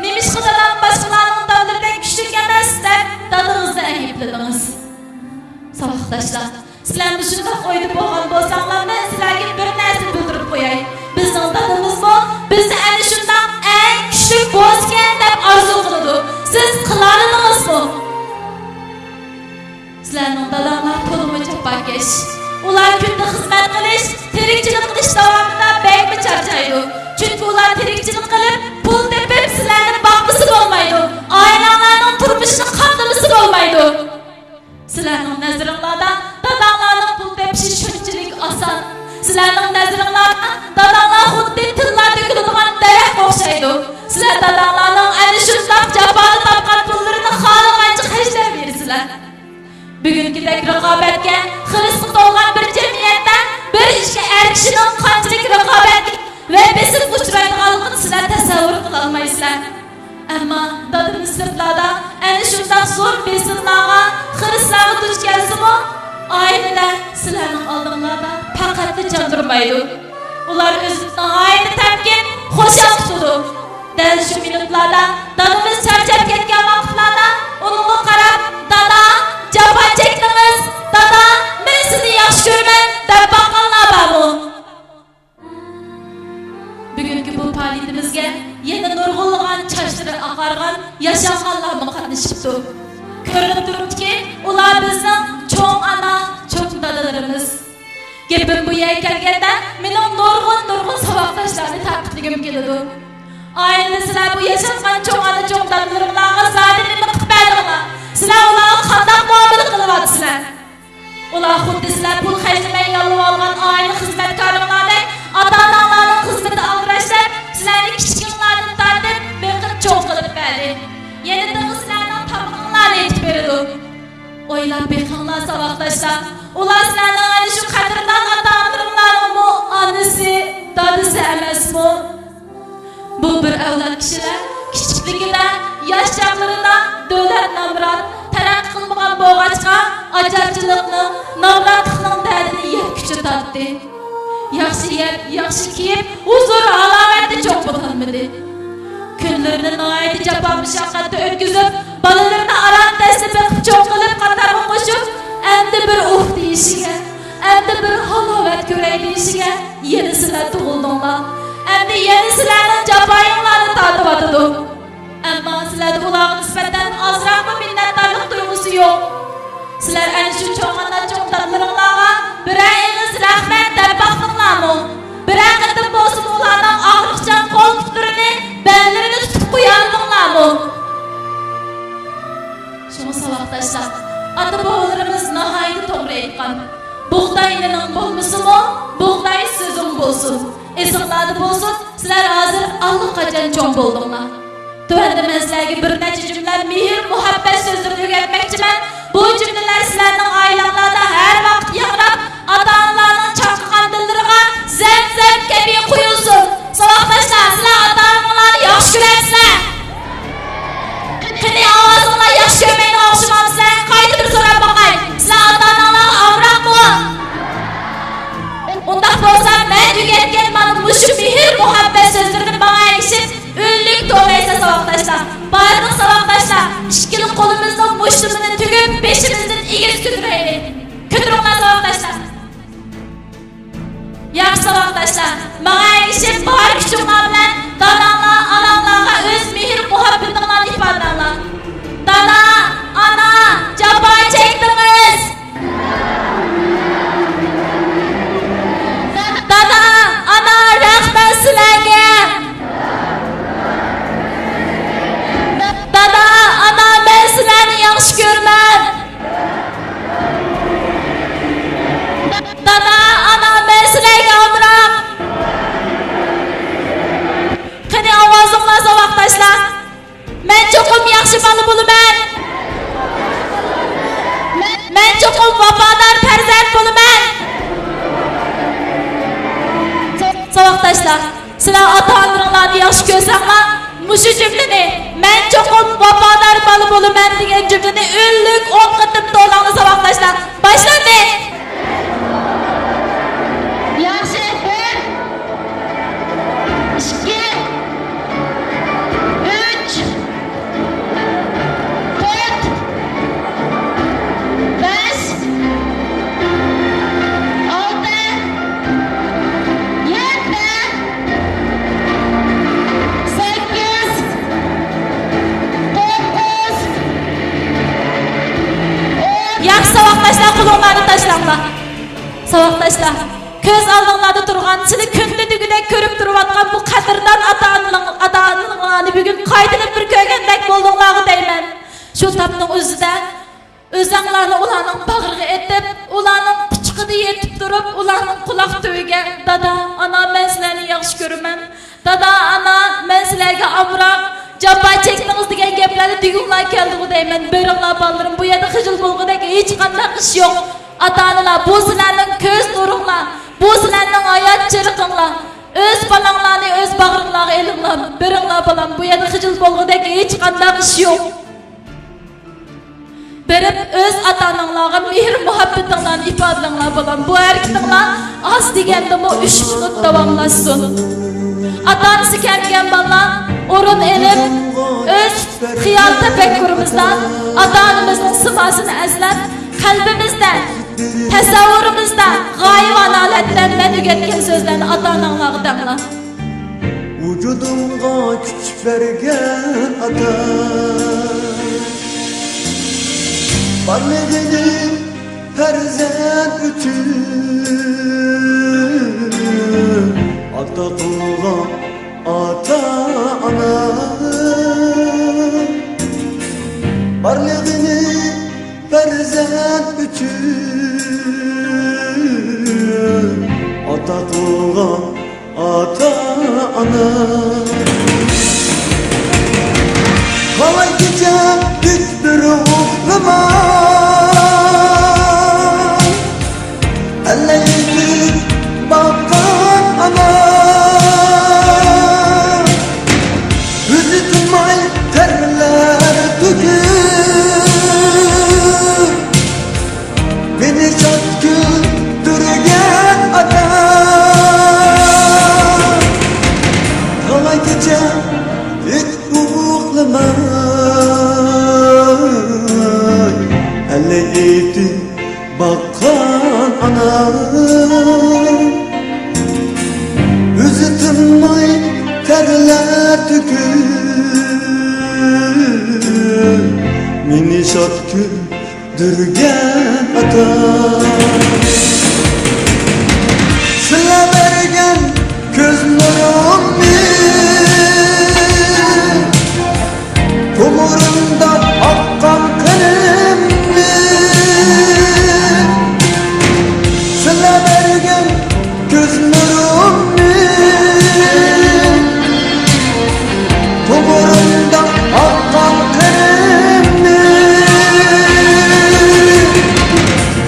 «نېمىشقا دادام باشقىلارنىڭ دادىلىرىدەك كۈچلۈك ئەمەس؟» دەپ دادىڭىزنى ئەيىبلىدىڭىز. ساۋاقداشلار، سىلەر مۇشۇنداق ئويدا بولغان بولساڭلار، مەن سىلەرگە بىر نەرسىنى بىلدۈرۈپ قوياي. بىزنىڭ دادىمىزمۇ بىزنى ئەنە شۇنداق ئەڭ كۈچلۈك بولسىكەن دەپ ئارزۇ قىلىدۇ. سىز قىلالىدىڭىزمۇ؟ سىلەرنىڭ داداڭلار تولىمۇ جاپاكەش. ئۇلار كۈندە خىزمەت قىلىش، تىرىكچىلىك قىلىش داۋامىدا بەكمۇ چارچايدۇ. چۈنكى ئۇلار تىرىكچىلىك قىلىپ، پۇل تېپىپ، سىلەرنى باقمىسا بولمايدۇ. ئائىلەڭلارنىڭ تۇرمۇشىنى قاملىمىسا بولمايدۇ. سىلەرنىڭ نەزىرىڭلاردا داداڭلارنىڭ پۇل تېپىشى شۇنچىلىك ئاسان. سىلەرنىڭ نەزىرىڭلاردا داداڭلار خۇددى تىللار تۆكۈلىدىغان دەرەخكە ئوخشايدۇ. سىلەر داداڭلارنىڭ ئەنە شۇنداق جاپادا تاپقان پۇللىرىنى خالىغانچە خەجلەۋېرىسىلەر. بۈگۈنكىدەك رىقابەتكە، خىرىسقا تولغان بىر جەمئىيەتتە بىر ئىشقا ئەر كىشىنىڭ قانچىلىك رىقابەتكە ۋە بېسىمغا ئۇچرايدىغانلىقىنى سىلەر تەسەۋۋۇر قىلالمايسىلەر. ئەمما دادىمىز سىرتلاردا ئەنە شۇنداق زور بېسىملارغا، خىرىسلارغا دۇچ كەلسىمۇ، ئائىلىدە سىلەرنىڭ ئالدىڭلاردا پەقەتلا جان تۇرمايدۇ. ئۇلار ئۆزىنى ناھايىتى تەمكىن، خۇشال تۇتىدۇ. دەل شۇ مىنۇتلاردا دادىمىز چارچاپ كەتكەن ۋاقىتلاردا ئۇنىڭغا قاراپ، «دادا، جاپا چەكتىڭىز، دادا، مەن سىزنى ياخشى كۆرىمەن» دەپ باققانلار بارمۇ؟ بۈگۈنكى بۇ پائالىيىتىمىزگە يەنە نۇرغۇنلىغان چاچلىرى ئاقارغان ياشانغانلارمۇ قاتنىشىپتۇ. كۆرۈنۈپ تۇرۇپتۇكى، ئۇلار بىزنىڭ چوڭ ئانا، چوڭ دادىلىرىمىز. گېپىم بۇ يەرگە كەلگەندە، مېنىڭ نۇرغۇن، نۇرغۇن ساۋاقداشلارنى تەنقىدلىگۈم كېلىدۇ. ئائىلىدە سىلەر بۇ ياشاتقان چوڭ ئانا، چوڭ دادىلىرىڭلارغا زادى نېمە قىلىپ بەردىڭلار؟ سىلەر ئۇلارغا قانداق مۇئامىلە قىلىۋاتىسىلەر؟ ئۇلار خۇددى سىلەر پۇل خەجلىمەي ياللىۋالغان ئائىلە خىزمەتكارلىرىڭلاردەك ئاتا-ئاناڭلارنىڭ خىزمىتى ئالدىراش دەپ، سىلەرنى كىچىكىڭلاردىن تارتىپ بېقىپ چوڭ قىلىپ بەردى. يەنە تېخى سىلەرنىڭ تامىقىڭلارنى ئېتىپ بېرىدۇ. ئويلاپ بېقىڭلار، ساۋاقداشلار، ئۇلار سىلەرنىڭ ئەنە شۇ قەدىردان ئاتا-ئانىلىرىڭلارنىڭمۇ ئانىسى، دادىسى ئەمەسمۇ؟ بۇ بىر ئەۋلاد كىشىلەر كىچىكلىكىدە، ياش چاغلىرىدا دۆلەت نامرات، تەرەققىي قىلمىغان بولغاچقا، ئاچارچىلىقنىڭ، نامراتلىقنىڭ دەردىنى يەتكۈچە تارتتى. ياخشى يەپ، ياخشى كىيىپ، ھۇزۇر-ھالاۋەتتە چوڭ بولالمىدى. كۈنلىرىنى ناھايىتى جاپا-مۇشەققەتتە ئۆتكۈزۈپ، بالىلىرىنى ئاران دەسسە بېقىپ چوڭ قىلىپ قاتارغا قوشۇپ، ئەمدى بىر ئۇھ دېيىشىگە، ئەمدى بىر ھالاۋەت كۆرەي دېيىشىگە يەنە سىلەر تۇغۇلدۇڭلار. ئەمدى يەنە سىلەرنىڭ جاپايىڭلارنى تارتىۋاتىدۇ. ئەمما سىلەردە ئۇلارغا نىسبەتەن ئازراقمۇ مىننەتدارلىق تۇيغۇسى يوق. سىلەر ئەنە شۇ چوڭ ئانا، چوڭ دادىلىرىڭلارغا بىرەر ئېغىز رەھمەت دەپ باقتىڭلارمۇ؟ بىرەر قېتىم بولسىمۇ ئۇلارنىڭ ئاغرىقچان قول پۇتلىرىنى، بەللىرىنى تۇتۇپ قويالىدىڭلارمۇ؟ شۇڭا ساۋاقداشلار، ئاتا-بوۋىلىرىمىز ناھايىتى توغرا ئېيتقان. «بۇغداي نېنىڭ بولمىسىمۇ، بۇغداي سۆزۈڭ بولسۇن.» ئېسىڭلاردا بولسۇن، سىلەر ھازىر ئاللىقاچان چوڭ بولدۇڭلار. تۆۋەندە مەن سىلەرگە بىر نەچچە جۈملە مېھىر-مۇھەببەت سۆزلىرىنى ئۆگەتمەكچىمەن. بۇ جۈملىلەر سىلەرنىڭ ئائىلەڭلاردا ھەر ۋاقىت ياڭراپ، ئاتا-ئانىلارنىڭ چاقنىغان دىللىرىغا زەمزەم كەبى قۇيۇلسۇن. ساۋاقداشلار، سىلەر ئاتا-ئانىلارنى ياخشى كۆرەمسىلەر؟ قېنى، ئاۋازىڭلار ياخشى كۆرمەيدىغان ئوخشىمامسىلەر؟ قايتا بىر سوراپ باقاي. سىلەر ئاتا-ئاناڭلارغا ئامراقمۇ؟ ئۇنداق بولسا، مەن ئۆگەتكەن مانا مۇشۇ مېھىر-مۇھەببەت سۆزلىرىنى ماڭا ئەگىشىپ، ئۈنلۈك توۋلايسىز، ساۋاقداشلار. بارلىق ساۋاقداشلار، ئىككىلا قولىمىزنىڭ مۇشتىمىنى تۈگۈپ، بېشىمىزدىن ئېگىز كۆتۈرەيلى. كۆتۈرۈڭلار، ساۋاقداشلار. ياخشى، ساۋاقداشلار. ماڭا ئەگىشىپ، بار كۈچۈڭلار بىلەن داداڭلار، ئاناڭلارغا ئۆز مېھىر-مۇھەببىتىڭلارنى ئىپادىلەڭلار. دادا، ئانا، جاپا چەكتىڭىز. دادا، ئانا، رەھمەت سىلەرگە. دادا، ئانا، مەن سىلەرنى ياخشى كۆرىمەن. دادا، ئانا، مەن سىلەرگە ئامراق. قېنى، ئاۋازىڭلار، ساۋاقداشلار. مەن چوقۇم ياخشى بالا بولىمەن. مەن چوقۇم ۋاپادار پەرزەنت بولىمەن. ساۋاقداشلار، سىلەر ئاتا-ئانىلىرىڭلارنى ياخشى كۆرسەڭلار، مۇشۇ جۈملىنى، مەن چوقۇم ۋاپادار بالا بولىمەن دېگەن جۈملىنى ئۈنلۈك ئون قېتىم توۋلاڭلار، ساۋاقداشلار. باشلاندى! ياخشى، بىر، ئىككى، ئۈچ، تۆت، بەش، ئالتە، يەتتە، سەككىز، توققۇز، ئون. ياخشى، ساۋاقداشلار، قولۇڭلارنى تاشلاڭلار. ساۋاقداشلار، كۆز ئالدىڭلاردا تۇرغان، سىلى كۈندە دېگۈدەك كۆرۈپ تۇرۇۋاتقان بۇ قەدىردان ئاتا-ئانىلىڭ-، ئاتا-ئانىلىرىڭلارنى بۈگۈن قايتىدىن بىر كۆرگەندەك بولدۇڭلارغۇ دەيمەن. شۇ تاپنىڭ ئۆزىدە ئۆزەڭلارنى ئۇلارنىڭ باغرىغا ئېتىپ، ئۇلارنىڭ قۇچىقىدا يېتىپ تۇرۇپ، ئۇلارنىڭ قۇلاق تۈۋىگە، «دادا، ئانا، مەن سىلەرنى ياخشى كۆرىمەن. دادا، ئانا، مەن سىلەرگە ئامراق، جاپا چەكتىڭىز» دېگەن گەپلەرنى دېگۈڭلار كەلدىغۇ دەيمەن. بېرىڭلار، بالىلىرىم، بۇ يەردە خىجىل بولغۇدەك ھېچقانداق ئىش يوق. ئاتا-ئانىلار، بۇ سىلەرنىڭ كۆز نۇرۇڭلار، بۇ سىلەرنىڭ ھايات چىرىقىڭلار. ئۆز بالاڭلارنى ئۆز باغرىڭلارغا ئېلىڭلار. بېرىڭلار، بالام، بۇ يەردە خىجىل بولغۇدەك ھېچقانداق ئىش يوق. بېرىپ، ئۆز ئاتا-ئاناڭلارغا مېھىر-مۇھەببىتىڭلارنى ئىپادىلەڭلار، بالام. بۇ ھەرىكىتىڭلار ئاز دېگەندىمۇ ئۈچ مىنۇت داۋاملاشسۇن. ئاتا-ئانىسى كەلمىگەن بالىلار ئورۇن ئېلىپ، ئۆز خىيال تەپەككۇرىمىزدا ئاتا-ئانىمىزنىڭ سىماسىنى ئەسلەپ، قەلبىمىزدە، تەسەۋۋۇرىمىزدە غايىۋانە ھالەتتە مەن ئۆگەتكەن سۆزلەرنى ئاتا-ئاناڭلارغا دەڭلار. ۋۇجۇدۇمغا كۈچ بەرگەن ئاتا، بارلىقىنى پەرزەنت ئۈچۈن ئاتا قىلغان ئاتا-ئانا، بارلىقىنى پەرزەنت ئۈچۈن ئاتا قىلغان ئاتا-ئانا. قالاي كېچە ھېچ بىر ئۇخلىماي، ئەللەيدى باققان ئانا، ئۆزى تىنماي تەرلەر تۆكۈپ، مېنى شاد كۈلدۈرگەن ئاتا. قالاي كېچە ھېچ ئۇخلىماي، ئەللەيدى باققان ئانا، ئۆزى تىنماي تەرلەر تۆكۈپ، مېنى شاد كۈلدۈرگەن ئاتا. سىلەر بەرگەن كۆز نۇرۇمنى، تومۇرۇمدا ئاققان قېنىمنى، سىلەر بەرگەن كۆز نۇرۇمنى، تومۇرۇمدا ئاققان قېنىمنى،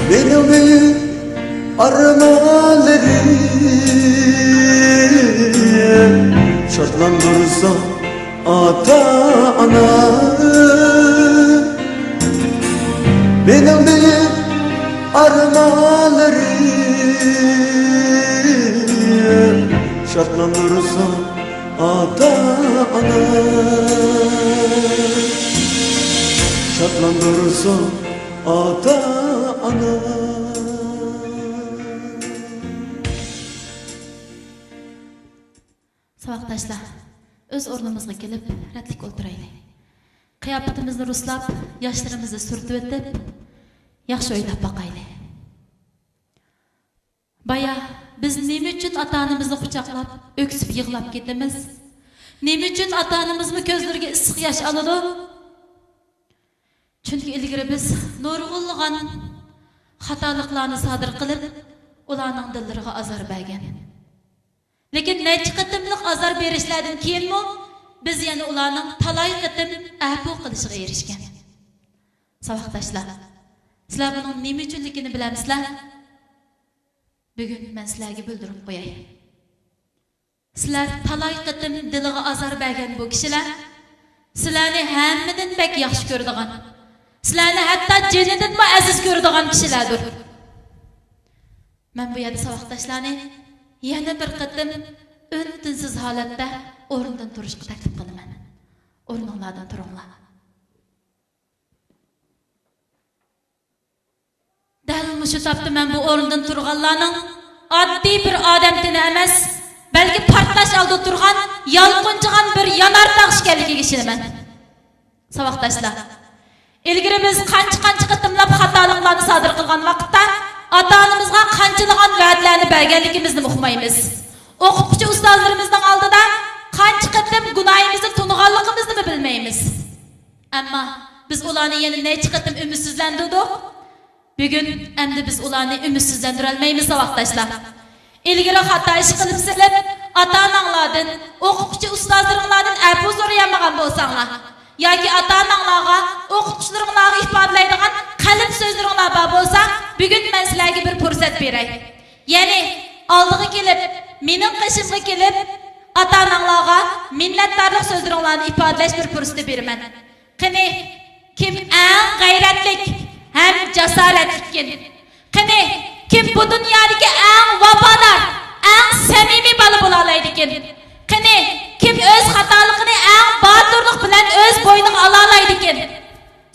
مېنىڭ شادلاندۇرسۇن ئاتا ئانا، شادلاندۇرسۇن ئاتا ئانا. ساۋاقداشلار، ئۆز ئورنىمىزغا كېلىپ، رەتلىك ئولتۇرايلى. قىياپىتىمىزنى رۇسلاپ، ياشلىرىمىزنى سۈرتۈۋېتىپ، ياخشى ئويلاپ باقايلى. بايا بىز نېمە ئۈچۈن ئاتا-ئانىمىزنى قۇچاقلاپ، ئۆكسۈپ يىغلاپ كېتىمىز؟ نېمە ئۈچۈن ئاتا-ئانىمىزمۇ كۆزلىرىگە ئىسسىق ياش ئالىدۇ؟ چۈنكى ئىلگىرى بىز نۇرغۇنلىغان خاتالىقلارنى سادىر قىلىپ، ئۇلارنىڭ دىللىرىغا ئازار بەرگەن. لېكىن نەچچە قېتىملىق ئازار بېرىشلەردىن كېيىنمۇ بىز يەنە ئۇلارنىڭ تالاي قېتىم ئەپۇ قىلىشىغا ئېرىشكەن. ساۋاقداشلار، سىلەر بۇنىڭ نېمە ئۈچۈنلۈكىنى بىلەمسىلەر؟ بۈگۈن مەن سىلەرگە بىلدۈرۈپ قوياي. سىلەر تالاي قېتىم دىلىغا ئازار بەرگەن بۇ كىشىلەر سىلەرنى ھەممىدىن بەك ياخشى كۆرىدىغان، سىلەرنى ھەتتا جېنىدىنمۇ ئەزىز كۆرىدىغان كىشىلەردۇر. مەن بۇ يەردە ساۋاقداشلارنى يەنە بىر قېتىم ئۈن-تىنسىز ھالەتتە ئورنىدىن تۇرۇشقا تەكلىپ قىلىمەن. ئورنۇڭلاردىن تۇرۇڭلار. دەل مۇشۇ تاپتا مەن بۇ ئورۇندىن تۇرغانلارنىڭ ئاددىي بىر ئادەم تېنى ئەمەس، بەلكى پارتلاش ئالدىدا تۇرغان يالقۇنجىغان بىر يانار تاغ ئىكەنلىكىگە ئىشىنىمەن. ساۋاقداشلار، ئىلگىرى بىز قانچە-قانچە قېتىملاپ خاتالىقلارنى سادىر قىلغان ۋاقىتتا، ئاتا-ئانىمىزغا قانچىلىغان ۋەدىلەرنى بەرگەنلىكىمىزنىمۇ ئۇقمايمىز. ئوقۇتقۇچى ئۇستازلىرىمىزنىڭ ئالدىدا قانچە قېتىم گۇناھىمىزنى تونۇغانلىقىمىزنىمۇ بىلمەيمىز. ئەمما بىز ئۇلارنى يەنە نەچچە قېتىم ئۈمىدسىزلەندۈردۇق. بۈگۈن ئەمدى بىز ئۇلارنى ئۈمىدسىزلەندۈرەلمەيمىز، ساۋاقداشلار. ئىلگىرى خاتا ئىش قىلىپ سېلىپ، ئاتا-ئاناڭلاردىن، ئوقۇتقۇچى ئۇستازلىرىڭلاردىن ئەپۇ سورىيالمىغان بولساڭلار، ياكى ئاتا-ئاناڭلارغا، ئوقۇتقۇچىلىرىڭلارغا ئىپادىلەيدىغان قەلب سۆزلىرىڭلار بار بولسا، بۈگۈن مەن سىلەرگە بىر پۇرسەت بېرەي. يەنى ئالدىغا كېلىپ، مېنىڭ قېشىمغا كېلىپ، ئاتا-ئاناڭلارغا مىننەتدارلىق سۆزلىرىڭلارنى ئىپادىلەش بىر پۇرسىتى بېرىمەن. قېنى، كىم ئەڭ غەيرەتلىك ھەم جاسارەتلىككىن؟ قېنى، كىم بۇ دۇنيادىكى ئەڭ ۋاپادار، ئەڭ سەمىمىي بالا بولالايدىكىن؟ قېنى، كىم ئۆز خاتالىقىنى ئەڭ باتۇرلۇق بىلەن ئۆز بوينىغا ئالالايدىكىن؟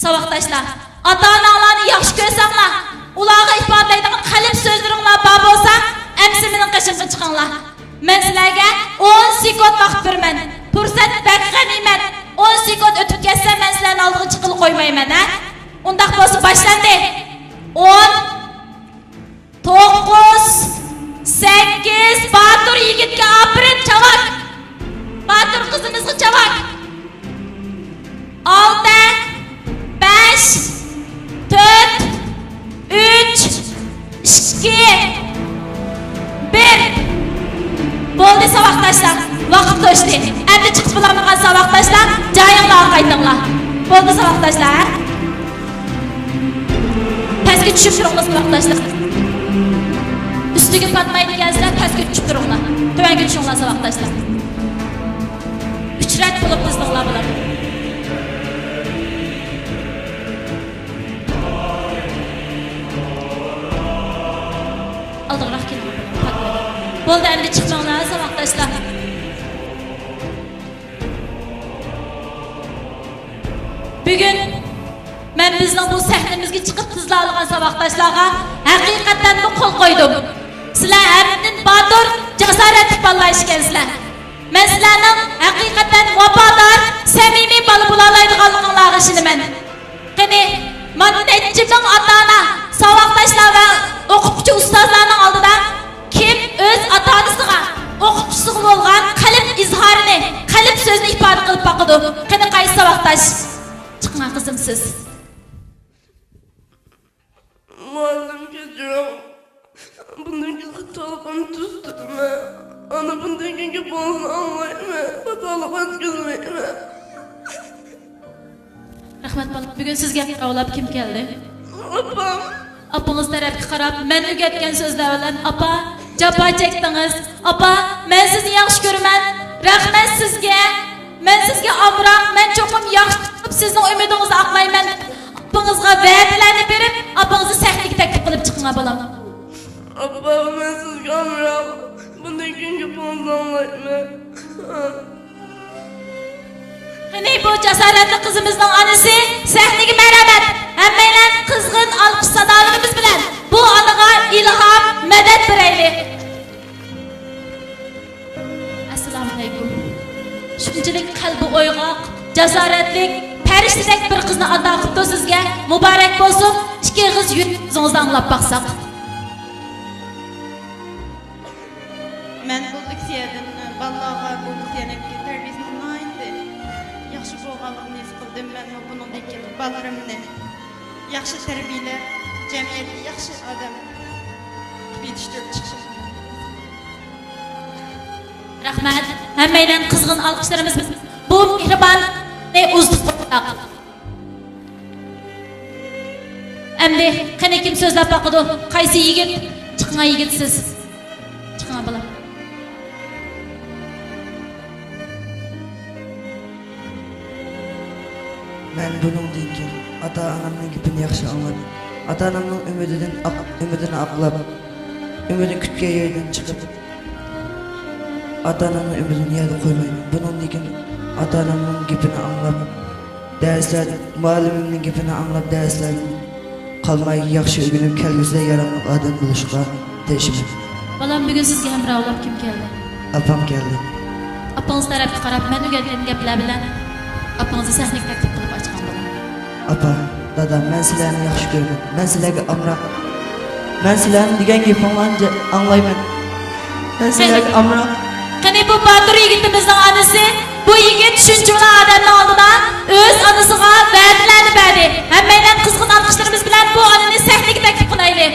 ساۋاقداشلار، ئاتا-ئاناڭلارنى ياخشى كۆرسەڭلار، ئۇلارغا ئىپادىلەيدىغان قەلب سۆزلىرىڭلار بار بولسا، ئەمسە مېنىڭ قېشىمغا چىقىڭلار. مەن سىلەرگە ئون سېكۇنت ۋاقىت بېرىمەن. پۇرسەت بەك غەنىيمەت. ئون سېكۇنت ئۆتۈپ كەتسە، مەن سىلەرنى ئالدىغا چىققىلى قويمايمەن، ھە؟ ئۇنداق بولسا باشلاندى. ئون، توققۇز، سەككىز، باتۇر يىگىتكە ئاپىرىن، چاۋاك! باتۇر قىزىمىزغا چاۋاك! ئالتە، بەش، تۆت، ئۈچ، ئىككى، بىر. بولدى ساۋاقداشلار، ۋاقىت توشتى. ئەمدى چىقىپ بولالمىغان ساۋاقداشلار جايىڭلارغا قايتىڭلار. بولدى ساۋاقداشلار، ھە؟ پەسكە چۈشۈپ تۇرۇڭلار ساۋاقداشلار. ئۈستىگە پاتمايدىكەنسىلەر، پەسكە چۈشۈپ تۇرۇڭلار. تۆۋەنگە چۈشۈڭلار ساۋاقداشلار. ئۈچ رەت بولۇپ تىزىلىڭلار بۇلار. ئالدىراق كېلىڭ. بولدى، ئەمدى چىقماڭلار ساۋاقداشلار. بۈگۈن مەن بىزنىڭ بۇ سەھنىمىزگە چىقىپ تىزىلالىغان ساۋاقداشلارغا ھەقىقەتەنمۇ قول قويدۇم. سىلەر ھەممىدىن باتۇر، جاسارەتلىك بالىلار ئىكەنسىلەر. مەن سىلەرنىڭ ھەقىقەتەن ۋاپادار، سەمىمىي بالا بولالايدىغانلىقىڭلارغا ئىشىنىمەن. قېنى، مانا نەچچە مىڭ ئاتا-ئانا، ساۋاقداشلار ۋە ئوقۇتقۇچى ئۇستازلارنىڭ ئالدىدا كىم ئۆز ئاتا-ئانىسىغا، ئوقۇتقۇچىسىغا بولغان قەلب ئىزھارىنى، قەلب سۆزىنى ئىپادە قىلىپ باقىدۇ؟ قېنى، قايسى ساۋاقداش؟ چىقىڭا قىزىم سىز. مۇئەللىم، كەچۈرۈڭ. بۇندىن كېيىن خاتالىقىمنى تۈزىتىمەن. ئانا، بۇندىن كېيىنكى بولسا ئاڭلايمەن. خاتالىق ئۆتكۈزمەيمەن. رەھمەت، بالام. بۈگۈن سىزگە قاراۋلاپ كىم كەلدى؟ ئاپام. ئاپىڭىز تەرەپكە قاراپ، مەن ئۆگەتكەن سۆزلەر بىلەن، «ئاپا، جاپا چەكتىڭىز. ئاپا، مەن سىزنى ياخشى كۆرىمەن. رەھمەت سىزگە. مەن سىزگە ئامراق. مەن چوقۇم ياخشى تۇتۇپ، سىزنىڭ ئۈمىدىڭىزنى ئاقلايمەن.» ئاپىڭىزغا ۋەدىلەرنى بېرىپ، ئاپىڭىزنى سەھنىگە تەكلىپ قىلىپ چىقىڭ، بالام. ئاپا، مەن سىزگە ئامراق. بۇندىن كېيىنكى قېنى، بۇ جاسارەتلىك قىزىمىزنىڭ ئانىسى سەھنىگە مەرھەمەت! ھەممەيلەن قىزغىن ئالقىش سادالىرىمىز بىلەن بۇ ئانىغا ئىلھام، مەدەت بېرەيلى! ئەسسالامۇئەلەيكۇم. شۇنچىلىك قەلبى ئويغاق، جاسارەتلىك، پەرىشتىدەك بىر قىزنى ئاتا قىپتۇ سىزگە. مۇبارەك بولسۇن. ئىككى ئېغىز يۈرىكىڭىزنى ئاڭلاپ باقساق. مەن بۇ لېكسىيەدىن بالىلارغا بۇ لېكسىيەنىڭ تەربىيەسىنىڭ ناھايىتى ياخشى بولغانلىقىنى ھېس قىلدىم. مەنمۇ بۇنىڭدىن كېيىن بالىلىرىمنى ياخشى تەربىيەلەپ، جەمئىيەتتە ياخشى ئادەم قىلىپ يېتىشتۈرۈپ چىقىشىمنى. رەھمەت. ھەممەيلەن قىزغىن ئالقىشلىرىمىز بىلەن بۇ مېھرىباننى ئۇزىتىپ قوياق. ئەمدى قېنى، كىم سۆزلەپ باقىدۇ؟ قايسى يىگىت؟ چىقىڭا يىگىت سىز. چىقىڭا بالام. مەن بۇنىڭدىن كېيىن ئاتا-ئانامنىڭ گېپىنى ياخشى ئاڭلاپ، ئاتا-ئانامنىڭ ئۈمىدىدىن ئاق-، ئۈمىدىنى ئاقلاپ، ئۈمىدىنى كۈتكەن يەردىن چىقىپ، ئاتا-ئانامنىڭ ئۈمىدىنى يەردە قويمايمەن. بۇنىڭدىن كېيىن ئاتا-ئانامنىڭ گېپىنى ئاڭلاپ، دەرسلەر، مۇئەللىمىمنىڭ گېپىنى ئاڭلاپ، دەرسلەردىن قالماي، ياخشى ئۆگىنىپ، كەلگۈسىدە ياراملىق ئادەم بولۇشقا تىرىشىمەن. بالام، بۈگۈن سىزگە ھەمراھ بولۇپ كىم كەلدى؟ ئاپام كەلدى. ئاپىڭىز تەرەپكە قاراپ، مەن ئۆگەتكەن گەپلەر بىلەن ئاپىڭىزنى سەھنىگە تەكلىپ قىلىپ ئاچقان بولۇڭ. ئاپا، دادا، مەن سىلەرنى ياخشى كۆرىمەن. مەن سىلەرگە ئامراق. مەن سىلەرنىڭ دېگەن گېپىڭلارنى جە-، ئاڭلايمەن. مەن سىلەرگە ئامراق. قېنى، بۇ باتۇر يىگىتىمىزنىڭ ئانىسى، بۇ يىگىت شۇنچىۋالا ئادەمنىڭ ئالدىدا ئۆز ئانىسىغا ۋەدىلەرنى بەردى. ھەممەيلەن قىزغىن ئالقىشلىرىمىز بىلەن بۇ ئانىنى سەھنىگە تەكلىپ قىلايلى.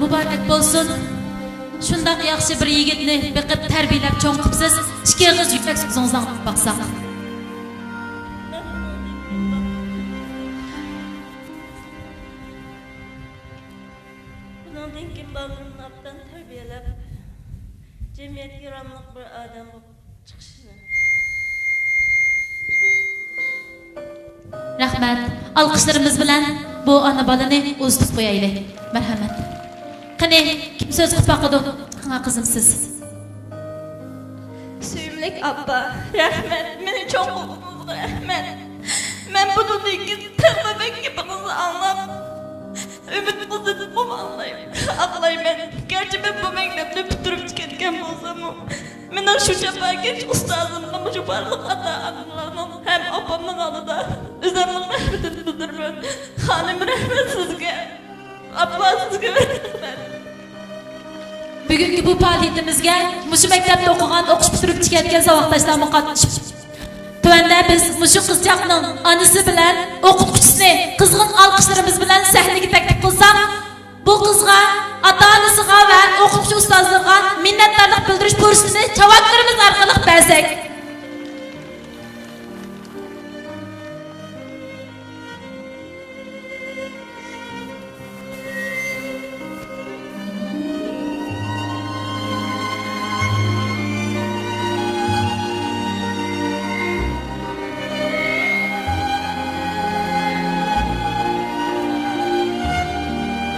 مۇبارەك بولسۇن! شۇنداق ياخشى بىر يىگىتنى بېقىپ، تەربىيەلەپ چوڭ قىپسىز. ئىككى ئېغىز يۈرەك سۆزىڭىزنى ئاڭلاپ باقساق. بۇنىڭدىن كېيىن بالىلىرىمنى ئوبدان تەربىيەلەپ، جەمئىيەتكە ياراملىق بىر ئادەم بولۇپ چىقىشىنى. رەھمەت. ئالقىشلىرىمىز بىلەن بۇ ئانا بالىنى ئۇزىتىپ قويايلى. مەرھەمەت. قېنى، كىم سۆز قىلىپ باقىدۇ؟ قاڭا قىزىم سىز. سۆيۈملۈك ئاپا، رەھمەت. مېنى چوڭ قىلغىنىڭىزغا رەھمەت. مەن بۇنىڭدىن كېيىن تېخىمۇ بەك گېپىڭىزنى ئاڭلاپ، ئۈمىدىڭىزنى تېخىمۇ ئاقلايمەن. گەرچە مەن بۇ مەكتەپنى پۈتتۈرۈپ كەتكەن بولساممۇ، مېنىڭ شۇ جاپاكەش ئۇستازىمغا، مۇشۇ بارلىق ئاتا-ئانىلارنىڭ ھەم ئاپامنىڭ ئالدىدا ئۆزۈمنىڭ رەھمىتىنى بىلدۈرىمەن. خانىم، رەھمەت سىزگە. ئاپا، سىزگە رەھمەت. بۈگۈنكى بۇ پائالىيىتىمىزگە مۇشۇ مەكتەپتە ئوقۇغان، ئوقۇش پۈتتۈرۈپ چىقىۋاتقان ساۋاقداشلارمۇ قاتنىشىپ، تۆۋەندە بىز مۇشۇ قىزچاقنىڭ ئانىسى بىلەن ئوقۇتقۇچىسىنى قىزغىن ئالقىشلىرىمىز بىلەن سەھنىگە تەكلىپ قىلساق، بۇ قىزغا، ئاتا-ئانىسىغا ۋە ئوقۇتقۇچى ئۇستازلىرىغا مىننەتدارلىق بىلدۈرۈش پۇرسىتىنى چاۋاكلىرىمىز ئارقىلىق بەرسەك.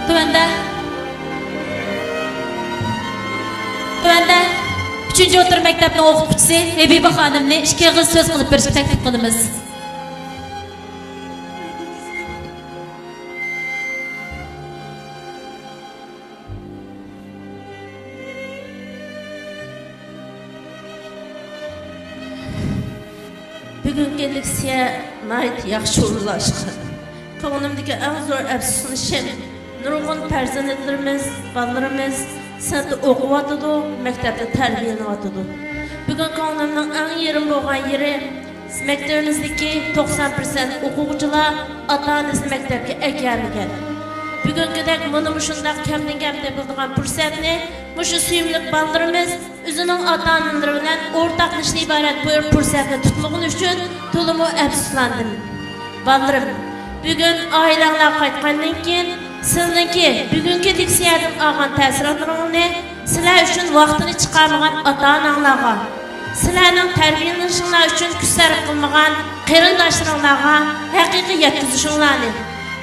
تۆۋەندە، تۆۋەندە ئۈچىنچى ئوتتۇرا مەكتەپنىڭ ئوقۇتقۇچىسى ھەبىبە خانىمنى ئىككى ئېغىز سۆز قىلىپ بېرىشكە تەكلىپ قىلىمىز. بۈگۈنكى لېكسىيە ناھايىتى ياخشى ئورۇنلاشقان. كۆڭلۈمدىكى ئەڭ زور ئەپسۇسلىنىشىم، نۇرغۇن پەرزەنتلىرىمىز، بالىلىرىمىز سىنىپتا ئوقۇۋاتىدۇ، مەكتەپتە تەربىيەلىنىۋاتىدۇ. بۈگۈن كۆڭلۈمنىڭ ئەڭ يېرىم بولغان يېرى، مەكتىپىمىزدىكى توقسان پىرسەنت ئوقۇغۇچىلار ئاتا-ئانىسىنى مەكتەپكە ئەكەلمىگەن. بۈگۈنكىدەك مانا مۇشۇنداق كەمدىن كەم تېپىلىدىغان پۇرسەتنى مۇشۇ سۆيۈملۈك بالىلىرىمىز ئۆزىنىڭ ئاتا-ئانىلىرى بىلەن ئورتاقلىشىشتىن ئىبارەت بۇ پۇرسەتنى تۇتمىغىنى ئۈچۈن تولىمۇ ئەپسۇسلاندىم. بالىلىرىم، بۈگۈن ئائىلەڭلار قايتقاندىن كېيىن سىلىنىڭكى بۈگۈنكى لېكسىيەدىن ئالغان تەسىراتلىرىڭلارنى سىلەر ئۈچۈن ۋاقتىنى چىقارمىغان ئاتا-ئاناڭلارغا، سىلەرنىڭ تەربىيەلىنىشىڭلار ئۈچۈن كۈچ سەرپ قىلمىغان قېرىنداشلىرىڭلارغا ھەقىقىي يەتكۈزۈشۈڭلارنى،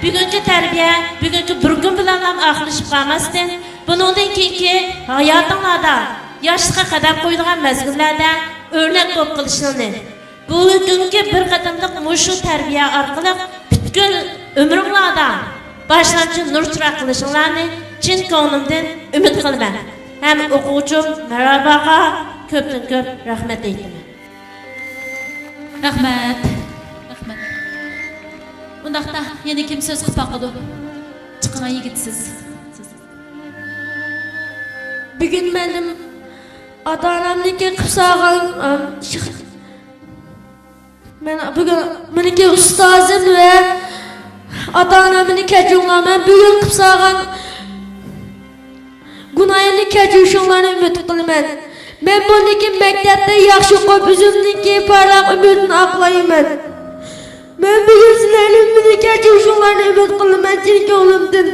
بۈگۈنكى تەربىيە بۈگۈنكى بىر كۈن بىلەنلا ئاخىرلىشىپ قالماستىن، بۇنىڭدىن كېيىنكى ھاياتىڭلاردا، ياشلىققا قەدەم قويىدىغان مەزگىللەردە ئۆرنەك بولۇپ قېلىشىڭنى، بۈگۈنكى بىر قېتىملىق مۇشۇ تەربىيە ئارقىلىق پۈتكۈل ئۆمرۈڭلاردا باشلامچى نۇر چىراغ قىلىشىڭلارنى چىن كۆڭلۈمدىن ئۈمىد قىلىمەن. ھەم ئوقۇغۇچىم مەرۋەباغا كۆپتىن كۆپ رەھمەت ئېيتىمەن. رەھمەت. رەھمەت. ئۇنداقتا يەنە كىم سۆز قىلىپ باقىدۇ؟ چىقىڭا يىگىت سىز. بۈگۈن مەنىم ئاتا-ئانامنىڭكى قىلىپ سالغان، ئام، شىخ-، مەن بۈگۈن مېنىڭكى ئۇستازىم ۋە ئاتا-ئانام مېنى كەچۈرۈڭلار. مەن بۈگۈن قىلىپ سالغان گۇناھىمنى كەچۈرۈشۈڭلارنى ئۈمىد قىلىمەن. مەن بۇندىن كېيىن مەكتەپتە ياخشى ئوقۇپ، ئۆزۈمنىڭكى پارلاق ئۈمىدىنى ئاقلايمەن. مەن بۈگۈن سىلەرنىڭ مېنى كەچۈرۈشۈڭلارنى ئۈمىد قىلىمەن چىن كۆڭلۈمدىن.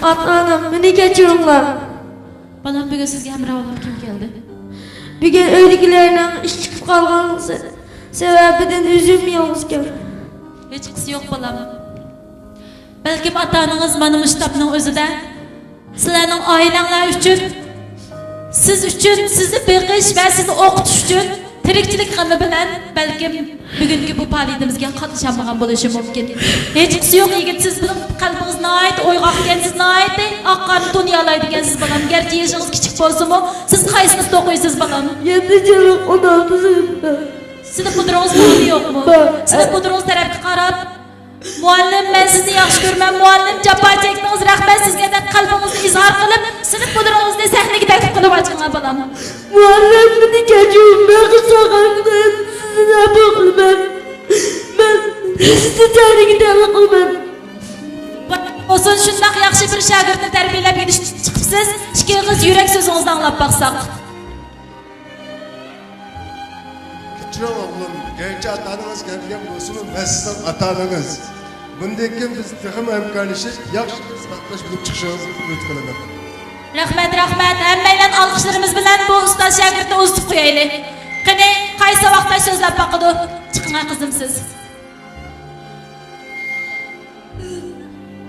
ئاتا-ئانام، مېنى كەچۈرۈڭلار. بالام، بۈگۈن سىزگە ھەمراھ بولۇپ كىم كەلدى؟ بۈگۈن ئۆيدىكىلەرنىڭ ئىش چىقىپ قالغان سە-، سەۋەبىدىن ئۆزۈم يالغۇز كەلدىم. ھېچقىسى يوق، بالام. بەلكىم ئاتا-ئانىڭىز مانا مۇشۇ تاپنىڭ ئۆزىدە سىلەرنىڭ ئائىلەڭلار ئۈچۈن، سىز ئۈچۈن، سىزنى بېقىش ۋە سىزنى ئوقۇتۇش ئۈچۈن تىرىكچىلىك غېمى بىلەن بەلكىم بۈگۈنكى بۇ پائالىيىتىمىزگە قاتنىشالمىغان بولۇشى مۇمكىن. ھېچقىسى يوق، يىگىت، سىزنىڭ قەلبىڭىز ناھايىتى ئويغاقكەن، سىز ناھايىتى ئاق قارنى تونۇيالايدىكەنسىز، بالام. گەرچە يېشىڭىز كىچىك بولسىمۇ، سىز قايسى سىنىپتا ئوقۇيسىز، بالام؟ يەتتىنچى سىنىپ، ئون ئالتىنچى سىنىپتا. سىنىپ مۇدىرىڭىز بارمۇ يوقمۇ؟ بار. سىنىپ مۇدىرىڭىز تەرەپكە قاراپ، مۇئەللىم، مەن سىزنى ياخشى كۆرىمەن، مۇئەللىم، جاپا چەكتىڭىز، رەھمەت سىزگە، دەپ قەلبىڭىزنى ئىزھار قىلىپ، سىنىپ مۇدىرىڭىزنى سەھنىگە تەكلىپ قىلىۋاچىقىڭلار، بالام. مۇئەللىم، مېنى كەچۈرۈڭ، مەن قىلساغان سىزنى ئەپۇ قىلىمەن. مەن سىزنى تەنىگە تەلىق قىلىمەن. بولسۇن، شۇنداق ياخشى بىر شاگىرتنى تەربىيەلەپ يېتىشتۈرۈپ چىقىپسىز. ئىككى ئېغىز يۈرەك سۆزىڭىزنى ئاڭلاپ باقساق. كەچۈرۈڭ ئوغلۇم، گەرچە ئاتا-ئانىڭىز كەلگەن بولسىمۇ، مەن سىزنىڭ ئاتا-ئانىڭىز. بۇندىن كېيىن بىز تېخىمۇ ھەمكارلىشىپ، ياخشى خىزمەتداش بولۇپ چىقىشىڭىزنى ئۈمىد قىلىمەن. رەھمەت، رەھمەت. ھەممەيلەن ئالقىشلىرىمىز بىلەن بۇ ئۇستاز شاگىرتنى ئۇزىتىپ قويايلى. قېنى، قايسى ساۋاقداش سۆزلەپ باقىدۇ؟ چىقىڭە قىزىم سىز.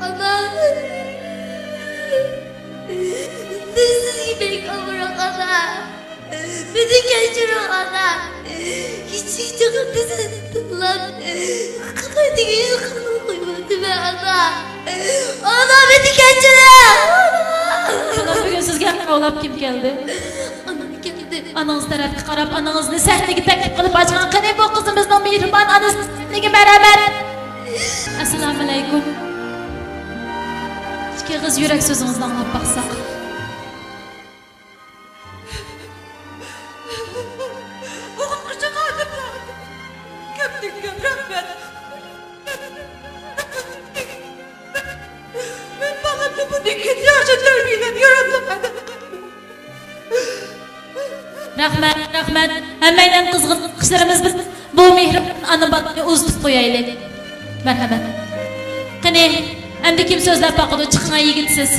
ئانا! مەن سىزگە بەك ئامراق، ئانا! مېنى كەچۈرۈڭ، ئانا! كىچىك چېغىمدا سىزنى تىللاپ، قىلمايدىغان ئىش قىلماي قويماپتىمەن، ئانا! ئانا، مېنى كەچۈرۈڭ! ئانا! بۈگۈن سىزگە ئاۋلاپ كىم كەلدى؟ ئانام كەلدى. ئانىڭىز تەرەپكە قاراپ، ئانىڭىزنى سەھنىگە تەكلىپ قىلىپ ئاچقان. قېنى، بۇ قىزىمىزنىڭ مېھرىبان ئانىسىگە مەرھەمەت. ئەسسالامۇ ئەلەيكۇم. ئىككى ئېغىز يۈرەك سۆزىڭىزنى ئاڭلاپ باقساق. ئوقۇتقۇچى خادىملار، كۆپتىن كۆپ رەھمەت. مەن بالامنى بۇندىن كېيىن ياخشى تەربىيەلەپ يۈرەلمەن. رەھمەت، رەھمەت. ھەممەيلەن قىزغىن ئالقىشلىرىمىز بىلەن بۇ مېھرىبان ئانا بالىنى ئۇزىتىپ قويايلى. مەرھەمەت. قېنى، ئەمدى كىم سۆزلەپ باقىدۇ؟ چىقىڭا يىگىت سىز.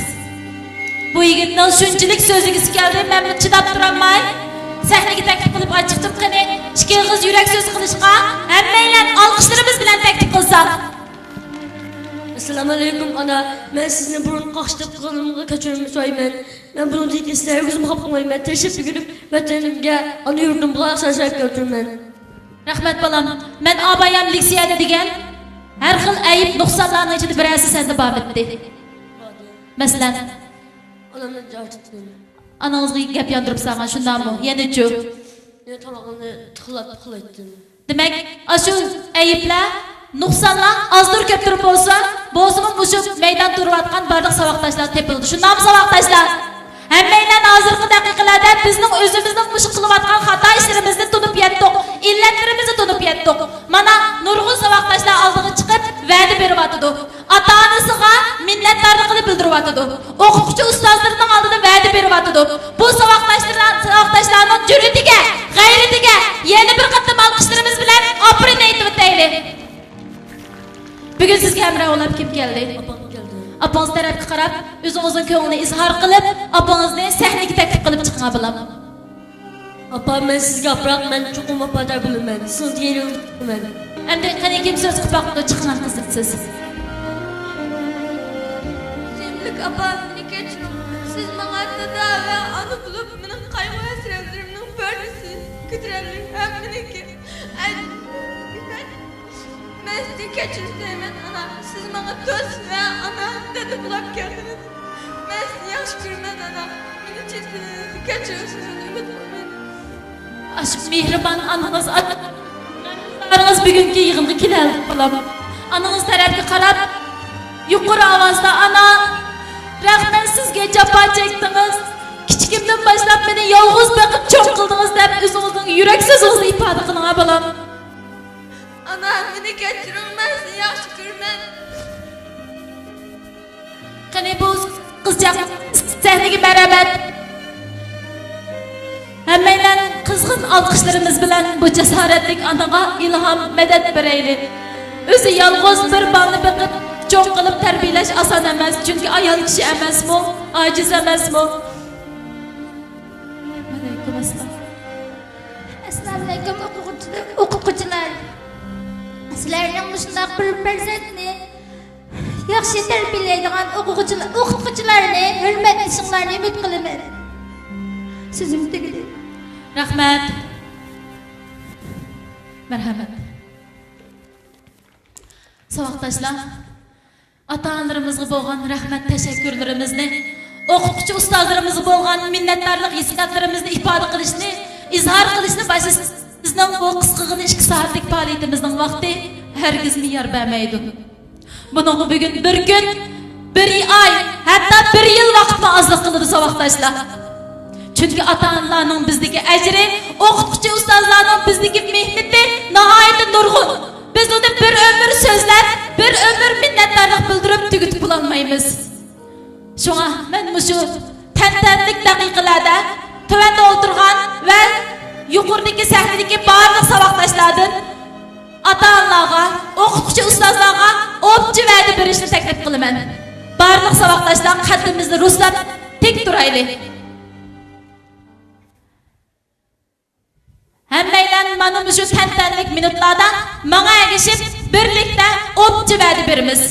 بۇ يىگىتنىڭ شۇنچىلىك سۆزلىگۈسى كەلدى، مەنمۇ چىداپ تۇرالماي سەھنىگە تەكلىپ قىلىپ ئاچىقتىم. قېنى، ئىككى ئېغىز يۈرەك سۆزى قىلىشقا ھەممەيلەن ئالقىشلىرىمىز بىلەن تەكلىپ قىلساق. ئەسسالامۇئەلەيكۇم، ئانا. مەن سىزنى بۇرۇن قاقشىتىپ قىلغىنىمغا كەچۈرۈم سورايمەن. مەن بۇنىڭدىن كېيىن سىلەر ھەرگىزمۇ خاپا قىلمايمەن. تىرىشىپ ئۆگىنىپ، ۋەتىنىمگە، ئانا يۇرتۇمغا سەر-سەرپ كەلتۈرىمەن. رەھمەت، بالام. مەن ئاۋايام لېكسىيەدە دېگەن ھەر خىل ئەيىب، نۇقسانلارنىڭ ئىچىدە بىرەرسى سەندە بارمىدى؟ مەسىلەن؟ ئانامنى جاجىتتىم. ئانىڭىزغا گەپ ياندۇرۇپ سالغان، شۇنداقمۇ؟ يەنىچۇ؟ يەنە تامىقىمنى تىخلاپ تىخلايتتىم. دېمەك، ئاشۇ ئەيىبلەر، نۇقسانلار ئازدۇر كۆپتۇر بولسا، بولسىمۇ مۇشۇ مەيدان تۇرۇۋاتقان بارلىق ساۋاقداشلار تېپىلىدۇ. شۇنداقمۇ ساۋاقداشلار؟ ھەممەيلەن ھازىرقى دەقىقىلەردە بىزنىڭ ئۆزىمىزنىڭ مۇشۇ قىلىۋاتقان خاتا ئىشلىرىمىزنى تونۇپ يەتتۇق، ئىللەتلىرىمىزنى تونۇپ يەتتۇق. مانا، نۇرغۇن ساۋاقداشلار ئالدىغا چىقىپ ۋەدە بېرىۋاتىدۇ. ئاتا-ئانىسىغا مىننەتدارلىقىنى بىلدۈرۈۋاتىدۇ. ئوقۇتقۇچى ئۇستازلىرىنىڭ ئالدىدا ۋەدە بېرىۋاتىدۇ. بۇ ساۋاقداشلار-، ساۋاقداشلارنىڭ جۈرئىتىگە، غەيرىتىگە يەنە بىر قېتىم ئالقىشلىرىمىز بىلەن ئاپىرىن ئېيتىۋېتەيلى. بۈگۈن سىزگە ھەمراھ بولاپ كىم كەلدى؟ ئاپام كەلدى. ئاپىڭىز تەرەپكە قاراپ، ئۆزىڭىزنىڭ كۆڭلىنى ئىزھار قىلىپ، ئاپىڭىزنى سەھنىگە تەكلىپ قىلىپ چىقىڭ، بالام. ئاپا، مەن سىزگە ئاپىراق، مەن چوقۇم ۋاپادار بولىمەن. سىزنىڭ دېگەن يولدا كېتىمەن. ئەمدى قېنى، كىم سۆز قىلىپ باقىدۇ؟ چىقىڭ، قىزىم، سىز. سۆيۈملۈك ئاپا، مېنى كەچۈرۈڭ. سىز ماڭا دادا ۋە ئانا بولۇپ، مېنىڭ قايغۇ-ھەسرەتلىرىمنىڭ پەردىسى، كۆتۈرەلمەي ھەممىنىڭكى. ئەي، مەن سىزدىن كەچۈرۈم سورايمەن، ئانا. سىز ماڭا دوست ۋە ئانا، دادا بولاپ كەلدىڭىز. مەن سىزنى ياخشى كۆرىمەن، ئانا. مېنى چىن دىلىڭىزدىن كەچۈرۈڭ، سىزدىن ئۈمىد قىلىمەن. ئاشۇ مېھرىبان ئانىڭىز، ئاتا-ئانىڭىز بۈگۈنكى يىغىنغا كېلەلىدى، بالام. ئانىڭىز تەرەپكە قاراپ، يۇقىرى ئاۋازدا، «ئانا، رەھمەت، سىزگە جاپا چەكتىڭىز. كىچىكىمدىن باشلاپ مېنى يالغۇز بېقىپ چوڭ قىلدىڭىز» دەپ، ئۆزىڭىزنىڭ يۈرەك سۆزىڭىزنى ئىپادە قىلىڭ، بالام. ئانا، مېنى كەچۈرۈڭ، مەن سىزنى ياخشى كۆرىمەن. قېنى، بۇ قىزچاق سەھنىگە مەرھەمەت. ھەممەيلەن قىزغىن ئالقىشلىرىمىز بىلەن بۇ جاسارەتلىك ئانىغا ئىلھام، مەدەت بېرەيلى. ئۆزى يالغۇز بىر بالىنى بېقىپ، چوڭ قىلىپ تەربىيەلەش ئاسان ئەمەس، چۈنكى ئايال كىشى ئەمەسمۇ، ئاجىز ئەمەسمۇ؟ ۋەئەلەيكۇم ئەسسالام. ئەسسالامۇئەلەيكۇم، ئوقۇغۇچىلار، ئوقۇتقۇچىلار. سىلەرنىڭ مۇشۇنداق بىر پەرزەنتنى ياخشى تەربىيەلەيدىغان ئوقۇغۇچىلار، ئوقۇتقۇچىلارنى ھۆرمەتلىشىڭلارنى ئۈمىد قىلىمەن. سۆزۈم تۈگىدى. رەھمەت. مەرھەمەت. ساۋاقداشلار، ئاتا-ئانىلىرىمىزغا بولغان رەھمەت، تەشەككۈرلىرىمىزنى، ئوقۇتقۇچى ئۇستازلىرىمىزغا بولغان مىننەتدارلىق ھېسسىياتلىرىمىزنى ئىپادە قىلىشنى، ئىزھار قىلىشنى باشلىساق، بىزنىڭ بۇ قىسقىغىنە ئىككى سائەتلىك پائالىيىتىمىزنىڭ ۋاقتى ھەرگىزمۇ يار بەرمەيدۇ. بۇنىڭغا بۈگۈن بىر كۈن، بىر ئاي، ھەتتا بىر يىل ۋاقىتمۇ ئازلىق قىلىدۇ، ساۋاقداشلار. چۈنكى ئاتا-ئانىلارنىڭ بىزدىكى ئەجرى، ئوقۇتقۇچى ئۇستازلارنىڭ بىزدىكى مېھنىتى ناھايىتى نۇرغۇن. بىز ئۇنى بىر ئۆمۈر سۆزلەپ، بىر ئۆمۈر مىننەتدارلىق بىلدۈرۈپ تۈگىتىپ بولالمايمىز. شۇڭا مەن مۇشۇ تەنتەنىلىك دەقىقىلەردە تۆۋەندە ئولتۇرغان ۋە يۇقىرىدىكى سەھنىدىكى بارلىق ساۋاقداشلاردىن ئاتا-ئانىلارغا، ئوقۇتقۇچى ئۇستازلارغا ئوپچە ۋەدە بېرىشنى تەكلىپ قىلىمەن. بارلىق ساۋاقداشلار قەددىمىزنى رۇسلاپ تىك تۇرايلى. ھەممەيلەن مانا مۇشۇ تەنتەنىلىك مىنۇتلاردا ماڭا ئەگىشىپ بىرلىكتە ئوپچە ۋەدە بېرىمىز.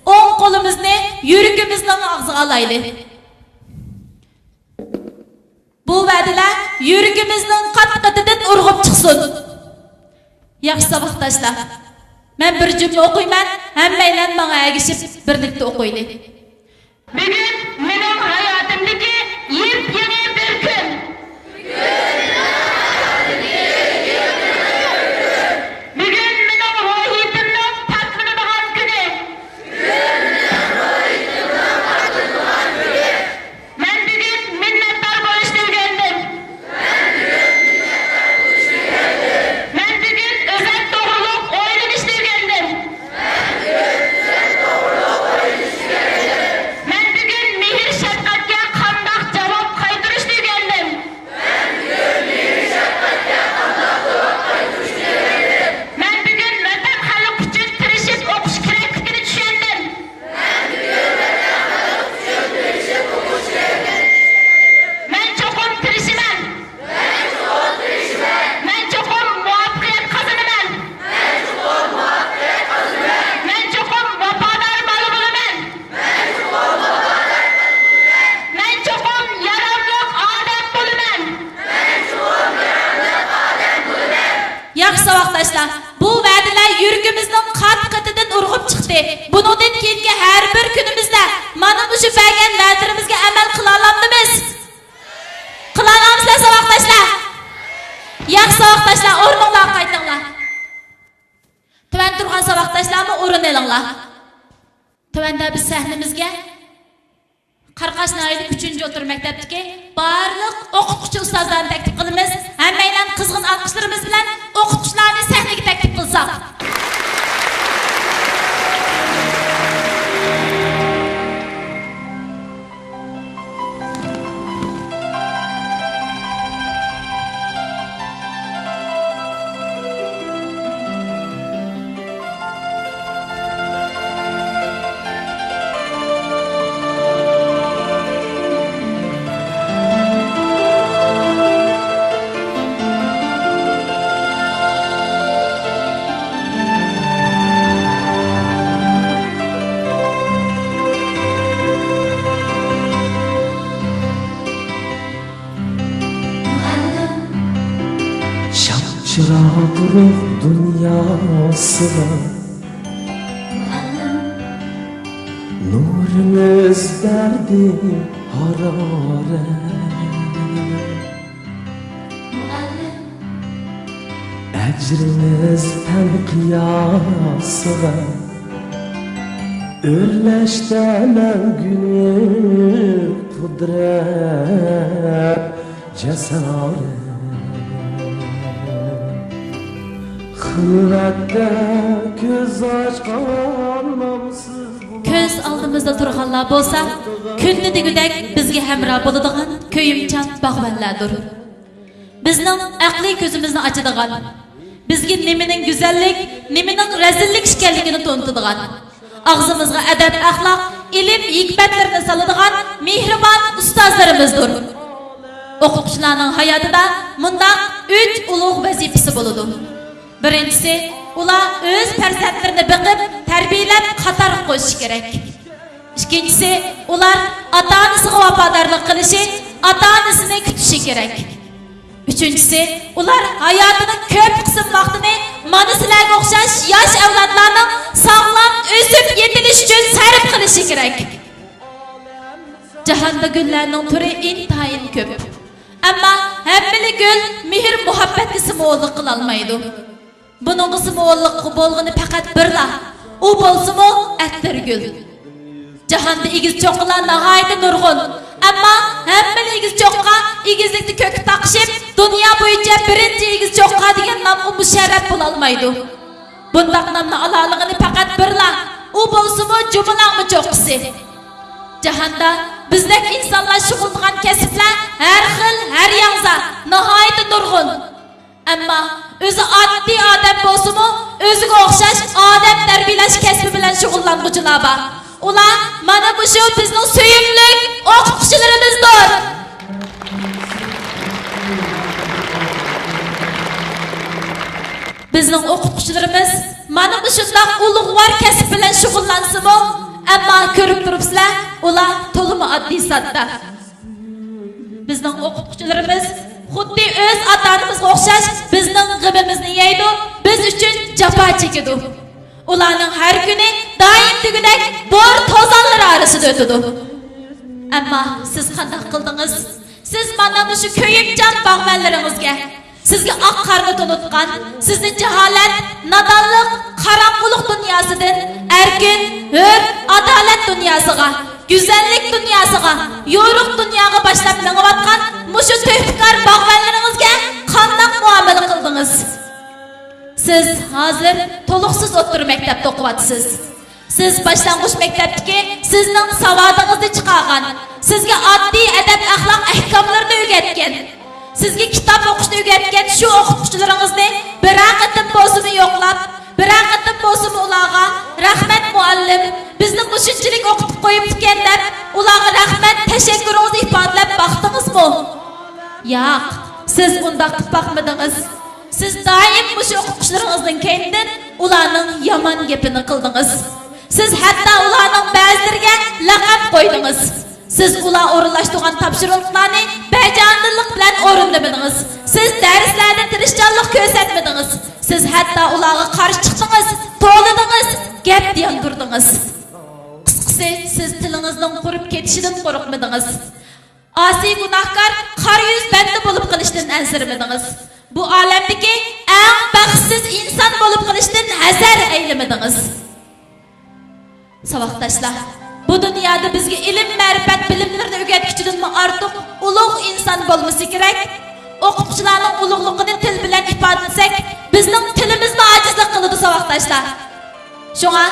ئوڭ قولىمىزنى يۈرىكىمىزنىڭ ئاغزىغا ئالايلى. بۇ ۋەدىلەر يۈرىكىمىزنىڭ قات-قېتىدىن ئۇرغۇپ چىقسۇن. ياخشى ساۋاقداشلار، مەن بىر جۈملە ئوقۇيمەن، ھەممەيلەن ماڭا ئەگىشىپ بىرلىكتە ئوقۇيلى. بۈگۈن مېنىڭ ھاياتىمدىكى يېپيېڭى بىر كۈن. بۈگۈن مېنىڭ روھىيىتىمنىڭ پاكلىنىدىغان كۈنى. مەن بۈگۈن مىننەتدار بولۇشنى ئۆگەندىم. مەن بۈگۈن ئۆزەك توغرۇلۇق ئويلىنىشنى ئۆگەندىم. مەن بۈگۈن مېھىر-شەپقەتكە قانداق جاۋاب قايتۇرۇشنى ئۆگەندىم. مەن بۈگۈن ۋەتەن، خەلق ئۈچۈن تىرىشىپ ئوقۇش كېرەكلىكىنى چۈشەندىم. مەن چوقۇم تىرىشىمەن. مەن چوقۇم مۇۋەپپەقىيەت قازىنىمەن. مەن چوقۇم ۋاپادار بالا بولىمەن. مەن چوقۇم ياراملىق ئادەم بولىمەن. ياخشى ساۋاقداشلار، بۇ ۋەدىلەر يۈرىكىمىزنىڭ قات-قېتىدىن ئۇرغۇپ چىقتى. بۇنىڭدىن كېيىنكى ھەر بىر كۈنىمىزدە مانا مۇشۇ بەرگەن ۋەدىلىرىمىزگە ئەمەل قىلالامدىمىز؟ قىلالامسىلەر، ساۋاقداشلار؟ ياخشى ساۋاقداشلار، ئورنۇڭلارغا قايتىڭلار. تۆۋەن تۇرغان ساۋاقداشلارمۇ ئورۇن ئېلىڭلار. تۆۋەندە بىز سەھنىمىزگە قاراقاش ناھىيەلىك ئۈچىنچى ئوتتۇرا مەكتەپتىكى بارلىق ئوقۇتقۇچى ئۇستازلارنى تەكلىپ قىلىمىز. ھەممەيلەن قىزغىن ئالقىشلىرىمىز بىلەن ئوقۇتقۇچىلارنى سەھنىگە تەكلىپ قىلساق. چىراغ روھ دۇنياسىغا نۇرىمىز بەردى ھارارەت. ئەجرىمىز پەن قىياسىغا ئۆرلەشتە مەڭگۈلۈك قۇدرەت، جاسارەت. خىلۋەتتە كۆز ئاچقان نامسىز كۆز ئالدىمىزدا تۇرغانلار بولسا، كۈندە دېگۈدەك بىزگە ھەمراھ بولىدىغان كۆيۈمچان باغۋەنلەردۇر. بىزنىڭ ئەقلىي كۆزىمىزنى ئاچىدىغان، بىزگە نېمىنىڭ گۈزەللىك، نېمىنىڭ رەزىللىك ئىكەنلىكىنى تونۇتىدىغان، ئاغزىمىزغا ئەدەپ-ئەخلاق، ئىلىم-ھېكمەتلىرىنى سالىدىغان مېھرىبان ئۇستازلىرىمىزدۇر. ئوقۇتقۇچىلارنىڭ ھاياتىدا مۇنداق ئۈچ ئۇلۇغ ۋەزىپىسى بولىدۇ. بىرىنچىسى، ئۇلار ئۆز پەرزەنتلىرىنى بېقىپ، تەربىيەلەپ، قاتارغا قوشۇشى كېرەك. ئىككىنچىسى، ئۇلار ئاتا-ئانىسىغا ۋاپادارلىق قىلىشى، ئاتا-ئانىسىنى كۈتۈشى كېرەك. ئۈچىنچىسى، ئۇلار ھاياتىنىڭ كۆپ قىسىم ۋاقتىنى مانا سىلەرگە ئوخشاش ياش ئەۋلادلارنىڭ ساغلام ئۆسۈپ يېتىلىشى ئۈچۈن سەرپ قىلىشى كېرەك. جاھاندا گۈللەرنىڭ تۈرى ئىنتايىن كۆپ. ئەمما ھەممىلا گۈل مېھىر-مۇھەببەتكە سىمۋوللۇق قىلالمايدۇ. بۇنىڭغا سىمۋوللۇق بولغىنى پەقەت بىرلا، ئۇ بولسىمۇ ئەتىرگۈل. جاھاندا ئېگىز چوققىلار ناھايىتى نۇرغۇن، ئەمما ھەممىلا ئېگىز چوققا ئېگىزلىكتە كۆككە تاقىشىپ، دۇنيا بويىچە بىرىنچى ئېگىز چوققا دېگەن نامغا مۇشەررەپ بولالمايدۇ. بۇنداق نامنى ئالالىغىنى پەقەت بىرلا، ئۇ بولسىمۇ جۇمۇ لەڭمە چوققىسى. جاھاندا بىزدەك ئىنسانلار شۇغۇللىنىدىغان كەسىپلەر ھەر خىل، ھەر ياڭزا، ناھايىتى نۇرغۇن. ئەمما ئۆزى ئاددىي ئادەم بولسىمۇ، ئۆزىگە ئوخشاش ئادەم تەربىيەلەش كەسپى بىلەن شۇغۇللانغۇچىلار بار. ئۇلار مانا مۇشۇ بىزنىڭ سۆيۈملۈك ئوقۇتقۇچىلىرىمىزدۇر. بىزنىڭ ئوقۇتقۇچىلىرىمىز مانا مۇشۇنداق ئۇلۇغۋار كەسىپ بىلەن شۇغۇللانسىمۇ، ئەمما كۆرۈپ تۇرۇپسىلەر، ئۇلار تولىمۇ ئاددىي ساددا. بىزنىڭ ئوقۇتقۇچىلىرىمىز خۇددى ئۆز ئاتا-ئانىمىزغا ئوخشاش بىزنىڭ غېمىمىزنى يەيدۇ، بىز ئۈچۈن جاپا چېكىدۇ. ئۇلارنىڭ ھەر كۈنى دائىم دېگۈدەك بور توزانلىرى ئارىسىدا ئۆتىدۇ. ئەمما سىز قانداق قىلدىڭىز؟ سىز مانا مۇشۇ كۆيۈمچان باغۋەنلىرىڭىزگە، سىزگە ئاق قارنى تونۇتقان، سىزنى جاھالەت، نادانلىق، قاراڭغۇلۇق دۇنياسىدىن ئەركىن، ھۆر، ئادالەت دۇنياسىغا، گۈزەللىك دۇنياسىغا، يورۇق دۇنياغا باشلاپ مېڭىۋاتقان مۇشۇ تۆھپىكار باغۋەنلىرىڭىزگە قانداق مۇئامىلە قىلدىڭىز؟ سىز ھازىر تولۇقسىز ئوتتۇرا مەكتەپتە ئوقۇۋاتىسىز. سىز باشلانغۇچ مەكتەپتىكى سىزنىڭ ساۋادىڭىزنى چىقارغان، سىزگە ئاددىي ئەدەپ-ئەخلاق ئەھكاملىرىنى ئۆگەتكەن، سىزگە كىتاب ئوقۇشنى ئۆگەتكەن شۇ ئوقۇتقۇچىلىرىڭىزنى بىرەر قېتىم بولسىمۇ يوقلاپ، بىرەر قېتىم بولسىمۇ ئۇلارغا «رەھمەت، مۇئەللىم، بىزنى مۇشۇنچىلىك ئوقۇتۇپ قويۇپتىكەن» دەپ، ئۇلارغا رەھمەت، تەشەككۈرىڭىزنى ئىپادىلەپ باقتىڭىزمۇ؟ ياق، سىز ئۇنداق قىلىپ باقمىدىڭىز. سىز دائىم مۇشۇ ئوقۇتقۇچىلىرىڭىزنىڭ كەينىدىن ئۇلارنىڭ يامان گېپىنى قىلدىڭىز. سىز ھەتتا ئۇلارنىڭ بەزىلىرىگە لەقەم قويدىڭىز. سىز ئۇلار ئورۇنلاشتۇرغان تاپشۇرۇقلارنى بەجانىدىللىق بىلەن ئورۇندىمىدىڭىز. سىز دەرسلەردە تىرىشچانلىق كۆرسەتمىدىڭىز. سىز ھەتتا ئۇلارغا قارشى چىقتىڭىز، توۋلىدىڭىز، گەپ ياندۇردىڭىز. قىسقىسى، سىز تىلىڭىزنىڭ قۇرۇپ كېتىشىدىن قورقمىدىڭىز. ئاسىي گۇناھكار قارا يۈز بەندە بولۇپ قېلىشتىن ئەنسىرىمىدىڭىز. بۇ ئالەمدىكى ئەڭ بەختسىز ئىنسان بولۇپ قېلىشتىن ھەزەر ئەيلىمىدىڭىز. ساۋاقداشلار، بۇ دۇنيادا بىزگە ئىلىم-مەرىپەت بىلىملىرىنى ئۆگەتكۈچىدىنمۇ ئارتۇق ئۇلۇغ ئىنسان بولمىسا كېرەك. ئوقۇتقۇچىلارنىڭ ئۇلۇغلۇقىنى تىل بىلەن ئىپادىلىسەك، بىزنىڭ تىلىمىزمۇ ئاجىزلىق قىلىدۇ، ساۋاقداشلار. شۇڭا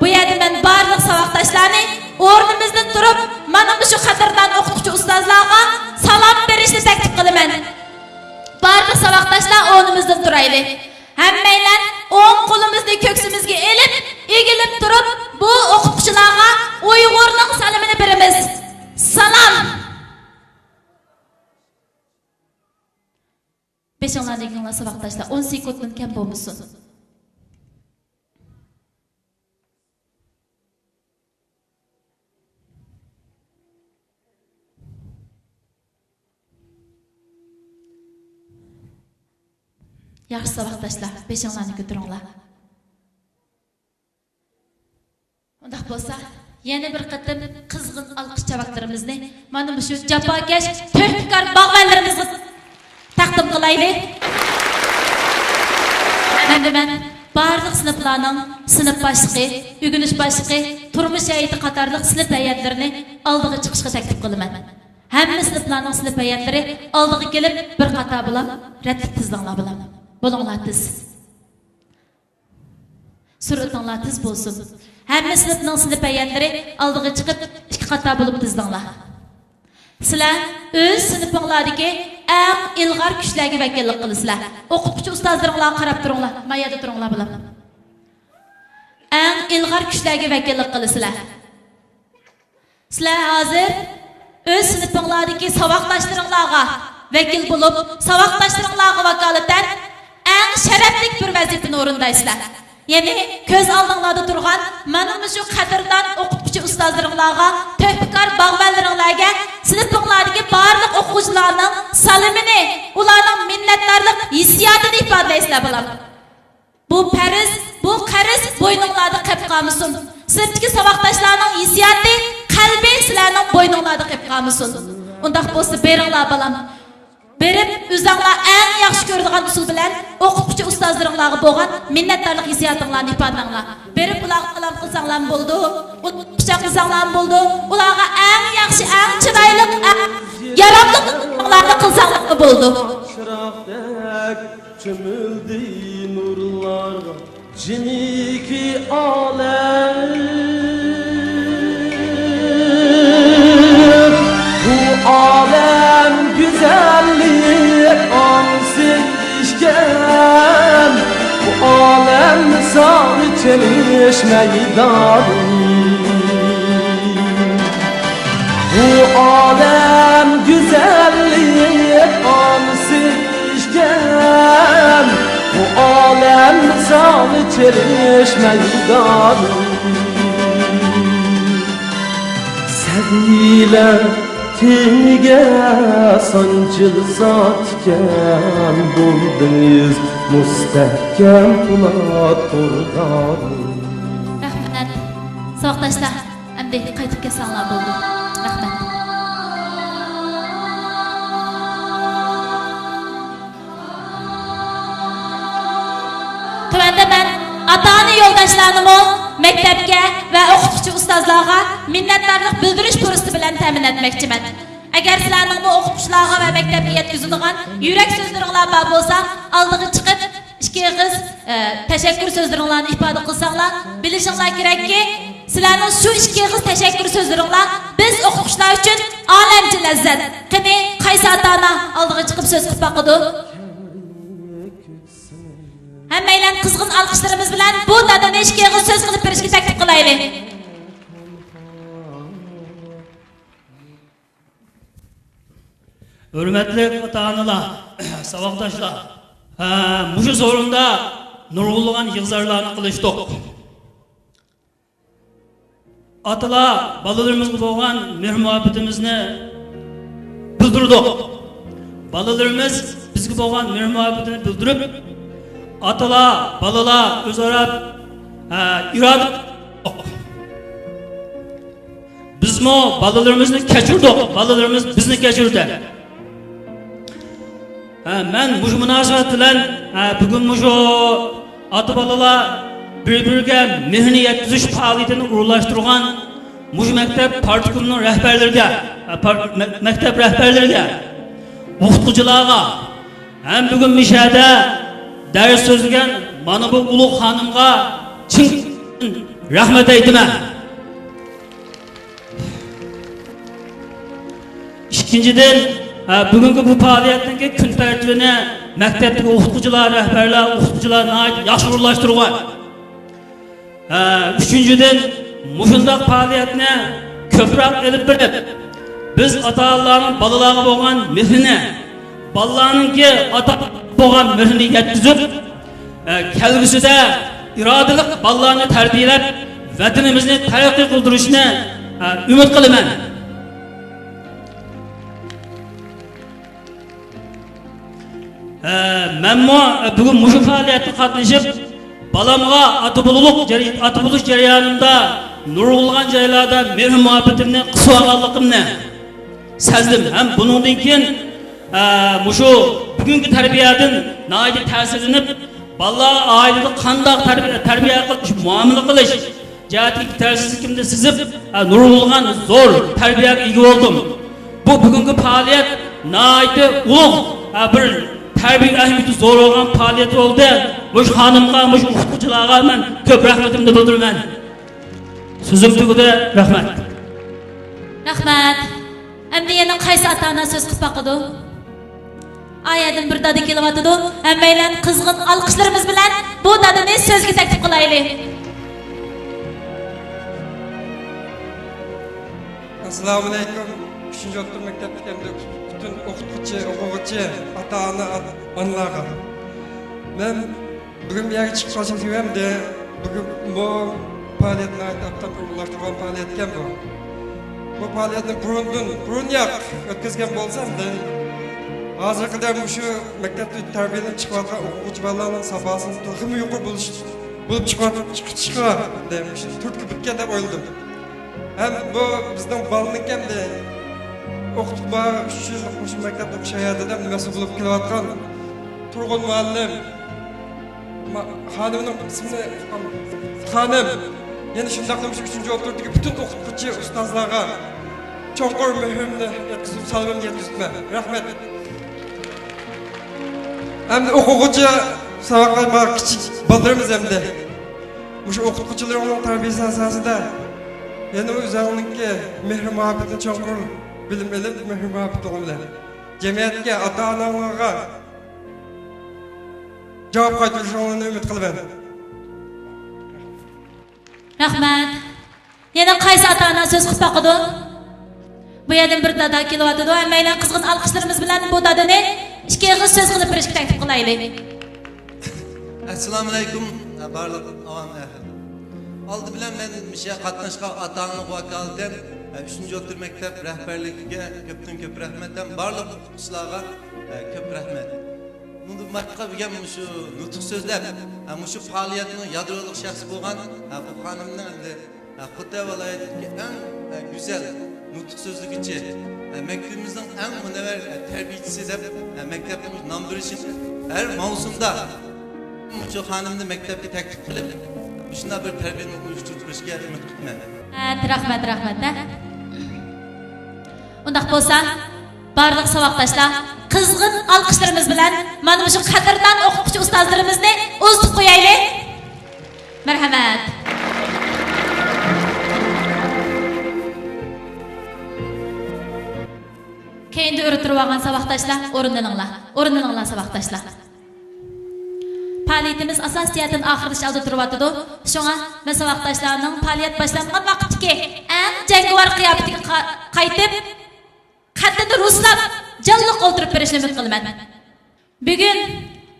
بۇ يەردە مەن بارلىق ساۋاقداشلارنى ئورنىمىزدىن تۇرۇپ، مانا مۇشۇ قەدىردان ئوقۇتقۇچى ئۇستازلارغا سالام بېرىشنى تەكلىپ قىلىمەن. بارلىق ساۋاقداشلار ئورنىمىزدىن تۇرايلى. ھەممەيلەن ئوڭ قولىمىزنى كۆكسىمىزگە ئېلىپ، ئېگىلىپ تۇرۇپ، بۇ ئوقۇتقۇچىلارغا ئۇيغۇرنىڭ سالىمىنى بېرىمىز. سالام! بېشىڭلارنى ئېگىڭلار، ساۋاقداشلار، ئون سېكۇنتتىن كەم بولمىسۇن. ياخشى ساۋاقداشلار، بېشىڭلارنى كۆتۈرۈڭلار. ئۇنداق بولسا، يەنە بىر قېتىم قىزغىن ئالقىش چاۋاكلىرىمىزنى مانا مۇشۇ جاپاكەش تۆھپىكار باغۋەنلىرىمىزگە تەقدىم قىلايلى. ئەمدى مەن بارلىق سىنىپلارنىڭ سىنىپ باشلىقى، ئۆگىنىش باشلىقى، تۇرمۇش ھەيئىتى قاتارلىق سىنىپ ھەيئەتلىرىنى ئالدىغا چىقىشقا تەكلىپ قىلىمەن. ھەممە سىنىپلارنىڭ سىنىپ ھەيئەتلىرى ئالدىغا كېلىپ، بىر قاتار بولۇپ، رەتلىك تىزىلىڭلار، بالام. بولۇڭلار تېز. سۈرئىتىڭلار تېز بولسۇن. ھەممە سىنىپنىڭ سىنىپ ھەيئەتلىرى ئالدىغا چىقىپ، ئىككى قاتار بولۇپ تىزىلىڭلار. سىلەر ئۆز سىنىپىڭلاردىكى ئەڭ ئىلغار كۈچلەرگە ۋەكىللىك قىلىسىلەر. ئوقۇتقۇچى ئۇستازلىرىڭلارغا قاراپ تۇرۇڭلار. ما يەردە تۇرۇڭلار، بالام. ئەڭ ئىلغار كۈچلەرگە ۋەكىللىك قىلىسىلەر. سىلەر ھازىر ئۆز سىنىپىڭلاردىكى ساۋاقداشلىرىڭلارغا ۋەكىل بولۇپ، ساۋاقداشلىرىڭلارغا ۋاكالىتەن ئەڭ شەرەپلىك بىر ۋەزىپىنى ئورۇندايسىلەر. يەنى كۆز ئالدىڭلاردا تۇرغان مانا مۇشۇ قەدىردان ئوقۇتقۇچى ئۇستازلىرىڭلارغا، تۆھپىكار باغۋەنلىرىڭلارگە سىنىپىڭلاردىكى بارلىق ئوقۇغۇچىلارنىڭ سالىمىنى، ئۇلارنىڭ مىننەتدارلىق ھېسسىياتىنى ئىپادىلەيسىلەر، بالام. بۇ پەرز، بۇ قەرز بوينۇڭلاردا قېلىپ قالمىسۇن. سىنىپتىكى ساۋاقداشلارنىڭ ھېسسىياتى، قەلبى سىلەرنىڭ بوينۇڭلاردا قېلىپ قالمىسۇن. ئۇنداق بولسا بېرىڭلار، بالام. بېرىپ، ئۆزۈڭلار ئەڭ ياخشى كۆرىدىغان ئۇسۇل بىلەن ئوقۇتقۇچى ئۇستازلىرىڭلارغا بولغان مىننەتدارلىق ھېسسىياتىڭلارنى ئىپادىلەڭلار. بېرىپ، ئۇلارغا سالام قىلساڭلارمۇ بولىدۇ، قۇچاقلىساڭلارمۇ بولىدۇ. ئۇلارغا ئەڭ ياخشى، ئەڭ چىرايلىق، ئەڭ ياراملىق ئىشلارنى قىلساڭلارمۇ بولىدۇ. چىراغدەك چۆمۈلدى نۇرلارغا جىمىكى ئالەم. بۇ ئالەم گۈزەللىك ئانىسى ئىكەن، بۇ ئالەم مىسالى چېلىش مەيدانى. بۇ ئالەم گۈزەللىك ئانىسى ئىكەن، بۇ ئالەم مىسالى چېلىش مەيدانى. سەبىيلەر تېنىگە سانجىلسا تىكەن، بولدىڭىز مۇستەھكەم پولات قورغانى. رەھمەت. ساۋاقداشلار، ئەمدى قايتىپ كەتسەڭلار بولدى. رەھمەت. تۆۋەندە مەن ئاتا-ئانا يولداشلارنىمۇ مەكتەپكە ۋە ئوقۇتقۇچى ئۇستازلارغا مىننەتدارلىق بىلدۈرۈش پۇرسىتى بىلەن تەمىن ئەتمەكچىمەن. ئەگەر سىلەرنىڭمۇ ئوقۇتقۇچىلارغا ۋە مەكتەپكە يەتكۈزىدىغان يۈرەك سۆزلىرىڭلار بار بولسا، ئالدىغا چىقىپ، ئىككى ئېغىز، ئە، تەشەككۈر سۆزلىرىڭلارنى ئىپادە قىلساڭلار، بىلىشىڭلار كېرەككى، سىلەرنىڭ شۇ ئىككى ئېغىز تەشەككۈر سۆزلىرىڭلار بىز ئوقۇتقۇچىلار ئۈچۈن ئالەمچە لەززەت. قېنى، قايسى ئاتا-ئانا ئالدىغا چىقىپ سۆز قىلىپ باقىدۇ؟ ھەممەيلەن قىزغىن ئالقىشلىرىمىز بىلەن بۇ دادىنى ئىككى ئېغىز سۆز قىلىپ بېرىشكە تەكلىپ قىلايلى. ھۆرمەتلىك ئاتا-ئانىلار، ساۋاقداشلار، ھە، مۇشۇ سورۇندا نۇرغۇنلىغان يىغا-زارلارنى قىلىشتۇق. ئاتىلار بالىلىرىمىزغا بولغان مېھىر-مۇھەببىتىمىزنى بىلدۈردۇق. بالىلىرىمىز بىزگە بولغان مېھىر-مۇھەببىتىنى بىلدۈرۈپ، ئاتىلار، بالىلار ئۆزئارا، ھە، ئىرادە بىزمۇ بالىلىرىمىزنى كەچۈردۇق، بالىلىرىمىز بىزنى كەچۈردى. ھە، مەن مۇشۇ مۇناسىۋەت بىلەن، ھە، بۈگۈن مۇشۇ ئاتا-بالىلار بىر-بىرىگە مېھرىنى يەتكۈزۈش پائالىيىتىنى ئورۇنلاشتۇرغان مۇشۇ مەكتەپ پارتكومىنىڭ رەھبەرلىرىگە، ھە، پار-، مە-، مەكتەپ رەھبەرلىرىگە، ئوقۇتقۇچىلارغا، ھەم بۈگۈن مۇشۇ يەردە دەرس سۆزلىگەن مانا بۇ ئۇلۇغ خانىمغا چىن رەھمەت ئېيتىمەن. ئىككىنچىدىن، ھە، بۈگۈنكى بۇ پائالىيەتنىڭكى كۈن تەرتىپىنى مەكتەپتىكى ئوقۇتقۇچىلار، رەھبەرلەر، ئوقۇتقۇچىلار ناھايىتى ياخشى ئورۇنلاشتۇرغان. ھە، ئۈچىنچىدىن، مۇشۇنداق پائالىيەتنى كۆپرەك ئېلىپ بېرىپ، بىز ئاتا-ئانىلارنىڭ بالىلارغا بولغان مېھرىنى، بالىلارنىڭكى ئاتا بولغان مېھرىنى يەتكۈزۈپ، ئە، كەلگۈسىدە ئىرادىلىق بالىلارنى تەربىيەلەپ، ۋەتىنىمىزنى تەرەققىي قىلدۇرۇشىنى، ئە، ئۈمىد قىلىمەن. ئە، مەنمۇ بۈگۈن مۇشۇ پائالىيەتكە قاتنىشىپ، بالامغا ئاتا بولۇلۇق جەري-، ئاتا بولۇش جەريانىمدا نۇرغۇنلىغان جايلاردا مېھىر مۇھەببىتىمنى قىسىۋالغانلىقىمنى سەزدىم. ھەم بۇنىڭدىن كېيىن، ئە، مۇشۇ بۈگۈنكى تەربىيەدىن ناھايىتى تەسىرلىنىپ، بالىلارغا ئائىلىدە قانداق تەربىيە، تەربىيە قىلىش، مۇئامىلە قىلىش جەھەتتىكى يېتەرسىزلىكىمنى سېزىپ، ئە، نۇرغۇنلىغان زور تەربىيەگە ئىگە بولدۇم. بۇ بۈگۈنكى پائالىيەت ناھايىتى ئۇلۇغ، ئە، بىر تەربىيە ئەھمىيىتى زور بولغان پائالىيەت بولدى. مۇشۇ خانىمغا، مۇشۇ ئوقۇتقۇچىلارغا مەن كۆپ رەھمىتىمنى بىلدۈرىمەن. سۆزۈم تۈگىدى. رەھمەت. رەھمەت. ئەمدى يەنە قايسى ئاتا-ئانا سۆز قىلىپ باقىدۇ؟ ئايەدىن بىر دادا كېلىۋاتىدۇ. ھەممەيلەن قىزغىن ئالقىشلىرىمىز بىلەن بۇ دادىنى سۆزگە تەكلىپ قىلايلى. ئەسسالامۇئەلەيكۇم. ئۈچىنچى ئوتتۇرا مەكتەپتىكى ھەمدە پۈتۈن ئوقۇتقۇچى، ئوقۇغۇچى، ئاتا-ئانا، ئانىلارغا. مەن بۈگۈن بۇ يەرگە چىقىپ قالسام سېۋەمدى. بۈگۈن بۇ پائالىيەت ناھايىتى ئاپتاپ ئورۇنلاشتۇرغان پائالىيەتكەن بۇ. بۇ پائالىيەتنى بۇرۇندىن، بۇرۇن ياق ئۆتكۈزگەن بولسامدى، ھازىرغا قەدەر مۇشۇ مەكتەپتە تەربىيەلىنىپ چىقىۋاتقان ئوقۇغۇچى بالىلارنىڭ ساپاسىنىڭ تېخىمۇ يۇقىرى بولۇش، بولۇپ چىقىۋات-، چىقىشىغا مۇشۇ تۈرتكە بولىدىكەن دەپ ئويلىدىم. ھەم بۇ بىزنىڭ بالىنىڭكى ئەمدى ئوقۇتۇپ بارغان ئۈچ يىللىق مۇشۇ مەكتەپتە ئوقۇش ھاياتىدا ئەمدى مەسئۇل بولۇپ كېلىۋاتقان تۇرغۇن مۇئەللىم، ما-، خانىمنىڭ ئىسمىنى، خانىم، يەنە شۇنداقلا مۇشۇ ئۈچىنچى ئوتتۇرىدىكى پۈتۈن ئوقۇتقۇچى ئۇستازلارغا چوڭقۇر مېھرىمنى يەتكۈزۈپ، سالىمىمنى يەتكۈزۈپمەن. رەھمەت. ئەمدى ئوقۇغۇچى ساۋاقلار، مانا كىچىك بالىلىرىمىز ئەمدى مۇشۇ ئوقۇتقۇچىلىرىڭنىڭ تەربىيەسى ئاساسىدا يەنە ئۆزۈڭنىڭكى مېھرى مۇھەببىتىنى چوڭقۇر بىلىم ئېلىپ، مېھرى مۇھەببىتىڭ بىلەن جەمئىيەتكە، ئاتا-ئاناڭلارغا جاۋاب قايتۇرۇشۇڭلارنى ئۈمىد قىلىمەن. رەھمەت. يەنە قايسى ئاتا-ئانا سۆز قىلىپ باقىدۇ؟ بۇ يەردىن بىر دادا كېلىۋاتىدۇ. ھەممەيلەن قىزغىن ئالقىشلىرىمىز بىلەن بۇ دادىنى ئىككى ئېغىز سۆز قىلىپ بېرىشكە تەكلىپ قىلايلى. ئەسسالامۇئەلەيكۇم، بارلىق ئاۋام ئەھلى. ئالدى بىلەن مەن مۇشۇ يەرگە قاتناشقان ئاتا-ئانىلارغا ۋاكالىتەن، ئۈچىنچى ئوتتۇرا مەكتەپ رەھبەرلىكىگە كۆپتىن كۆپ رەھمەت ھەم بارلىق ئوقۇتقۇچىلارغا، كۆپ رەھمەت. بۇندىن باشقا بۈگۈن مۇشۇ نۇتۇق سۆزلەپ، ھە، مۇشۇ پائالىيەتنىڭ يادرولۇق شەخسى بولغان، ھە، بۇ خانىمنىڭ ئەمدى، ھە، خوتەن ۋىلايىتىدىكى ئەڭ، ھە، گۈزەل نۇتۇق سۆزلىگۈچى، ھە، مەكتىپىمىزنىڭ ئەڭ مۇنەۋۋەر، ھە، تەربىيىچىسى دەپ، ھە، مەكتەپنىڭ نام بېرىشىنى ھەر ماۋسۇمدا مۇشۇ خانىمنى مەكتەپكە تەكلىپ قىلىپ، مۇشۇنداق بىر تەربىيەنى ئۇيۇشتۇرۇپ بېرىشىگە ئۈمىد قىلىمەن. ھە، رەھمەت، رەھمەت، ھە. ئۇنداق بولسا، بارلىق ساۋاقداشلار، قىزغىن ئالقىشلىرىمىز بىلەن مانا مۇشۇ قەدىردان ئوقۇتقۇچى ئۇستازلىرىمىزنى ئۇزىتىپ قويايلى. مەرھەمەت. كەينىدە ئۆرە تۇرۇۋالغان ساۋاقداشلار، ئورۇنلىنىڭلار. ئورۇنلىنىڭلار، ساۋاقداشلار. پائالىيىتىمىز ئاساسىي جەھەتتىن ئاخىرلىشىش ئالدىدا تۇرۇۋاتىدۇ. شۇڭا مەن ساۋاقداشلارنىڭ پائالىيەت باشلانغان ۋاقىتتىكى ئەڭ جەڭگىۋار قىياپىتىگە قا-، قايتىپ، قەددىنى رۇسلاپ، جانلىق ئولتۇرۇپ بېرىشىنى ئۈمىد قىلىمەن. بۈگۈن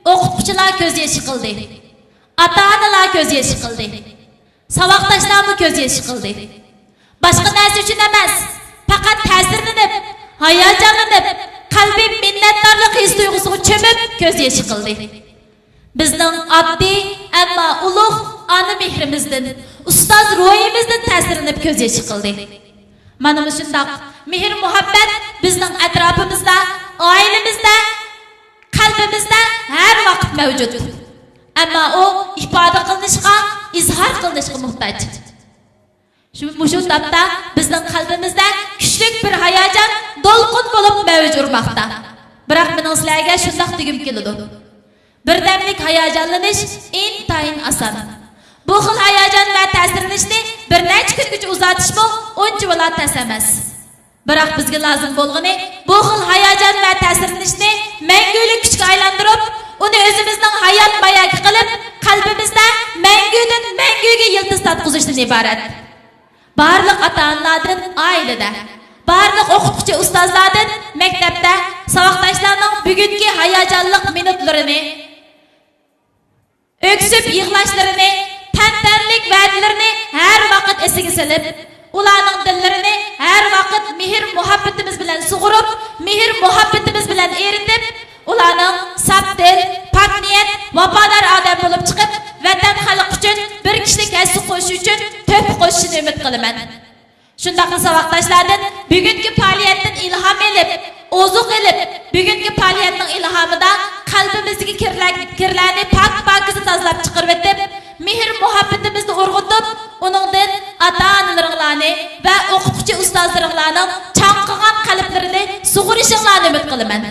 ئوقۇتقۇچىلار كۆز يېشى قىلدى. ئاتا-ئانىلار كۆز يېشى قىلدى. ساۋاقداشلارمۇ كۆز يېشى قىلدى. باشقا نەرسە ئۈچۈن ئەمەس، پەقەت تەسىرلىنىپ، ھاياجانلىنىپ، قەلبى مىننەتدارلىق ھېس تۇيغۇسىغا چۆمۈپ كۆز يېشى قىلدى. بىزنىڭ ئاددىي، ئەمما ئۇلۇغ ئانا مېھرىمىزدىن، ئۇستاز روھىمىزدىن تەسىرلىنىپ كۆز يېشى قىلدى. مانا مۇشۇنداق مېھىر-مۇھەببەت بىزنىڭ ئەتراپىمىزدا، ئائىلىمىزدە، قەلبىمىزدە ھەر ۋاقىت مەۋجۇت. ئەمما ئۇ ئىپادە قىلىنىشقا، ئىزھار قىلىنىشقا موھتاج. شۇ، مۇشۇ تاپتا بىزنىڭ قەلبىمىزدە كۈچلۈك بىر ھاياجان دولقۇن بولۇپ مەۋج ئۇرماقتا. بىراق مېنىڭ سىلەرگە شۇنداق دېگۈم كېلىدۇ. بىردەملىك ھاياجانلىنىش ئىنتايىن ئاسان. بۇ خىل ھاياجان ۋە تەسىرلىنىشنى بىر نەچچە كۈنگىچە ئۇزارتىشمۇ ئۇنچىۋالا تەس ئەمەس. بىراق بىزگە لازىم بولغىنى، بۇ خىل ھاياجان ۋە تەسىرلىنىشنى مەڭگۈلۈك كۈچكە ئايلاندۇرۇپ، ئۇنى ئۆزىمىزنىڭ ھايات باياكى قىلىپ، قەلبىمىزدە مەڭگۈدىن مەڭگۈگە يىلتىز تارتقۇزۇشتىن ئىبارەت. بارلىق ئاتا-ئانىلاردىن ئائىلىدە، بارلىق ئوقۇتقۇچى ئۇستازلاردىن مەكتەپتە ساۋاقداشلارنىڭ بۈگۈنكى ھاياجانلىق مىنۇتلىرىنى، ئۆكسۈپ يىغلاشلىرىنى، تەنتەنىلىك ۋەدىلىرىنى ھەر ۋاقىت ئېسىگە سېلىپ، ئۇلارنىڭ دىللىرىنى ھەر ۋاقىت مېھىر-مۇھەببىتىمىز بىلەن سۇغۇرۇپ، مېھىر-مۇھەببىتىمىز بىلەن ئېرىتىپ، ئۇلارنىڭ ساپ دىل، پاك نىيەت، ۋاپادار ئادەم بولۇپ چىقىپ، ۋەتەن، خەلق ئۈچۈن بىر كىشىلىك ھەسسە قوشۇش ئۈچۈن تۆھپە قوشۇشىنى ئۈمىد قىلىمەن. شۇنداقلا ساۋاقداشلاردىن بۈگۈنكى پائالىيەتتىن ئىلھام ئېلىپ، ئوزۇق ئېلىپ، بۈگۈنكى پائالىيەتنىڭ ئىلھامىدا قەلبىمىزدىكى كىرلەر، كىرلەرنى پاك-پاكىزە تازىلاپ چىقىرىۋېتىپ، مېھىر-مۇھەببىتىمىزنى ئۇرغۇتۇپ، ئۇنىڭدىن ئاتا-ئانىلىرىڭلارنى ۋە ئوقۇتقۇچى ئۇستازلىرىڭلارنىڭ چاڭقىغان قەلبلىرىنى سۇغۇرۇشۇڭلارنى ئۈمىد قىلىمەن.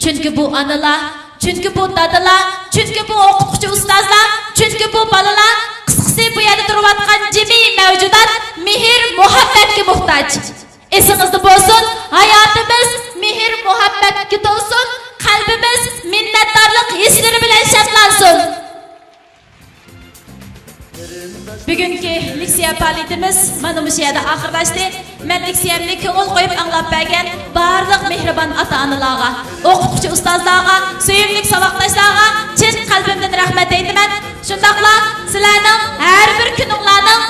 چۈنكى بۇ ئانىلار، چۈنكى بۇ دادىلار، چۈنكى بۇ ئوقۇتقۇچى ئۇستازلار، چۈنكى بۇ بالىلار، قىسقىسى، بۇ يەردە تۇرۇۋاتقان جىمى مەۋجۇدات مېھىر-مۇھەببەتكە موھتاج. ئېسىڭىزدە بولسۇن، ھاياتىمىز مېھىر-مۇھەببەتكە تولسۇن، قەلبىمىز مىننەتدارلىق ھېسلىرى بىلەن شادلانسۇن. بۈگۈنكى لېكسىيە پائالىيىتىمىز مانا مۇشۇ يەردە ئاخىرلاشتى. مەن لېكسىيەمنى كۆڭۈل قويۇپ ئاڭلاپ بەرگەن بارلىق مېھرىبان ئاتا-ئانىلارغا، ئوقۇتقۇچى ئۇستازلارغا، سۆيۈملۈك ساۋاقداشلارغا چىن قەلبىمدىن رەھمەت ئېيتىمەن. شۇنداقلا سىلەرنىڭ ھەر بىر كۈنۈڭلارنىڭ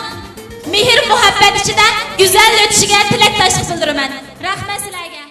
مېھىر-مۇھەببەت ئىچىدە گۈزەل ئۆتۈشىگە تىلەكداشلىق بىلدۈرىمەن. رەھمەت سىلەرگە.